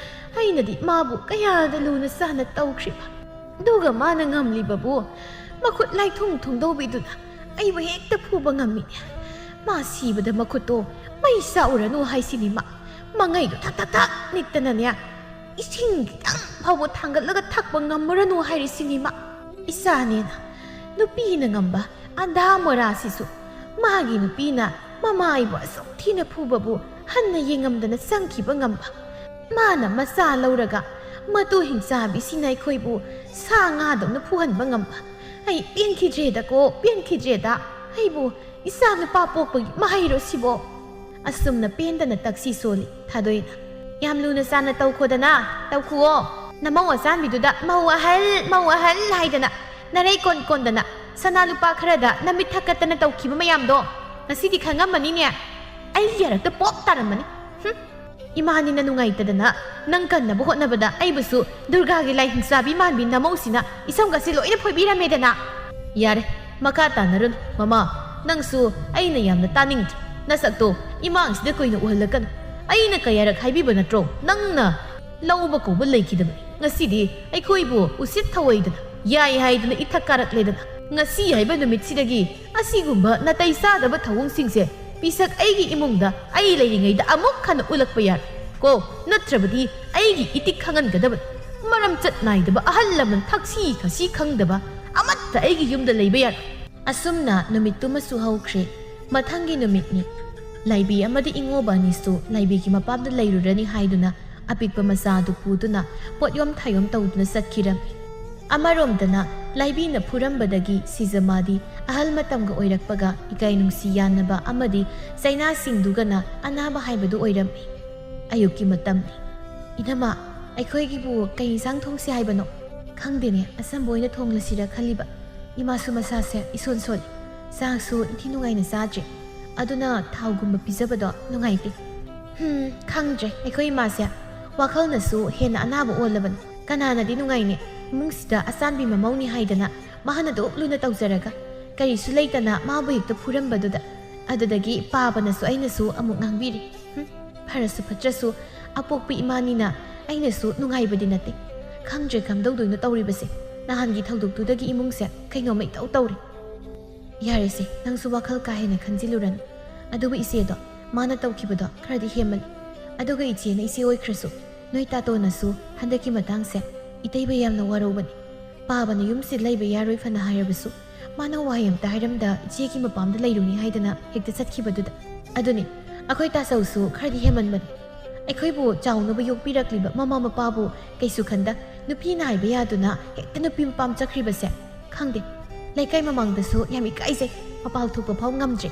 ꯑꯩꯅꯗꯤ ꯃꯥꯕꯨ ꯀꯌꯥꯗ ꯂꯨꯅ ꯆꯥꯅ ꯇꯧꯈ꯭ꯔꯤꯕ꯫ ꯑꯗꯨꯒ ꯃꯥꯅ ꯉꯝꯂꯤꯕꯕꯨ ꯃꯈꯨꯠ ꯂꯥꯏꯊꯨꯡ ꯊꯨꯡꯗꯧꯕꯤꯗꯨꯅ ꯑꯩꯕꯨ ꯍꯦꯛꯇ ꯐꯨꯕ ꯉꯝꯃꯤꯅꯦ꯫ ꯃꯥ ꯁꯤꯕꯗ ꯃꯈꯨꯠꯇꯣ ꯃꯩ ꯆꯥꯛꯎꯔꯅꯨ ꯍꯥꯏꯁꯤꯅꯤ ꯃꯥ꯫ ꯃꯉꯩꯗꯣ ꯊꯛ ꯊꯛ ꯊꯛ ꯅꯤꯛꯇꯅꯅꯦ, ꯏꯁꯤꯡ ꯈꯤꯇꯪ ꯐꯥꯎꯕ ꯊꯥꯡꯒꯠꯂꯒ ꯊꯛꯄ ꯉꯝꯃꯨꯔꯅꯨ ꯍꯥꯏꯔꯤꯁꯤꯅꯤ ꯃꯥ꯫ ꯏꯆꯥꯅꯦꯅ ꯅꯨꯄꯤꯅ ꯉꯝꯕ ꯑꯟꯙꯥ ꯃꯣꯔꯥꯁꯤꯁꯨ ꯃꯥꯒꯤ ꯅꯨꯄꯤꯅ ꯃꯃꯥꯏꯕꯨ ꯑꯁꯨꯛ ꯊꯤꯅ ꯐꯨꯕꯕꯨ ꯍꯟꯅ ꯌꯦꯡꯉꯝꯗꯅ ꯆꯪꯈꯤꯕ ꯉꯝꯕ꯫ ꯃꯥꯅ ꯃꯆꯥ ꯂꯧꯔꯒ ꯃꯇꯨ ꯍꯤꯡꯆꯥꯕꯤꯁꯤꯅ ꯑꯩꯈꯣꯏꯕꯨ ꯁꯥ ꯉꯥꯗꯧꯅ ꯐꯨꯍꯟꯕ ꯉꯝꯕ꯫ ꯑꯩ ꯄꯦꯟꯈꯤꯗ꯭ꯔꯦꯗꯀꯣ, ꯄꯦꯟꯈꯤꯗ꯭ꯔꯦꯗ꯫ ꯑꯩꯕꯨ ꯏꯆꯥ ꯅꯨꯄꯥ ꯄꯣꯛꯄꯒꯤ ꯃꯍꯩꯔꯣ ꯁꯤꯕꯣ?" ꯑꯁꯨꯝꯅ ꯄꯦꯟꯗꯅ ꯇꯛꯁꯤ ꯁꯣꯜꯂꯤ ꯊꯥꯗꯣꯏꯅ꯫ "ꯌꯥꯝ ꯂꯨꯅ ꯆꯥꯅ ꯇꯧꯈꯣꯗꯅ, ꯇꯧꯈꯨꯑꯣ꯫ ꯅꯃꯧ ꯑꯆꯥꯟꯕꯤꯗꯨꯗ ꯃꯧ ꯑꯍꯜ, ꯃꯧ ꯑꯍꯜ ꯍꯥꯏꯗꯅ ꯅꯔꯩ ꯀꯣꯟ ꯀꯣꯟꯗꯅ ꯁꯅꯥ ꯂꯨꯄꯥ ꯈꯔꯗ ꯅꯃꯤꯠ ꯊꯛꯀꯠꯇꯅ ꯇꯧꯈꯤꯕ ꯃꯌꯥꯝꯗꯣ ꯉꯁꯤꯗꯤ ꯈꯪꯉꯝꯃꯅꯤꯅꯦ꯫ ꯑꯩꯒꯤ ꯌꯥꯔꯛꯇ ꯄꯣꯞ ꯇꯥꯔꯝꯃꯅꯤ꯫ ꯍꯨꯝ꯫ ꯏꯃꯥꯅꯤꯅ ꯅꯨꯡꯉꯥꯏꯇꯗꯅ ꯅꯪ ꯀꯟꯅꯕ ꯍꯣꯠꯅꯕꯗ ꯑꯩꯕꯨꯁꯨ ꯗꯨꯔꯒꯥꯒꯤ ꯂꯥꯏ ꯍꯤꯡꯆꯥꯕꯤ ꯃꯥꯟꯕꯤ ꯅꯃꯧꯁꯤꯅ ꯏꯁꯝꯒꯁꯦ ꯂꯣꯏꯅ ꯐꯣꯏꯕꯤꯔꯝꯃꯦꯗꯅ꯫ ꯌꯥꯔꯦ, ꯃꯈꯥ ꯇꯥꯅꯔꯨꯅꯨ꯫ ꯃꯃꯥ, ꯅꯪꯁꯨ ꯑꯩꯅ ꯌꯥꯝꯅ ꯇꯥꯅꯤꯡꯗ꯭ꯔꯦ꯫ ꯅꯁꯛꯇꯣ ꯏꯃꯥꯡꯁꯤꯗ ꯀꯨꯏꯅ ꯎꯍꯜꯂꯛꯀꯅꯨ꯫ ꯑꯩꯅ ꯀꯌꯥꯔꯛ ꯍꯥꯏꯕꯤꯕ ꯅꯠꯇ꯭ꯔꯣ? ꯅꯪꯅ ꯂꯧꯕ ꯀꯧꯕ ꯂꯩꯈꯤꯗꯕꯅꯤ꯫ ꯉꯁꯤꯗꯤ ꯑꯩꯈꯣꯏꯕꯨ ꯎꯁꯤꯠ ꯊꯑꯣꯏꯗꯅ ꯌꯥꯏ ꯍꯥꯏꯗꯨꯅ ꯏꯊꯛ ꯀꯥꯔꯛꯂꯦꯗꯅ꯫ ꯉꯁꯤ ꯍꯥꯏꯕ ꯅꯨꯃꯤꯠꯁꯤꯗꯒꯤ ꯑꯁꯤꯒꯨꯝꯕ ꯅꯥꯇꯩ ꯆꯥꯗꯕ ꯊꯧꯑꯣꯡꯁꯤꯡꯁꯦ ꯄꯤꯁꯛ ꯑꯩꯒꯤ ꯏꯃꯨꯡꯗ ꯑꯩ ꯂꯩꯔꯤꯉꯩꯗ ꯑꯃꯨꯛ ꯍꯟꯅ ꯎꯠꯂꯛꯄ ꯌꯥꯔꯣꯏ ꯀꯣ, ꯅꯠꯇ꯭ꯔꯕꯗꯤ ꯑꯩꯒꯤ ꯏꯇꯤꯛ ꯈꯪꯍꯟꯒꯗꯕꯅꯤ꯫ ꯃꯔꯝ ꯆꯠ ꯅꯥꯏꯗꯕ ꯑꯍꯜ ꯂꯃꯟ ꯊꯛꯁꯤ ꯈꯥꯁꯤ ꯈꯪꯗꯕ ꯑꯃꯠꯇ ꯑꯩꯒꯤ ꯌꯨꯝꯗ ꯂꯩꯕ ꯌꯥꯔꯣꯏ꯫ ꯑꯁꯨꯝꯅ ꯅꯨꯃꯤꯠꯇꯨꯃꯁꯨ ꯍꯧꯈ꯭ꯔꯦ꯫ ꯃꯊꯪꯒꯤ ꯅꯨꯃꯤꯠꯅꯤ꯫ ꯂꯥꯏꯕꯤ ꯑꯃꯗꯤ ꯏꯉꯣꯕ ꯑꯅꯤꯁꯨ ꯂꯥꯏꯕꯤꯒꯤ ꯃꯄꯥꯝꯗ ꯂꯩꯔꯨꯔꯅꯤ ꯍꯥꯏꯗꯨꯅ ꯑꯄꯤꯛꯄ ꯃꯆꯥ ꯑꯗꯨ ꯄꯨꯗꯨꯅ ꯄꯣꯠꯌꯣꯝ ꯊꯥꯌꯣꯝ ꯇꯧꯗꯨꯅ ꯆꯠꯈꯤꯔꯝꯃꯤ꯫ ꯑꯃꯔꯣꯝꯗꯅ ꯂꯥꯏꯕꯤꯅ ꯐꯨꯔꯝꯕꯗꯒꯤ ꯁꯤꯖꯃꯥꯗꯤ ꯑꯍꯜ ꯃꯇꯝꯒ ꯑꯣꯏꯔꯛꯄꯒ ꯏꯀꯥꯏ ꯅꯨꯡꯁꯤ ꯌꯥꯟꯅꯕ ꯑꯃꯗꯤ ꯆꯩꯅꯥꯁꯤꯡꯗꯨꯒꯅ ꯑꯅꯥꯕ ꯍꯥꯏꯕꯗꯨ ꯑꯣꯏꯔꯝꯃꯤ꯫ ꯑꯌꯨꯛꯀꯤ ꯃꯇꯝꯅꯤ꯫ "ꯏꯅꯝꯃ, ꯑꯩꯈꯣꯏꯒꯤꯕꯨ ꯀꯩ ꯏꯟꯁꯥꯡ ꯊꯣꯡꯁꯤ ꯍꯥꯏꯕꯅꯣ? ꯈꯪꯗꯦꯅꯦ, ꯑꯆꯝꯕ ꯑꯣꯏꯅ ꯊꯣꯡꯂꯁꯤꯔ ꯈꯜꯂꯤꯕ꯫ ꯏꯃꯥꯁꯨ ꯃꯁꯥꯁꯦ ꯏꯁꯣꯟ ꯁꯣꯜꯂꯤ꯫ ꯆꯥꯛꯁꯨ ꯏꯟꯊꯤ ꯅꯨꯡꯉꯥꯏꯅ ꯆꯥꯗ꯭ꯔꯤ꯫ ꯑꯗꯨꯅ ꯊꯥꯎꯒꯨꯝꯕ ꯄꯤꯖꯕꯗꯣ ꯅꯨꯡꯉꯥꯏꯇꯦ꯫ ꯍꯨꯝ, ꯈꯪꯗ꯭ꯔꯦ, ꯑꯩꯈꯣꯏ ꯏꯃꯥꯁꯦ ꯋꯥꯈꯜꯅꯁꯨ ꯍꯦꯟꯅ ꯑꯅꯥꯕ ꯑꯣꯜꯂꯕꯅꯤ꯫ ꯀꯅꯥꯅꯗꯤ ꯅꯨꯡꯉꯥꯏꯅꯤ? ꯏꯃꯨꯡꯁꯤꯗ ꯑꯆꯥꯟꯕꯤ ꯃꯃꯧꯅꯤ ꯍꯥꯏꯗꯅ ꯃꯥꯅ ꯑꯗꯨꯛ ꯂꯨꯅ ꯇꯧꯖꯔꯒ ꯀꯔꯤꯁꯨ ꯂꯩꯇꯅ ꯃꯥꯕꯨ ꯍꯦꯛꯇ ꯐꯨꯔꯝꯕꯗꯨꯗ꯫ ꯑꯗꯨꯗꯒꯤ ꯄꯥꯕꯅꯁꯨ ꯑꯩꯅꯁꯨ ꯑꯃꯨꯛ ꯉꯥꯡꯕꯤꯔꯤ꯫ ꯍꯨꯝ, ꯐꯔꯁꯨ ꯐꯠꯇ꯭ꯔꯁꯨ ꯑꯄꯣꯛꯄ ꯏꯃꯥꯅꯤꯅ ꯑꯩꯅꯁꯨ ꯅꯨꯡꯉꯥꯏꯕꯗꯤ ꯅꯠꯇꯦ꯫ ꯈꯪꯗ꯭ꯔꯦ ꯀꯝꯗꯧꯗꯣꯏꯅꯣ ꯇꯧꯔꯤꯕꯁꯦ꯫ ꯅꯍꯥꯟꯒꯤ ꯊꯧꯗꯣꯛꯇꯨꯗꯒꯤ ꯏꯃꯨꯡꯁꯦ ꯀꯩꯅꯣꯝꯃ ꯏꯇꯧ ꯇꯧꯔꯦ꯫ ꯌꯥꯔꯦꯁꯦ, ꯅꯪꯁꯨ ꯋꯥꯈꯜ ꯀꯥ ꯍꯦꯟꯅ ꯈꯟꯖꯤꯜꯂꯨꯔꯅꯨ꯫ ꯑꯗꯨꯕꯨ ꯏꯆꯦꯗꯣ, ꯃꯥꯅ ꯇꯧꯈꯤꯕꯗꯣ ꯈꯔꯗꯤ ꯍꯦꯟꯃꯜꯂꯤ꯫ ꯑꯗꯨꯒ ꯏꯆꯦꯅ ꯏꯆꯦ ꯑꯣꯏꯈ꯭ꯔꯁꯨ, ꯅꯣꯏ ꯇꯥꯇꯣꯟꯅꯁꯨ ꯍꯟꯗꯛꯀꯤ ꯃꯇꯥꯡꯁꯦ ꯏꯇꯩꯕ ꯌꯥꯝꯅ ꯋꯥꯔꯧꯕꯅꯤ꯫ ꯄꯥꯕꯅ ꯌꯨꯝꯁꯤ ꯂꯩꯕ ꯌꯥꯔꯣꯏ ꯐꯅ ꯍꯥꯏꯔꯕꯁꯨ, ꯃꯥꯅ ꯋꯥꯍꯩ ꯑꯝꯇ ꯍꯥꯏꯔꯝꯗ ꯏꯆꯦꯒꯤ ꯃꯄꯥꯝꯗ ꯂꯩꯔꯨꯅꯤ ꯍꯥꯏꯗꯅ ꯍꯦꯛꯇ ꯆꯠꯈꯤꯕꯗꯨꯗ꯫ ꯑꯗꯨꯅꯤ, ꯑꯩꯈꯣꯏ ꯇꯥꯆꯧꯁꯨ ꯈꯔꯗꯤ ꯍꯦꯟꯃꯟꯕꯅꯤ꯫ ꯑꯩꯈꯣꯏꯕꯨ ꯆꯥꯎꯅꯕ ꯌꯣꯛꯄꯤꯔꯛꯂꯤꯕ ꯃꯃꯥ ꯃꯄꯥꯕꯨ ꯀꯩꯁꯨ ꯈꯟꯗ ꯅꯨꯄꯤ ꯅꯥꯏꯕ ꯌꯥꯗꯨꯅ ꯍꯦꯛꯇ ꯅꯨꯄꯤ ꯃꯄꯥꯝ ꯆꯠꯈ꯭ꯔꯤꯕꯁꯦ꯫ ꯈꯪꯗꯦ, ꯂꯩꯀꯥꯏ ꯃꯃꯥꯡꯗꯁꯨ ꯌꯥꯝ ꯏꯀꯥꯏꯖꯩ, ꯃꯄꯥꯜ ꯊꯣꯛꯄ ꯐꯥꯎ ꯉꯝꯗ꯭ꯔꯦ꯫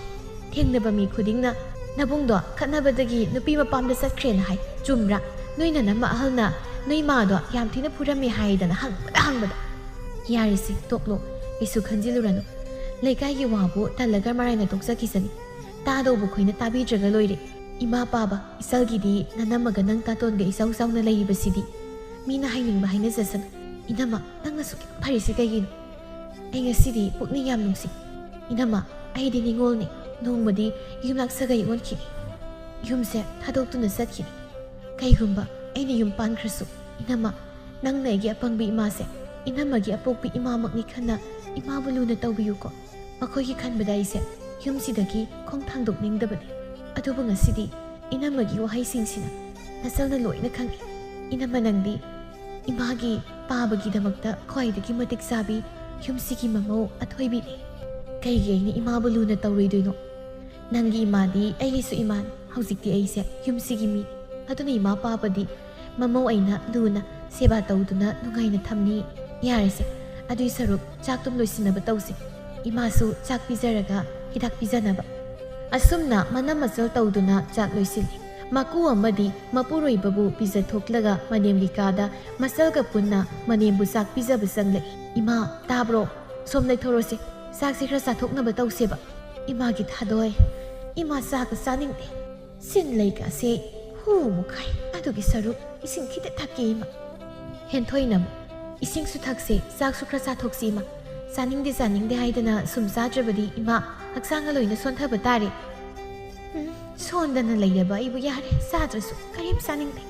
ꯊꯦꯡꯅꯕ ꯃꯤ ꯈꯨꯗꯤꯡꯅ ꯅꯕꯨꯡꯗꯣ ꯈꯠꯅꯕꯗꯒꯤ ꯅꯨꯄꯤ ꯃꯄꯥꯝꯗ ꯆꯠꯈ꯭ꯔꯦꯅ ꯍꯥꯏ꯫ ꯆꯨꯝꯕ꯭ꯔꯥ? ꯅꯣꯏ ꯅꯅꯝꯃ ꯑꯍꯜꯅ ꯅꯣꯏ ꯃꯥꯗꯣ ꯌꯥꯝ ꯊꯤꯅ ꯐꯨꯔꯝꯃꯦ ꯍꯥꯏꯗꯅ ꯍꯪꯕꯗ ꯍꯪꯕꯗ꯫ ꯌꯥꯔꯦꯁꯦ, ꯇꯣꯛꯂꯣ, ꯀꯩꯁꯨ ꯈꯟꯖꯤꯜꯂꯨꯔꯅꯨ꯫ ꯂꯩꯀꯥꯏꯒꯤ ꯋꯥꯕꯨ ꯇꯜꯂꯒ ꯃꯔꯥꯏꯅ ꯇꯣꯛꯆꯈꯤꯁꯅꯤ꯫ ꯇꯥꯗꯧꯕ ꯈꯣꯏꯅ ꯇꯥꯕꯤꯗ꯭ꯔꯒ ꯂꯣꯏꯔꯦ꯫ ꯏꯃꯥ ꯄꯥꯕ, ꯏꯆꯜꯒꯤꯗꯤ ꯅꯅꯝꯃꯒ ꯅꯪ ꯇꯥꯇꯣꯟꯒ ꯏꯆꯥꯎ ꯆꯥꯎꯅ ꯂꯩꯔꯤꯕꯁꯤꯗꯤ꯫ ꯃꯤꯅ ꯍꯥꯏꯅꯤꯡꯕ ꯍꯥꯏꯅꯖꯁꯅꯨ꯫ ꯏꯅꯝꯃ, ꯅꯪꯅ ꯁꯨꯛ ꯌꯥꯝ ꯐꯔꯤꯁꯤ ꯀꯩꯒꯤꯅꯣ? ꯑꯩ ꯉꯁꯤꯗꯤ ꯄꯨꯛꯅꯤꯡ ꯌꯥꯝ ꯅꯨꯡꯁꯤ꯫ ꯏꯅꯝꯃ, ꯑꯩꯗꯤ ꯅꯤꯉꯣꯜꯅꯤ꯫ ꯅꯣꯡꯃꯗꯤ ꯌꯨꯝꯅꯥꯛ ꯁꯥꯒꯩ ꯑꯣꯟꯈꯤꯅꯤ꯫ ꯌꯨꯝꯁꯦ ꯊꯥꯗꯣꯛꯇꯨꯅ ꯆꯠꯈꯤꯅꯤ꯫ ꯀꯩꯒꯨꯝꯕ ꯑꯩꯅ ꯌꯨꯝ ꯄꯥꯟꯈ꯭ꯔꯁꯨ, ꯏꯅꯝꯃ, ꯅꯪꯅ ꯑꯩꯒꯤ ꯑꯄꯪꯕꯤ ꯏꯃꯥꯁꯦ ꯏꯅꯝꯃꯒꯤ ꯑꯄꯣꯛꯄꯤ ꯏꯃꯥꯃꯛꯅꯤ ꯈꯟꯅ ꯏꯃꯥꯕꯨ ꯂꯨꯅ ꯇꯧꯕꯤꯌꯨꯀꯣ꯫ ꯃꯈꯣꯏꯒꯤ ꯈꯟꯕꯗ ꯑꯩꯁꯦ ꯌꯨꯝꯁꯤꯗꯒꯤ ꯈꯣꯡ ꯊꯥꯡꯗꯣꯛꯅꯤꯡꯗꯕꯅꯤ꯫ ꯑꯗꯨꯕꯨ ꯉꯁꯤꯗꯤ ꯏꯅꯝꯃꯒꯤ ꯋꯥꯍꯩꯁꯤꯡꯁꯤꯅ ꯅꯆꯜꯅ ꯂꯣꯏꯅ ꯈꯪꯏ꯫ ꯏꯅꯝꯃ, ꯅꯪꯗꯤ ꯏꯃꯥꯒꯤ ꯄꯥꯕꯒꯤꯗꯃꯛꯇ ꯈ꯭ꯋꯥꯏꯗꯒꯤ ꯃꯇꯤꯛ ꯆꯥꯕꯤ ꯌꯨꯝꯁꯤꯒꯤ ꯃꯃꯧ ꯑꯊꯣꯏꯕꯤꯅꯤ꯫ ꯀꯩꯒꯤ ꯑꯩꯅ ꯏꯃꯥꯕꯨ ꯂꯨꯅ ꯇꯧꯔꯣꯏꯗꯣꯏꯅꯣ? ꯅꯪꯒꯤ ꯏꯃꯥꯗꯤ ꯑꯩꯒꯤꯁꯨ ꯏꯃꯥꯅꯤ꯫ ꯍꯧꯖꯤꯛꯇꯤ ꯑꯩꯁꯦ ꯌꯨꯝꯁꯤꯒꯤ ꯃꯤ꯫ ꯑꯗꯨꯅ ꯏꯃꯥ ꯄꯥꯕꯗꯤ ꯃꯃꯧ ꯑꯩꯅ ꯂꯨꯅ ꯁꯦꯕꯥ ꯇꯧꯗꯨꯅ ꯅꯨꯡꯉꯥꯏꯅ ꯊꯝꯅꯤ꯫ "ꯌꯥꯔꯦꯁꯦ, ꯑꯗꯨꯏ ꯁꯔꯨꯛ ꯆꯥꯛꯇꯨꯝ ꯂꯣꯏꯁꯤꯟꯅꯕ ꯇꯧꯁꯦ꯫ ꯏꯃꯥꯁꯨ ꯆꯥꯛ ꯄꯤꯖꯔꯒ ꯍꯤꯗꯥꯛ ꯄꯤꯖꯅꯕ"꯫ ꯑꯁꯨꯝꯅ ꯃꯅꯝ ꯃꯆꯜ ꯇꯧꯗꯨꯅ ꯆꯥꯛ ꯂꯣꯏꯁꯤꯜꯂꯤ꯫ ꯃꯀꯨ ꯑꯃꯗꯤ ꯃꯄꯨꯔꯣꯏꯕꯕꯨ ꯄꯤꯖꯊꯣꯛꯂꯒ ꯃꯅꯦꯝꯒꯤ ꯀꯥꯗ ꯃꯆꯜꯒ ꯄꯨꯟꯅ ꯃꯅꯦꯝꯕꯨ ꯆꯥꯛ ꯄꯤꯖꯕ ꯆꯪꯂꯛꯏ꯫ "ꯏꯃꯥ, ꯇꯥꯕ꯭ꯔꯣ? ꯁꯣꯝ ꯂꯩꯊꯣꯔꯛꯁꯦ, ꯆꯥꯛꯁꯤ ꯈꯔ ꯆꯥꯊꯣꯛꯅꯕ ꯇꯧꯁꯦꯕ꯫ ꯏꯃꯥꯒꯤ ꯊꯥꯗꯣꯏ, ꯏꯃꯥ ꯆꯥꯒ ꯆꯥꯅꯤꯡꯗꯦ꯫ ꯁꯤꯟ ꯂꯩꯒꯁꯦ ꯍꯨ ꯃꯨꯛꯈꯥꯏ, ꯑꯗꯨꯒꯤ ꯁꯔꯨꯛ ꯏꯁꯤꯡ ꯈꯤꯇ ꯊꯛꯀꯦ ꯏꯃꯥ"꯫ ꯍꯦꯟꯊꯣꯏꯅ ꯑꯃꯨꯛ, "ꯏꯁꯤꯡꯁꯨ ꯊꯛꯁꯦ, ꯆꯥꯛꯁꯨ ꯈꯔ ꯆꯥꯊꯣꯛꯁꯤ ꯏꯃꯥ꯫ ꯆꯥꯅꯤꯡꯗꯦ ꯆꯥꯅꯤꯡꯗꯦ ꯍꯥꯏꯗꯅ ꯁꯨꯝ ꯆꯥꯗ꯭ꯔꯕꯗꯤ ꯏꯃꯥ ꯍꯛꯆꯥꯡꯒ ꯂꯣꯏꯅ ꯁꯣꯟꯊꯕ ꯇꯥꯔꯦ"꯫ "ꯎꯝ, ꯁꯣꯟꯗꯅ ꯂꯩꯔꯕ ꯑꯩꯕꯨ ꯌꯥꯔꯦ, ꯆꯥꯗ꯭ꯔꯁꯨ ꯀꯔꯤꯝ ꯆꯥꯅꯤꯡꯗꯦ"꯫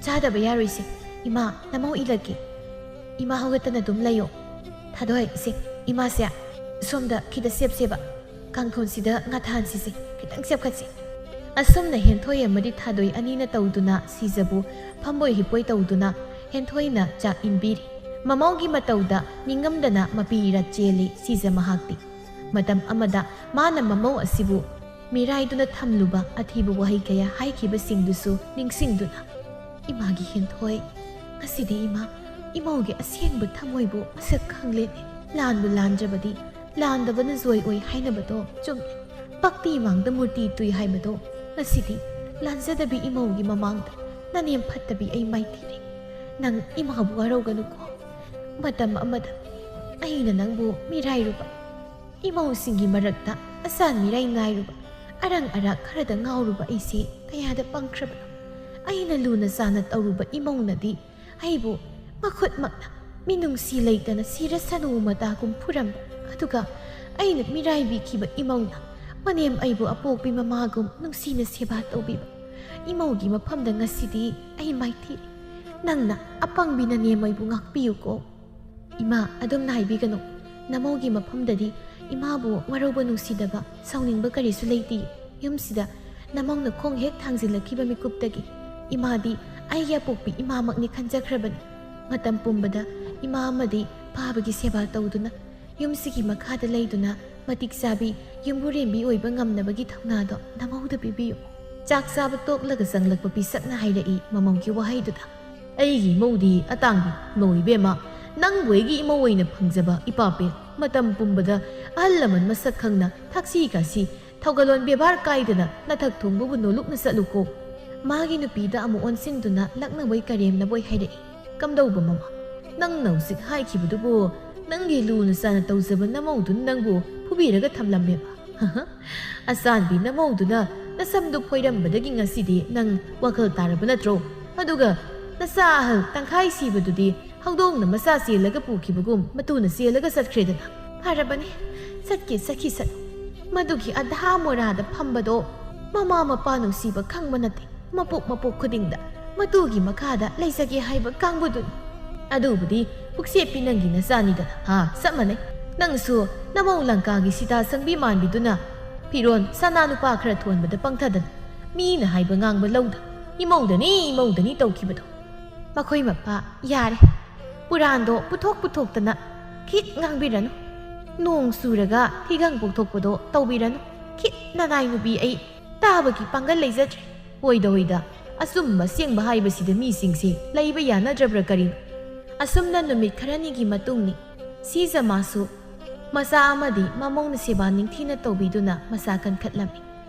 "ꯆꯥꯗꯕ ꯌꯥꯔꯣꯏꯁꯦ ꯏꯃꯥ, ꯅꯃꯧ ꯏꯜꯂꯛꯀꯦ꯫ ꯏꯃꯥ ꯍꯧꯒꯠꯇꯅ ꯑꯗꯨꯝ ꯂꯩꯌꯣ꯫ ꯊꯥꯗꯣꯏ, ꯁꯦ, ꯏꯃꯥꯁꯦ ꯁꯣꯝꯗ ꯈꯤꯇ ꯁꯦꯞꯁꯦꯕ꯫ ꯀꯥꯡꯊꯣꯟꯁꯤꯗ ꯉꯥꯊꯥꯟꯁꯤꯁꯦ, ꯈꯤꯇꯪ ꯆꯦꯞꯈꯠꯁꯤ"꯫ ꯑꯁꯨꯝꯅ ꯍꯦꯟꯊꯣꯏ ꯑꯃꯗꯤ ꯊꯥꯗꯣꯏ ꯑꯅꯤꯅ ꯇꯧꯗꯨꯅ ꯁꯤꯖꯕꯨ ꯐꯝꯕꯣꯏ ꯍꯤꯞꯄꯣꯏ ꯇꯧꯗꯨꯅ ꯍꯦꯟꯊꯣꯏꯅ ꯆꯥꯛ ꯏꯟꯕꯤꯔꯤ꯫ ꯃꯃꯧꯒꯤ ꯃꯇꯧꯗ ꯅꯤꯡꯉꯝꯗꯅ ꯃꯄꯤ ꯏꯔꯥ ꯆꯦꯜꯂꯤ ꯁꯤꯖ ꯃꯍꯥꯛꯇꯤ꯫ ꯃꯇꯝ ꯑꯃꯗ ꯃꯥꯅ ꯃꯃꯧ ꯑꯁꯤꯕꯨ ꯃꯤꯔꯥꯏꯗꯨꯅ ꯊꯝꯂꯨꯕ ꯑꯊꯤꯕ ꯋꯥꯍꯩ ꯀꯌꯥ ꯍꯥꯏꯈꯤꯕꯁꯤꯡꯗꯨꯁꯨ ꯅꯤꯡꯁꯤꯡꯗꯨꯅ, "ꯏꯃꯥꯒꯤ ꯍꯦꯟꯊꯣꯏ, ꯉꯁꯤꯗꯤ ꯏꯃꯥ, ꯏꯃꯧꯒꯤ ꯑꯁꯦꯡꯕ ꯊꯃꯣꯏꯕꯨ ꯃꯁꯛ ꯈꯪꯂꯦꯅꯦ꯫ ꯂꯥꯟꯕꯨ ꯂꯥꯟꯗ꯭ꯔꯕꯗꯤ ꯂꯥꯟꯗꯕꯅ ꯖꯣꯏ ꯑꯣꯏ ꯍꯥꯏꯅꯕꯗꯣ ꯆꯨꯝꯃꯦ꯫ ꯚꯛꯇꯤ ꯃꯥꯡꯗ ꯃꯨꯔꯇꯤ ꯇꯨꯏ ꯍꯥꯏꯕꯗꯣ ꯉꯁꯤꯗꯤ ꯂꯥꯟꯖꯗꯕꯤ ꯏꯃꯧꯒꯤ ꯃꯃꯥꯡꯗ ꯅꯅꯦꯝ ꯐꯠꯇꯕꯤ ꯑꯩ ꯃꯥꯏꯊꯤꯔꯦ꯫ ꯅꯪ ꯏꯃꯥꯕꯨ ꯋꯥꯔꯧꯒꯅꯨꯀꯣ꯫ ꯃꯇꯝ ꯑꯃꯗ ꯑꯩꯅ ꯅꯪꯕꯨ ꯃꯤꯔꯥꯏꯔꯨꯕ, ꯏꯃꯧꯁꯤꯡꯒꯤ ꯃꯔꯛꯇ ꯑꯁꯥꯟ ꯃꯤꯔꯥꯏ ꯉꯥꯏꯔꯨꯕ, ꯑꯔꯪ ꯑꯔꯥꯛ ꯈꯔꯗ ꯉꯥꯎꯔꯨꯕ ꯑꯩꯁꯦ ꯀꯌꯥꯗ ꯄꯪꯈ꯭ꯔꯕꯅꯣ꯫ ꯑꯩꯅ ꯂꯨꯅ ꯆꯥꯟꯅ ꯇꯧꯔꯨꯕ ꯏꯃꯧꯅꯗꯤ ꯑꯩꯕꯨ ꯃꯈꯨꯠꯃꯛꯅ ꯃꯤꯅꯨꯡꯁꯤ ꯂꯩꯇꯅ ꯁꯤꯔꯁꯅꯨ ꯃꯇꯥꯒꯨꯝ ꯐꯨꯔꯝꯕ, ꯑꯗꯨꯒ ꯑꯩꯅ ꯃꯤꯔꯥꯏꯕꯤꯈꯤꯕ ꯏꯃꯧꯅ ꯃꯅꯦꯝ ꯑꯩꯕꯨ ꯑꯄꯣꯛꯄꯤ ꯃꯃꯥꯒꯨꯝ ꯅꯨꯡꯁꯤꯅ ꯁꯦꯕꯥ ꯇꯧꯕꯤꯕ ꯏꯃꯧꯒꯤ ꯃꯐꯝꯗ ꯉꯁꯤꯗꯤ ꯑꯩ ꯃꯥꯏꯊꯤꯔꯦ꯫ ꯅꯪꯅ ꯑꯄꯪꯕꯤ ꯅꯅꯦꯝ ꯑꯩꯕꯨ ꯉꯥꯛꯄꯤꯌꯨꯀꯣ"꯫ "ꯏꯃꯥ, ꯑꯗꯨꯝꯅ ꯍꯥꯏꯕꯤꯒꯅꯨ꯫ ꯅꯃꯧꯒꯤ ꯃꯐꯝꯗꯗꯤ ꯏꯃꯥꯕꯨ ꯋꯥꯔꯧꯕ, ꯅꯨꯡꯁꯤꯗꯕ, ꯁꯥꯎꯅꯤꯡꯕ ꯀꯔꯤꯁꯨ ꯂꯩꯇꯦ꯫ ꯌꯨꯝꯁꯤꯗ ꯅꯃꯧꯅ ꯈꯣꯡ ꯍꯦꯛ ꯊꯥꯡꯖꯤꯜꯂꯛꯈꯤꯕ ꯃꯤꯀꯨꯞꯇꯒꯤ ꯏꯃꯥꯗꯤ ꯑꯩꯒꯤ ꯑꯄꯣꯛꯄꯤ ꯏꯃꯥꯃꯛꯅꯤ ꯈꯟꯖꯈ꯭ꯔꯕꯅꯤ꯫ ꯃꯇꯝ ꯄꯨꯝꯕꯗ ꯏꯃꯥ ꯑꯃꯗꯤ ꯄꯥꯕꯒꯤ ꯁꯦꯕꯥ ꯇꯧꯗꯨꯅ ꯌꯨꯝꯁꯤꯒꯤ ꯃꯈꯥꯗ ꯂꯩꯗꯨꯅ ꯃꯇꯤꯛ ꯆꯥꯕꯤ ꯌꯨꯝꯕꯨꯔꯦꯝꯕꯤ ꯑꯣꯏꯕ ꯉꯝꯅꯕꯒꯤ ꯊꯧꯅꯥꯗꯣ ꯅꯃꯧꯗ ꯄꯤꯕꯤꯌꯨ"꯫ ꯆꯥꯛ ꯆꯥꯕ ꯇꯣꯛꯂꯒ ꯆꯪꯂꯛꯄ ꯄꯤꯁꯛꯅ ꯍꯥꯏꯔꯛꯏ ꯃꯃꯧꯒꯤ ꯋꯥꯍꯩꯗꯨꯗ꯫ "ꯑꯩꯒꯤ ꯏꯃꯧꯗꯤ ꯑꯇꯥꯡꯕꯤ, ꯃꯧ ꯏꯕꯦꯝꯃ, ꯅꯪꯕꯨ ꯑꯩꯒꯤ ꯏꯃꯧ ꯑꯣꯏꯅ ꯐꯪꯖꯕ ꯏꯄꯥꯄꯦ꯫ ꯃꯇꯝ ꯄꯨꯝꯕꯗ ꯑꯍꯜ ꯂꯃꯟ ꯃꯁꯛ ꯈꯪꯅ ꯊꯛꯁꯤ ꯈꯥꯁꯤ, ꯊꯧꯒꯜꯂꯣꯟ ꯕꯦꯕꯥꯔ ꯀꯥꯏꯗꯅ ꯅꯊꯛ ꯊꯣꯡꯕꯕꯨ ꯅꯣꯂꯨꯛꯅ ꯆꯠꯂꯨꯀꯣ꯫ ꯃꯥꯒꯤ ꯅꯨꯄꯤꯗ ꯑꯃꯨꯛ ꯑꯣꯟꯁꯤꯟꯗꯨꯅ ꯂꯛꯅꯕꯣꯏ ꯀꯔꯦꯝꯅꯕꯣꯏ ꯍꯥꯏꯔꯛꯏ꯫ ꯀꯝꯗꯧꯕ ꯃꯃꯥ? ꯅꯪꯅ ꯍꯧꯖꯤꯛ ꯍꯥꯏꯈꯤꯕꯗꯨꯕꯨ ꯅꯪꯒꯤ ꯂꯨꯅ ꯆꯥꯅ ꯇꯧꯖꯕ ꯅꯃꯧꯗꯨꯅ ꯅꯪꯕꯨ ꯐꯨꯕꯤꯔꯒ ꯊꯝꯂꯝꯃꯦꯕ? ꯑꯆꯥꯟꯕꯤ ꯅꯃꯧꯗꯨꯅ ꯅꯁꯝꯗꯨ ꯐꯣꯏꯔꯝꯕꯗꯒꯤ ꯉꯁꯤꯗꯤ ꯅꯪ ꯋꯥꯈꯜ ꯇꯥꯔꯕ ꯅꯠꯇ꯭ꯔꯣ? ꯑꯗꯨꯒ ꯅꯆꯥ ꯑꯍꯜ ꯇꯪꯈꯥꯏ ꯁꯤꯕꯗꯨꯗꯤ ꯍꯧꯗꯣꯡꯅ ꯃꯆꯥ ꯆꯦꯜꯂꯒ ꯄꯨꯈꯤꯕꯒꯨꯝ ꯃꯇꯨꯅ ꯆꯦꯜꯂꯒ ꯆꯠꯈ꯭ꯔꯦꯗꯅ꯫ ꯐꯔꯕꯅꯤ, ꯆꯠꯀꯦ ꯆꯠꯈꯤꯁꯅꯨ꯫ ꯃꯗꯨꯒꯤ ꯑꯙꯥ ꯃꯣꯔꯥꯗ ꯐꯝꯕꯗꯣ ꯃꯃꯥ ꯃꯄꯥ ꯅꯨꯡꯁꯤꯕ ꯈꯪꯕ ꯅꯠꯇꯦ꯫ ꯃꯄꯣꯛ ꯃꯄꯣꯛ ꯈꯨꯗꯤꯡꯗ ꯃꯇꯨꯒꯤ ꯃꯈꯥꯗ ꯂꯩꯖꯒꯦ ꯍꯥꯏꯕ ꯀꯥꯡꯕꯨꯗꯨꯅꯤ꯫ ꯑꯗꯨꯕꯨꯗꯤ ꯄꯨꯛꯆꯦꯞꯄꯤ ꯅꯪꯒꯤ ꯅꯆꯥꯅꯤꯗꯅ꯫ ꯍꯥ, ꯆꯞ ꯃꯥꯟꯅꯩ꯫ ꯅꯪꯁꯨ ꯅꯃꯧ ꯂꯪꯀꯥꯒꯤ ꯁꯤꯇꯥ ꯁꯪꯕꯤ ꯃꯥꯟꯕꯤꯗꯨꯅ ꯐꯤꯔꯣꯟ ꯁꯅꯥ ꯂꯨꯄꯥ ꯈꯔ ꯊꯣꯟꯕꯗ ꯄꯪꯊꯗꯅ ꯃꯤꯅ ꯍꯥꯏꯕ ꯉꯥꯡꯕ ꯂꯧꯗ ꯏꯃꯧꯗꯅꯤ, ꯏꯃꯧꯗꯅꯤ ꯇꯧꯈꯤꯕꯗꯣ꯫ ꯃꯈꯣꯏ ꯃꯄꯥ, ꯌꯥꯔꯦ꯫ ꯄꯨꯔꯥꯟꯗꯣ ꯄꯨꯊꯣꯛ ꯄꯨꯊꯣꯛꯇꯅ ꯈꯤꯠ ꯉꯥꯡꯕꯤꯔꯅꯨ꯫ ꯅꯣꯡ ꯆꯨꯔꯒ ꯐꯤꯒꯪ ꯄꯣꯛꯊꯣꯛꯄꯗꯣ ꯇꯧꯕꯤꯔꯅꯨ꯫ ꯈꯤꯠ ꯅꯅꯥꯏ ꯅꯨꯄꯤ ꯑꯩ ꯇꯥꯕꯒꯤ ꯄꯥꯡꯒꯜ ꯂꯩꯖꯗ꯭ꯔꯦ꯫ ꯍꯣꯏꯗ ꯍꯣꯏꯗ, ꯑꯆꯨꯝꯕ ꯑꯁꯦꯡꯕ ꯍꯥꯏꯕꯁꯤꯗ ꯃꯤꯁꯤꯡꯁꯤ ꯂꯩꯕ ꯌꯥꯅꯗ꯭ꯔꯕ꯭ꯔꯥ ꯀꯔꯤꯅꯣ? ꯑꯁꯨꯝꯅ ꯅꯨꯃꯤꯠ ꯈꯔꯅꯤꯒꯤ ꯃꯇꯨꯡꯅꯤ꯫ ꯁꯤꯖꯃꯥꯁꯨ ꯃꯆꯥ ꯑꯃꯗꯤ ꯃꯃꯧꯅ ꯁꯦꯕꯥ ꯅꯤꯡꯊꯤꯅ ꯇꯧꯕꯤꯗꯨꯅ ꯃꯆꯥ ꯀꯟꯈꯠꯂꯝꯃꯤ꯫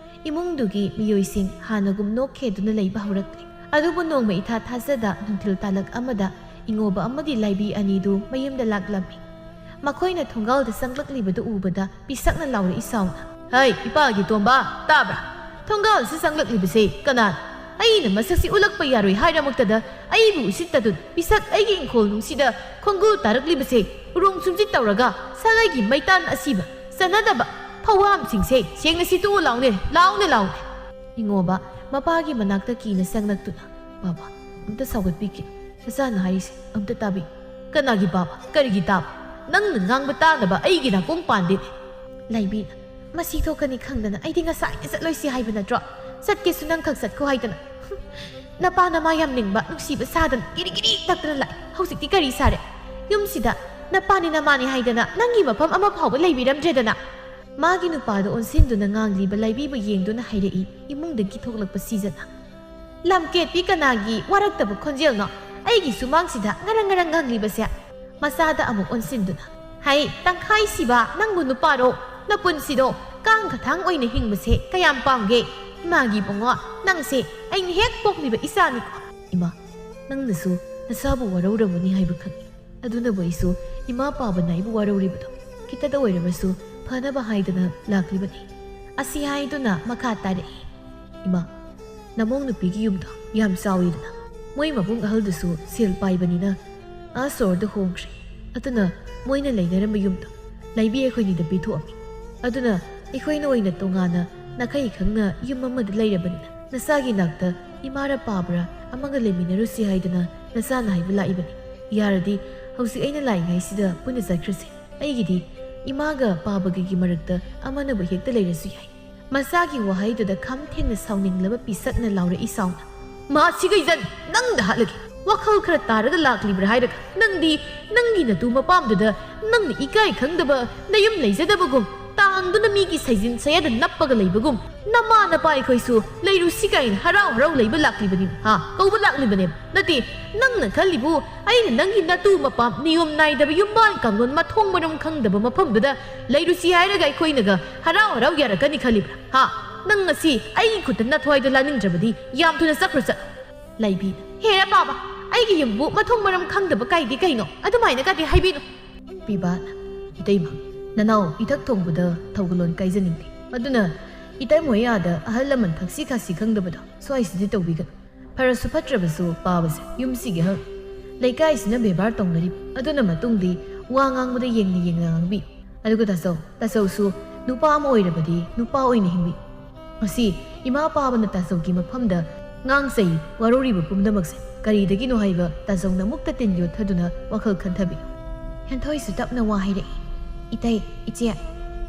ꯏꯃꯨꯡꯗꯨꯒꯤ ꯃꯤꯑꯣꯏꯁꯤꯡ ꯍꯥꯟꯅꯒꯨꯝ ꯅꯣꯛꯈꯦꯗꯨꯅ ꯂꯩꯕ ꯍꯧꯔꯛꯂꯦ꯫ ꯑꯗꯨꯕꯨ ꯅꯣꯡꯃ ꯏꯊꯥ ꯊꯥꯖꯗ ꯅꯨꯡꯊꯤꯜ ꯇꯥꯂꯛ ꯑꯃꯗ ꯏꯉꯣꯕ ꯑꯃꯗꯤ ꯂꯥꯏꯕꯤ ꯑꯅꯤꯗꯨ ꯃꯌꯨꯝꯗ ꯂꯥꯛꯂꯝꯃꯤ꯫ ꯃꯈꯣꯏꯅ ꯊꯣꯡꯒꯥꯜꯗ ꯆꯪꯂꯛꯂꯤꯕꯗꯨ ꯎꯕꯗ ꯄꯤꯁꯛꯅ ꯂꯥꯎꯔꯛꯏ ꯁꯥꯎꯅ꯫ "ꯍꯩ, ꯏꯄꯥꯒꯤ ꯇꯣꯝꯕ, ꯇꯥꯕ꯭ꯔꯥ? ꯊꯣꯡꯒꯥꯜꯁꯤ ꯆꯪꯂꯛꯂꯤꯕꯁꯦ ꯀꯅꯥꯅꯣ? ꯑꯩꯅ ꯃꯁꯛꯁꯤ ꯎꯠꯂꯛꯄ ꯌꯥꯔꯣꯏ ꯍꯥꯏꯔꯃꯛꯇꯗ ꯑꯩꯕꯨ ꯎꯁꯤꯠꯇꯗꯨꯅ ꯄꯤꯁꯛ ꯑꯩꯒꯤ ꯏꯪꯈꯣꯜ ꯅꯨꯡꯁꯤꯗ ꯈꯣꯡꯒꯨꯜ ꯇꯥꯔꯛꯂꯤꯕꯁꯦ ꯎꯔꯣꯡ ꯁꯨꯝꯖꯤꯠ ꯇꯧꯔꯒ ꯁꯥꯒꯩꯒꯤ ꯃꯩꯇꯥꯟ ꯑꯁꯤꯕ ꯆꯟꯅꯗꯕ ꯐꯧꯍꯥꯝꯁꯤꯡꯁꯦ ꯁꯦꯡꯅ ꯁꯤꯠꯇꯣꯛꯎ ꯂꯥꯎꯅꯦ, ꯂꯥꯎꯅꯦ, ꯂꯥꯎꯅꯦ!" ꯏꯉꯣꯕ ꯃꯄꯥꯒꯤ ꯃꯅꯥꯛꯇ ꯀꯤꯅ ꯆꯪꯂꯛꯇꯨꯅ, "ꯕꯥꯕꯥ, ꯑꯝꯇ ꯁꯥꯎꯒꯠꯄꯤꯒꯦ꯫ ꯅꯆꯥꯅ ꯍꯥꯏꯔꯤꯁꯦ ꯑꯝꯇ ꯇꯥꯕꯤꯌꯨ꯫" "ꯀꯅꯥꯒꯤ ꯕꯥꯕꯥ? ꯀꯔꯤꯒꯤ ꯇꯥꯕ? ꯅꯪꯅ ꯉꯥꯡꯕ ꯇꯥꯅꯕ ꯑꯩꯒꯤ ꯅꯥꯀꯣꯡ ꯄꯥꯟꯗꯦꯅꯦ!" ꯂꯥꯏꯕꯤꯅ, "ꯃꯁꯤ ꯊꯣꯛꯀꯅꯤ ꯈꯪꯗꯅ ꯑꯩꯗꯤ ꯉꯁꯥꯏꯅ ꯆꯠꯂꯣꯏꯁꯤ ꯍꯥꯏꯕ ꯅꯠꯇ꯭ꯔꯣ? ꯆꯠꯀꯦꯁꯨ ꯅꯪꯈꯛ ꯆꯠꯈꯣ ꯍꯥꯏꯗꯅ꯫ ꯍꯨꯝ, ꯅꯄꯥ ꯅꯃꯥ ꯌꯥꯝ ꯅꯤꯡꯕ ꯅꯨꯡꯁꯤꯕ ꯁꯥꯗꯅ ꯀꯤꯔꯤ ꯀꯤꯔꯤ ꯇꯛꯇꯅ ꯂꯥꯛꯑꯦ꯫ ꯍꯧꯖꯤꯛꯇꯤ ꯀꯔꯤ ꯁꯥꯔꯦ? ꯌꯨꯝꯁꯤꯗ ꯅꯄꯥꯅꯤ ꯅꯃꯥꯅꯤ ꯍꯥꯏꯗꯅ ꯅꯪꯒꯤ ꯃꯐꯝ ꯑꯃ ꯐꯥꯎꯕ ꯂꯩꯕꯤꯔꯝꯗ꯭ꯔꯦꯗꯅ꯫" ꯃꯥꯒꯤ ꯅꯨꯄꯥꯗ ꯑꯣꯟꯁꯤꯟꯗꯨꯅ ꯉꯥꯡꯂꯤꯕ ꯂꯥꯏꯕꯤꯕꯨ ꯌꯦꯡꯗꯨꯅ ꯍꯥꯏꯔꯛꯏ ꯏꯃꯨꯡꯗꯒꯤ ꯊꯣꯛꯂꯛꯄ ꯁꯤꯖꯅ꯫ "ꯂꯝꯀꯦꯠꯄꯤ ꯀꯅꯥꯒꯤ ꯋꯥꯔꯛꯇꯕ ꯈꯣꯟꯖꯦꯜꯅꯣ ꯑꯩꯒꯤ ꯁꯨꯃꯥꯡꯁꯤꯗ ꯉꯔꯪ ꯉꯔꯪ ꯉꯪꯂꯤꯕꯁꯦ? ꯃꯆꯥꯗ ꯑꯃꯨꯛ ꯑꯣꯟꯁꯤꯟꯗꯨꯅ, "ꯍꯩ, ꯇꯪꯈꯥꯏ ꯁꯤꯕ ꯅꯪꯕꯨ ꯅꯨꯄꯥꯔꯣ? ꯅꯄꯨꯟꯁꯤꯗꯣ ꯀꯥꯡ ꯈꯊꯥꯡ ꯑꯣꯏꯅ ꯍꯤꯡꯕꯁꯦ ꯀꯌꯥꯝ ꯄꯥꯝꯒꯦ? ꯏꯃꯥꯒꯤ ꯏꯕꯨꯡꯉꯣ, ꯅꯪꯁꯦ ꯑꯩꯅ ꯍꯦꯛ ꯄꯣꯛꯂꯤꯕ ꯏꯆꯥꯅꯤꯀꯣ꯫ ꯏꯃꯥ, ꯅꯪꯅꯁꯨ ꯅꯁꯥꯕꯨ ꯋꯥꯔꯧꯔꯝꯒꯅꯤ ꯍꯥꯏꯕ ꯈꯪꯏ꯫ ꯑꯗꯨꯅꯕꯨ ꯑꯩꯁꯨ ꯏꯃꯥ ꯄꯥꯕꯅ ꯑꯩꯕꯨ ꯋꯥꯔꯧꯔꯤꯕꯗꯣ ꯈꯤꯇꯗ ꯑꯣꯏꯔꯕꯁꯨ ꯐꯅꯕ ꯍꯥꯏꯗꯅ ꯂꯥꯛꯂꯤꯕꯅꯤ" ꯑꯁꯤ ꯍꯥꯏꯗꯨꯅ ꯃꯈꯥ ꯇꯥꯔꯛꯏ, "ꯏꯃꯥ, ꯅꯃꯧ ꯅꯨꯄꯤꯒꯤ ꯌꯨꯝꯗꯣ ꯌꯥꯝ ꯆꯥꯎꯏꯗꯅ, ꯃꯣꯏ ꯃꯕꯨꯡ ꯑꯍꯜꯗꯨꯁꯨ ꯁꯦꯜ ꯄꯥꯏꯕꯅꯤꯅ ꯑꯥ ꯁꯣꯔꯗ ꯍꯣꯡꯈ꯭ꯔꯦ꯫ ꯑꯗꯨꯅ ꯃꯣꯏꯅ ꯂꯩꯅꯔꯝꯕ ꯌꯨꯝꯗꯣ ꯂꯩꯕꯤ ꯑꯩꯈꯣꯏꯅꯤꯗ ꯄꯤꯊꯣꯛꯑꯝꯃꯤ꯫ ꯑꯗꯨꯅ ꯑꯩꯈꯣꯏꯅ ꯑꯣꯏꯅ ꯇꯣꯉꯥꯟꯅ ꯅꯥꯈꯩ ꯈꯪꯅ ꯌꯨꯝ ꯑꯃꯗ ꯂꯩꯔꯕꯅꯤꯅ ꯅꯆꯥꯒꯤ ꯅꯥꯛꯇ ꯏꯃꯥꯔ ꯄꯥꯕ꯭ꯔꯥ ꯑꯃꯒ ꯂꯩꯃꯤꯟꯅꯔꯨꯁꯤ ꯍꯥꯏꯗꯅ ꯅꯆꯥꯅ ꯍꯥꯏꯕ ꯂꯥꯛꯏꯕꯅꯤ꯫ ꯌꯥꯔꯗꯤ ꯍꯧꯖꯤꯛ ꯑꯩꯅ ꯂꯥꯛꯏꯉꯩꯁꯤꯗ ꯄꯨꯟꯅ ꯆꯠꯈ꯭ꯔꯁꯦ꯫ ꯑꯩꯒꯤꯗꯤ ꯏꯃꯥꯒ ꯄꯥꯕꯒꯒꯤ ꯃꯔꯛꯇ ꯑꯃꯅꯕꯨ ꯍꯦꯛꯇ ꯂꯩꯔꯁꯨ ꯌꯥꯏ"꯫ ꯃꯆꯥꯒꯤ ꯋꯥꯍꯩꯗꯨꯗ ꯈꯝ ꯊꯦꯡꯅ ꯁꯥꯎꯅꯤꯡꯂꯕ ꯄꯤꯁꯛꯅ ꯂꯥꯎꯔꯛꯏ ꯁꯥꯎꯅ, "ꯃꯥ ꯁꯤꯒꯩꯖꯟ, ꯅꯪꯗ ꯍꯥꯠꯂꯒꯦ꯫ ꯋꯥꯈꯜ ꯈꯔ ꯇꯥꯔꯒ ꯂꯥꯛꯂꯤꯕ꯭ꯔꯥ ꯍꯥꯏꯔꯒ ꯅꯪꯗꯤ ꯅꯪꯒꯤ ꯅꯇꯨ ꯃꯄꯥꯝꯗꯨꯗ ꯅꯪꯅ ꯏꯀꯥꯏ ꯈꯪꯗꯕ ꯅꯌꯨꯝ ꯂꯩꯖꯗꯕꯒꯨꯝ, ꯇꯥꯡꯗꯨꯅ ꯃꯤꯒꯤ ꯁꯩꯖꯤꯟ ꯁꯌꯥꯗ ꯅꯞꯄꯒ ꯂꯩꯕꯒꯨꯝ, ꯅꯃꯥ ꯅꯄꯥ ꯑꯩꯈꯣꯏꯁꯨ ꯂꯩꯔꯨꯁꯤ ꯀꯥꯏꯅ ꯍꯔꯥꯎ ꯍꯔꯥꯎ ꯂꯩꯕ ꯂꯥꯛꯂꯤꯕꯅꯤ, ꯍꯥ? ꯀꯧꯕ ꯂꯥꯛꯂꯤꯕꯅꯦꯕ꯫ ꯅꯠꯇꯦ, ꯅꯪꯅ ꯈꯜꯂꯤꯕꯨ ꯑꯩꯅ ꯅꯪꯒꯤ ꯅꯇꯨ ꯃꯄꯥꯝ ꯅꯤꯌꯣꯝ ꯅꯥꯏꯗꯕ ꯌꯨꯝꯕꯥꯟ ꯀꯥꯡꯂꯣꯟ ꯃꯊꯣꯡ ꯃꯔꯝ ꯈꯪꯗꯕ ꯃꯐꯝꯗꯨꯗ ꯂꯩꯔꯨꯁꯤ ꯍꯥꯏꯔꯒ ꯑꯩꯈꯣꯏꯅꯒ ꯍꯔꯥꯎ ꯍꯔꯥꯎ ꯌꯥꯔꯛꯀꯅꯤ ꯈꯜꯂꯤꯕ꯭ꯔꯥ? ꯍꯥ? ꯅꯪ ꯉꯁꯤ ꯑꯩꯒꯤ ꯈꯨꯠꯇ ꯅꯊ꯭ꯋꯥꯏꯗꯣ ꯂꯥꯅꯤꯡꯗ꯭ꯔꯕꯗꯤ ꯌꯥꯝ ꯊꯨꯅ ꯆꯠꯈ꯭ꯔꯣ ꯆꯠꯂꯣ꯫ ꯂꯩꯕꯤ, ꯍꯦꯔꯥ ꯄꯥꯕ, ꯑꯩꯒꯤ ꯌꯨꯝꯕꯨ ꯃꯊꯣꯡ ꯃꯔꯝ ꯈꯪꯗꯕ ꯀꯥꯏꯗꯤ ꯀꯩꯅꯣ? ꯑꯗꯨꯃꯥꯏꯅ ꯀꯥꯏꯗꯤ ꯍꯥꯏꯕꯤꯅꯨ꯫ ꯄꯤꯕꯥꯅ, ꯏꯇꯩꯃ, ꯅꯅꯥꯎ ꯏꯊꯛ ꯊꯣꯡꯕꯗ ꯊꯧꯒꯜꯂꯣꯟ ꯀꯥꯏꯖꯅꯤꯡꯗꯦ꯫ ꯑꯗꯨꯅ ꯏꯇꯩꯃ ꯍꯣꯏ ꯑꯥꯗ ꯑꯍꯜ ꯂꯃꯟ ꯊꯛꯁꯤ ꯈꯥꯁꯤ ꯈꯪꯗꯕꯗꯣ ꯁ꯭ꯋꯥꯏꯁꯤꯗꯤ ꯇꯧꯕꯤꯒꯅꯨ꯫ ꯐꯔꯁꯨ ꯐꯠꯇ꯭ꯔꯕꯁꯨ ꯄꯥꯕꯁꯦ ꯌꯨꯝꯁꯤꯒꯤ ꯑꯍꯜ꯫ ꯂꯩꯀꯥꯏꯁꯤꯅ ꯕꯦꯕꯥꯔ ꯇꯧꯅꯔꯤꯕ꯫ ꯑꯗꯨꯅ ꯃꯇꯨꯡꯗꯤ ꯋꯥ ꯉꯥꯡꯕꯗ ꯌꯦꯡꯅ ꯌꯦꯡꯅ ꯉꯥꯡꯕꯤꯌꯨ꯫ ꯑꯗꯨꯒ ꯇꯥꯆꯧ, ꯇꯥꯆꯧꯁꯨ ꯅꯨꯄꯥ ꯑꯃ ꯑꯣꯏꯔꯕꯗꯤ ꯅꯨꯄꯥ ꯑꯣꯏꯅ ꯍꯤꯡꯕꯤꯌꯨ꯫ ꯉꯁꯤ ꯏꯃꯥ ꯄꯥꯕꯅ ꯇꯥꯆꯧꯒꯤ ꯃꯐꯝꯗ ꯉꯥꯡꯆꯩ ꯋꯥꯔꯧꯔꯤꯕ ꯄꯨꯝꯅꯃꯛꯁꯦ ꯀꯔꯤꯗꯒꯤꯅꯣ ꯍꯥꯏꯕ ꯇꯥꯆꯧꯅ ꯑꯃꯨꯛꯇ ꯇꯤꯟ ꯌꯣꯠꯊꯗꯨꯅ ꯋꯥꯈꯜ ꯈꯟꯊꯕꯤꯌꯨ꯫ ꯍꯦꯟꯊꯣꯏꯁꯨ ꯇꯞꯅ ꯋꯥ ꯍꯥꯏꯔꯛꯏ, "ꯏꯇꯩ, ꯏꯆꯦ,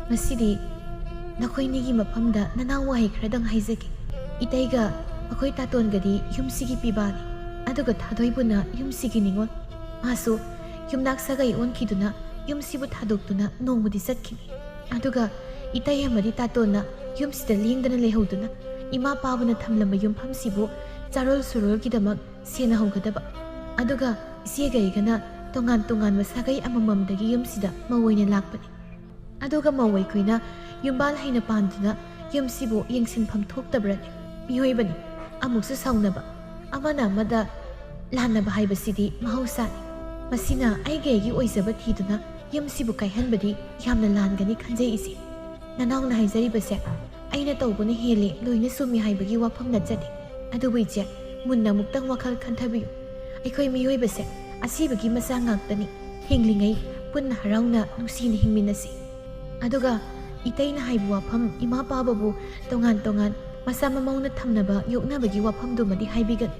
ꯉꯁꯤꯗꯤ ꯅꯈꯣꯏꯅꯤꯒꯤ ꯃꯐꯝꯗ ꯅꯅꯥꯎ ꯋꯥꯍꯩ ꯈꯔꯗꯪ ꯍꯥꯏꯖꯒꯦ꯫ ꯏꯇꯩꯒ ꯑꯩꯈꯣꯏ ꯇꯥꯇꯣꯟꯒꯗꯤ ꯌꯨꯝꯁꯤꯒꯤ ꯄꯤꯕꯥꯅꯤ, ꯑꯗꯨꯒ ꯊꯥꯗꯣꯏꯕꯨꯅ ꯌꯨꯝꯁꯤꯒꯤ ꯅꯤꯉꯣꯜ꯫ ꯃꯥꯁꯨ ꯌꯨꯝꯅꯥꯛ ꯁꯥꯒꯩ ꯑꯣꯟꯈꯤꯗꯨꯅ ꯌꯨꯝꯁꯤꯕꯨ ꯊꯥꯗꯣꯛꯇꯨꯅ ꯅꯣꯡꯃꯗꯤ ꯆꯠꯈꯤꯅꯤ꯫ ꯑꯗꯨꯒ ꯏꯇꯩ ꯑꯃꯗꯤ ꯇꯥꯇꯣꯟꯅ ꯌꯨꯝꯁꯤꯗ ꯂꯦꯡꯗꯅ ꯂꯩꯍꯧꯗꯨꯅ ꯏꯃꯥ ꯄꯥꯕꯅ ꯊꯝꯂꯝꯕ ꯌꯨꯝꯐꯝꯁꯤꯕꯨ ꯆꯥꯔꯣꯜ ꯁꯨꯔꯣꯜꯒꯤꯗꯃꯛ ꯁꯦꯟꯅꯍꯧꯒꯗꯕ꯫ ꯑꯗꯨꯒ ꯏꯆꯦꯒ ꯑꯩꯒꯅ ꯇꯣꯉꯥꯟ ꯇꯣꯉꯥꯟꯕ ꯁꯥꯒꯩ ꯑꯃꯃꯝꯗꯒꯤ ꯌꯨꯝꯁꯤꯗ ꯃꯧ ꯑꯣꯏꯅ ꯂꯥꯛꯄꯅꯤ꯫ ꯑꯗꯨꯒ ꯃꯧ ꯑꯩꯈꯣꯏꯅ ꯌꯨꯝꯕꯥꯜ ꯍꯩꯅ ꯄꯥꯟꯗꯨꯅ ꯌꯨꯝꯁꯤꯕꯨ ꯌꯦꯡꯁꯤꯟꯐꯝ ꯊꯣꯛꯇꯕ꯭ꯔꯅꯦ? ꯃꯤꯑꯣꯏꯕꯅꯤ, ꯑꯃꯨꯛꯁꯨ ꯁꯥꯎꯅꯕ, ꯑꯃꯅ ꯑꯃꯗ ꯂꯥꯟꯅꯕ ꯍꯥꯏꯕꯁꯤꯗꯤ ꯃꯍꯧꯁꯥꯅꯤ꯫ ꯃꯁꯤꯅ ꯑꯩꯒꯤ ꯑꯩꯒꯤ ꯑꯣꯏꯖꯕ ꯊꯤꯗꯨꯅ ꯌꯨꯝꯁꯤꯕꯨ ꯀꯥꯏꯍꯟꯕꯗꯤ ꯌꯥꯝꯅ ꯂꯥꯟꯒꯅꯤ ꯈꯟꯖꯩ ꯏꯆꯦ꯫ ꯅꯅꯥꯎꯅ ꯍꯥꯏꯖꯔꯤꯕꯁꯦ ꯑꯩꯅ ꯇꯧꯕꯅ ꯍꯦꯜꯂꯦ, ꯂꯣꯏꯅ ꯆꯨꯝꯃꯤ ꯍꯥꯏꯕꯒꯤ ꯋꯥꯐꯝ ꯅꯠꯆꯗꯦ꯫ ꯑꯗꯨꯕꯨ ꯏꯆꯦ, ꯃꯨꯟꯅ ꯑꯃꯨꯛꯇꯪ ꯋꯥꯈꯜ ꯈꯟꯊꯕꯤꯌꯨ꯫ ꯑꯩꯈꯣꯏ ꯃꯤꯑꯣꯏꯕꯁꯦ ꯑꯁꯤꯕꯒꯤ ꯃꯆꯥ ꯉꯥꯛꯇꯅꯤ꯫ ꯍꯤꯡꯂꯤꯉꯩ ꯄꯨꯟꯅ ꯍꯔꯥꯎꯅ ꯅꯨꯡꯁꯤꯅ ꯍꯤꯡꯃꯤꯟꯅꯁꯤ꯫ ꯑꯗꯨꯒ ꯏꯇꯩꯅ ꯍꯥꯏꯕ ꯋꯥꯐꯝ, ꯏꯃꯥ ꯄꯥꯕꯕꯨ ꯇꯣꯉꯥꯟ ꯇꯣꯉꯥꯟ ꯃꯆꯥ ꯃꯃꯧꯅ ꯊꯝꯅꯕ ꯌꯣꯛꯅꯕꯒꯤ ꯋꯥꯐꯝꯗꯨꯃꯗꯤ ꯍꯥꯏꯕꯤꯒꯅꯨ꯫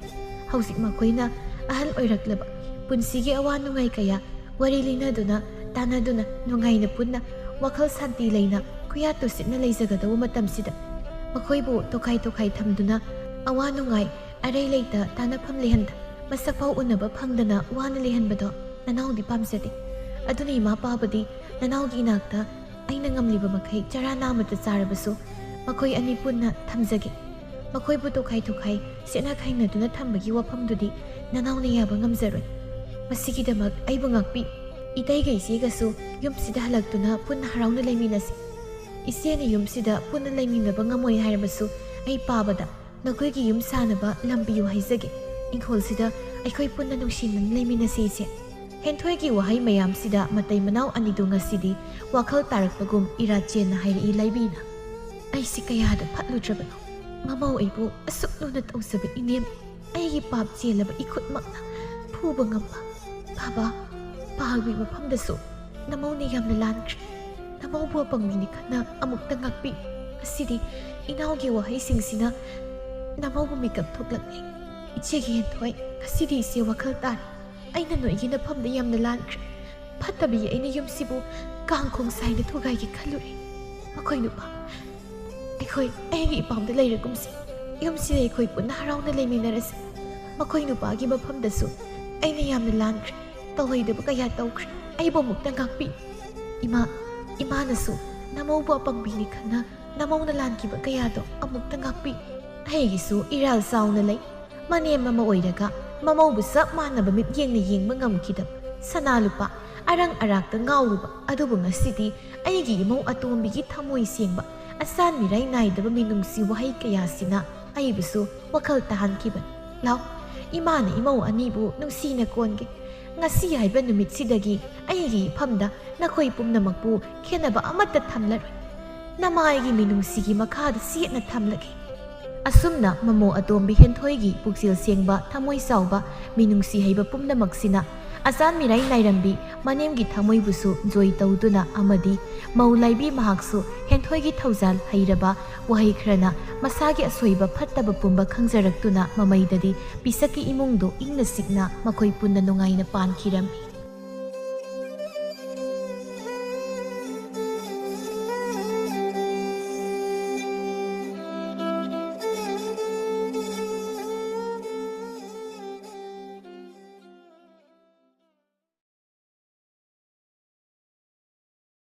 ꯍꯧꯖꯤꯛ ꯃꯈꯣꯏꯅ ꯑꯍꯜ ꯑꯣꯏꯔꯛꯂꯕ, ꯄꯨꯟꯁꯤꯒꯤ ꯑꯋꯥ ꯅꯨꯡꯉꯥꯏ ꯀꯌꯥ ꯋꯥꯔꯤ ꯂꯤꯅꯗꯨꯅ, ꯇꯥꯟꯅꯗꯨꯅ, ꯅꯨꯡꯉꯥꯏꯅ ꯄꯨꯟꯅ ꯋꯥꯈꯜ ꯁꯥꯟꯇꯤ ꯂꯩꯅ ꯈꯨꯌꯥ ꯇꯨꯁꯤꯠꯅ ꯂꯩꯖꯒꯗꯧꯕ ꯃꯇꯝꯁꯤꯗ ꯃꯈꯣꯏꯕꯨ ꯇꯣꯈꯥꯏ ꯇꯣꯈꯥꯏ ꯊꯝꯗꯨꯅ ꯑꯋꯥ ꯅꯨꯡꯉꯥꯏ ꯑꯔꯩ ꯂꯩꯇ ꯇꯥꯟꯅꯐꯝ ꯂꯩꯍꯟꯗ ꯃꯁꯛ ꯐꯥꯎ ꯎꯅꯕ ꯐꯪꯗꯅ ꯋꯥꯅ ꯂꯩꯍꯟꯕꯗꯣ ꯅꯅꯥꯎꯗꯤ ꯄꯥꯝꯖꯗꯦ꯫ ꯑꯗꯨꯅ ꯏꯃꯥ ꯄꯥꯕꯗꯤ ꯅꯅꯥꯎꯒꯤ ꯏꯅꯥꯛꯇ ꯑꯩꯅ ꯉꯝꯂꯤꯕ ꯃꯈꯩ ꯆꯔꯥ ꯅꯥꯝꯃꯇ ꯆꯥꯔꯕꯁꯨ ꯃꯈꯣꯏ ꯑꯅꯤ ꯄꯨꯟꯅ ꯊꯝꯖꯒꯦ꯫ ꯃꯈꯣꯏꯕꯨ ꯇꯣꯈꯥꯏ ꯇꯣꯈꯥꯏ ꯁꯦꯠꯅ ꯈꯥꯏꯅꯗꯨꯅ ꯊꯝꯕꯒꯤ ꯋꯥꯐꯝꯗꯨꯗꯤ ꯅꯅꯥꯎꯅ ꯌꯥꯕ ꯉꯝꯖꯔꯣꯏ꯫ ꯃꯁꯤꯒꯤꯗꯃꯛ ꯑꯩꯕꯨ ꯉꯥꯛꯄꯤ꯫ ꯏꯇꯩꯒ ꯏꯆꯦꯒꯁꯨ ꯌꯨꯝꯁꯤꯗ ꯍꯜꯂꯛꯇꯨꯅ ꯄꯨꯟꯅ ꯍꯔꯥꯎꯅ ꯂꯩꯃꯤꯟꯅꯁꯤ꯫ ꯏꯆꯦꯅ ꯌꯨꯝꯁꯤꯗ ꯄꯨꯟꯅ ꯂꯩꯃꯤꯟꯅꯕ ꯉꯝꯃꯣꯏ ꯍꯥꯏꯔꯕꯁꯨ ꯑꯩ ꯄꯥꯕꯗ ꯅꯈꯣꯏꯒꯤ ꯌꯨꯝ ꯁꯥꯅꯕ ꯂꯝ ꯄꯤꯌꯨ ꯍꯥꯏꯖꯒꯦ꯫ ꯏꯪꯈꯣꯜꯁꯤꯗ ꯑꯩꯈꯣꯏ ꯄꯨꯟꯅ ꯅꯨꯡꯁꯤꯅꯅ ꯂꯩꯃꯤꯟꯅꯁꯤ ꯏꯆꯦ꯫ ꯍꯦꯟꯊꯣꯏꯒꯤ ꯋꯥꯍꯩ ꯃꯌꯥꯝꯁꯤꯗ ꯃꯇꯩ ꯃꯅꯥꯎ ꯑꯅꯤꯗꯨ ꯉꯁꯤꯗꯤ ꯋꯥꯈꯜ ꯇꯥꯔꯛꯄꯒꯨꯝ ꯏꯔꯥ ꯆꯦꯟꯅ ꯍꯥꯏꯔꯛꯏ ꯂꯥꯏꯕꯤꯅ꯫ ꯑꯩꯁꯤ ꯀꯌꯥꯗ ꯐꯠꯂꯨꯗ꯭ꯔꯕꯅꯣ꯫ ꯃꯃꯧ ꯑꯩꯕꯨ ꯑꯁꯨꯛ ꯂꯨꯅ ꯇꯧꯖꯕ ꯏꯅꯦꯝ ꯑꯩꯒꯤ ꯄꯥꯞ ꯆꯦꯜꯂꯕ ꯏꯈꯨꯠꯃꯛꯅ ꯐꯨꯕ ꯉꯝꯕ꯫ ꯄꯥꯕ, ꯄꯥꯒꯤ ꯃꯐꯝꯗꯁꯨ ꯅꯃꯧꯅ ꯌꯥꯝꯅ ꯂꯥꯟꯈ꯭ꯔꯦ꯫ ꯅꯃꯧꯕꯨ ꯑꯄꯪꯕꯤꯅꯤ ꯈꯟꯅ ꯑꯃꯨꯛꯇ ꯉꯥꯛꯄꯤ꯫ ꯉꯁꯤꯗꯤ ꯏꯅꯥꯎꯒꯤ ꯋꯥꯍꯩꯁꯤꯡꯁꯤꯅ ꯅꯃꯧꯕꯨ ꯃꯤꯀꯞ ꯊꯣꯛꯂꯛꯂꯦ꯫ ꯏꯆꯦꯒꯤ ꯍꯦꯟꯊꯣꯏ, ꯉꯁꯤꯗꯤ ꯏꯆꯦ ꯋꯥꯈꯜ ꯇꯥꯔꯦ꯫ ꯑꯩꯅ ꯅꯣꯏꯒꯤ ꯅꯐꯝꯗ ꯌꯥꯝꯅ ꯂꯥꯟꯈ꯭ꯔꯦ꯫ ꯐꯠꯇꯕꯤ ꯑꯩꯅ ꯌꯨꯝꯁꯤꯕꯨ ꯀꯥꯡꯈꯣꯡ ꯁꯥꯏꯅ ꯊꯨꯒꯥꯏꯒꯦ ꯈꯜꯂꯨꯔꯦ꯫ ꯃꯈꯣꯏ ꯅꯨꯄꯥ, ꯑꯩꯈꯣꯏ ꯑꯩꯒꯤ ꯏꯄꯥꯝꯗ ꯂꯩꯔꯒꯨꯝꯁꯤ꯫ ꯌꯨꯝꯁꯤꯗ ꯑꯩꯈꯣꯏ ꯄꯨꯟꯅ ꯍꯔꯥꯎꯅ ꯂꯩꯃꯤꯟꯅꯔꯁꯤ꯫ ꯃꯈꯣꯏ ꯅꯨꯄꯥꯒꯤ ꯃꯐꯝꯗꯁꯨ ꯑꯩꯅ ꯌꯥꯝꯅ ꯂꯥꯟꯈ꯭ꯔꯦ꯫ ꯇꯧꯔꯣꯏꯗꯕ ꯀꯌꯥ ꯇꯧꯈ꯭ꯔꯦ꯫ ꯑꯩꯕꯨ ꯑꯃꯨꯛꯇ ꯉꯥꯛꯄꯤ꯫ ꯏꯃꯥ, ꯏꯃꯥꯅꯁꯨ ꯅꯃꯧꯕꯨ ꯑꯄꯪꯕꯤꯅꯤ ꯈꯟꯅ ꯅꯃꯧꯅ ꯂꯥꯟꯈꯤꯕ ꯀꯌꯥꯗꯣ ꯑꯃꯨꯛꯇ ꯉꯥꯛꯄꯤ꯫ ꯑꯩꯒꯤꯁꯨ ꯏꯔꯥꯜ ꯆꯥꯎꯅ ꯂꯩ꯫ ꯃꯅꯦꯝ ꯑꯃ ꯑꯣꯏꯔꯒ ꯃꯃꯧꯕꯨ ꯆꯞ ꯃꯥꯟꯅꯕ ꯃꯤꯠꯌꯦꯡꯅ ꯌꯦꯡꯕ ꯉꯝꯈꯤꯗꯕ ꯁꯅꯥ ꯂꯨꯄꯥ ꯑꯔꯪ ꯑꯔꯥꯛꯇ ꯉꯥꯎꯔꯨꯕ ꯑꯗꯨꯕꯨ ꯉꯁꯤꯗꯤ ꯑꯩꯒꯤ ꯏꯃꯧ ꯑꯇꯣꯝꯕꯤꯒꯤ ꯊꯃꯣꯏ ꯁꯦꯡꯕ, ꯑꯆꯥꯟ ꯃꯤꯔꯥꯏ ꯅꯥꯏꯗꯕ ꯃꯤꯅꯨꯡꯁꯤ ꯋꯥꯍꯩ ꯀꯌꯥꯁꯤꯅ ꯑꯩꯕꯨꯁꯨ ꯋꯥꯈꯜ ꯇꯥꯍꯟꯈꯤꯕꯅꯤ꯫ ꯂꯥꯎ, ꯏꯃꯥꯅ ꯏꯃꯧ ꯑꯅꯤꯕꯨ ꯅꯨꯡꯁꯤꯅ ꯀꯣꯟꯒꯦ꯫ ꯉꯁꯤ ꯍꯥꯏꯕ ꯅꯨꯃꯤꯠꯁꯤꯗꯒꯤ ꯑꯩꯒꯤ ꯏꯐꯝꯗ ꯅꯈꯣꯏ ꯄꯨꯝꯅꯃꯛꯄꯨ ꯈꯦꯟꯅꯕ ꯑꯃꯠꯇ ꯊꯝꯂꯔꯣꯏ꯫ ꯅꯃꯥꯏꯒꯤ ꯃꯤꯅꯨꯡꯁꯤꯒꯤ ꯃꯈꯥꯗ ꯆꯦꯠꯅ ꯊꯝꯂꯒꯦ꯫ ꯑꯁꯨꯝꯅ ꯃꯃꯧ ꯑꯇꯣꯝꯕꯤ ꯍꯦꯟꯊꯣꯏꯒꯤ ꯄꯨꯛꯆꯦꯜ ꯁꯦꯡꯕ, ꯊꯃꯣꯏ ꯆꯥꯎꯕ, ꯃꯤꯅꯨꯡꯁꯤ ꯍꯩꯕ ꯄꯨꯝꯅꯃꯛꯁꯤꯅ ꯑꯆꯥꯟ ꯃꯤꯔꯥꯏ ꯅꯥꯏꯔꯝꯕꯤ ꯃꯅꯦꯝꯒꯤ ꯊꯃꯣꯏꯕꯨꯁꯨ ꯖꯣꯏ ꯇꯧꯗꯨꯅ ꯑꯃꯗꯤ ꯃꯧ ꯂꯥꯏꯕꯤ ꯃꯍꯥꯛꯁꯨ ꯍꯦꯟꯊꯣꯏꯒꯤ ꯊꯧꯖꯥꯜ ꯍꯩꯔꯕ, ꯋꯥꯍꯩ ꯈꯔꯅ ꯃꯁꯥꯒꯤ ꯑꯁꯣꯏꯕ ꯐꯠꯇꯕ ꯄꯨꯝꯕ ꯈꯪꯖꯔꯛꯇꯨꯅ ꯃꯃꯩꯗꯗꯤ ꯄꯤꯁꯛꯀꯤ ꯏꯃꯨꯡꯗꯨ ꯏꯪꯅ ꯆꯤꯛꯅ ꯃꯈꯣꯏ ꯄꯨꯟꯅ ꯅꯨꯡꯉꯥꯏꯅ ꯄꯥꯟꯈꯤꯔꯝꯃꯤ꯫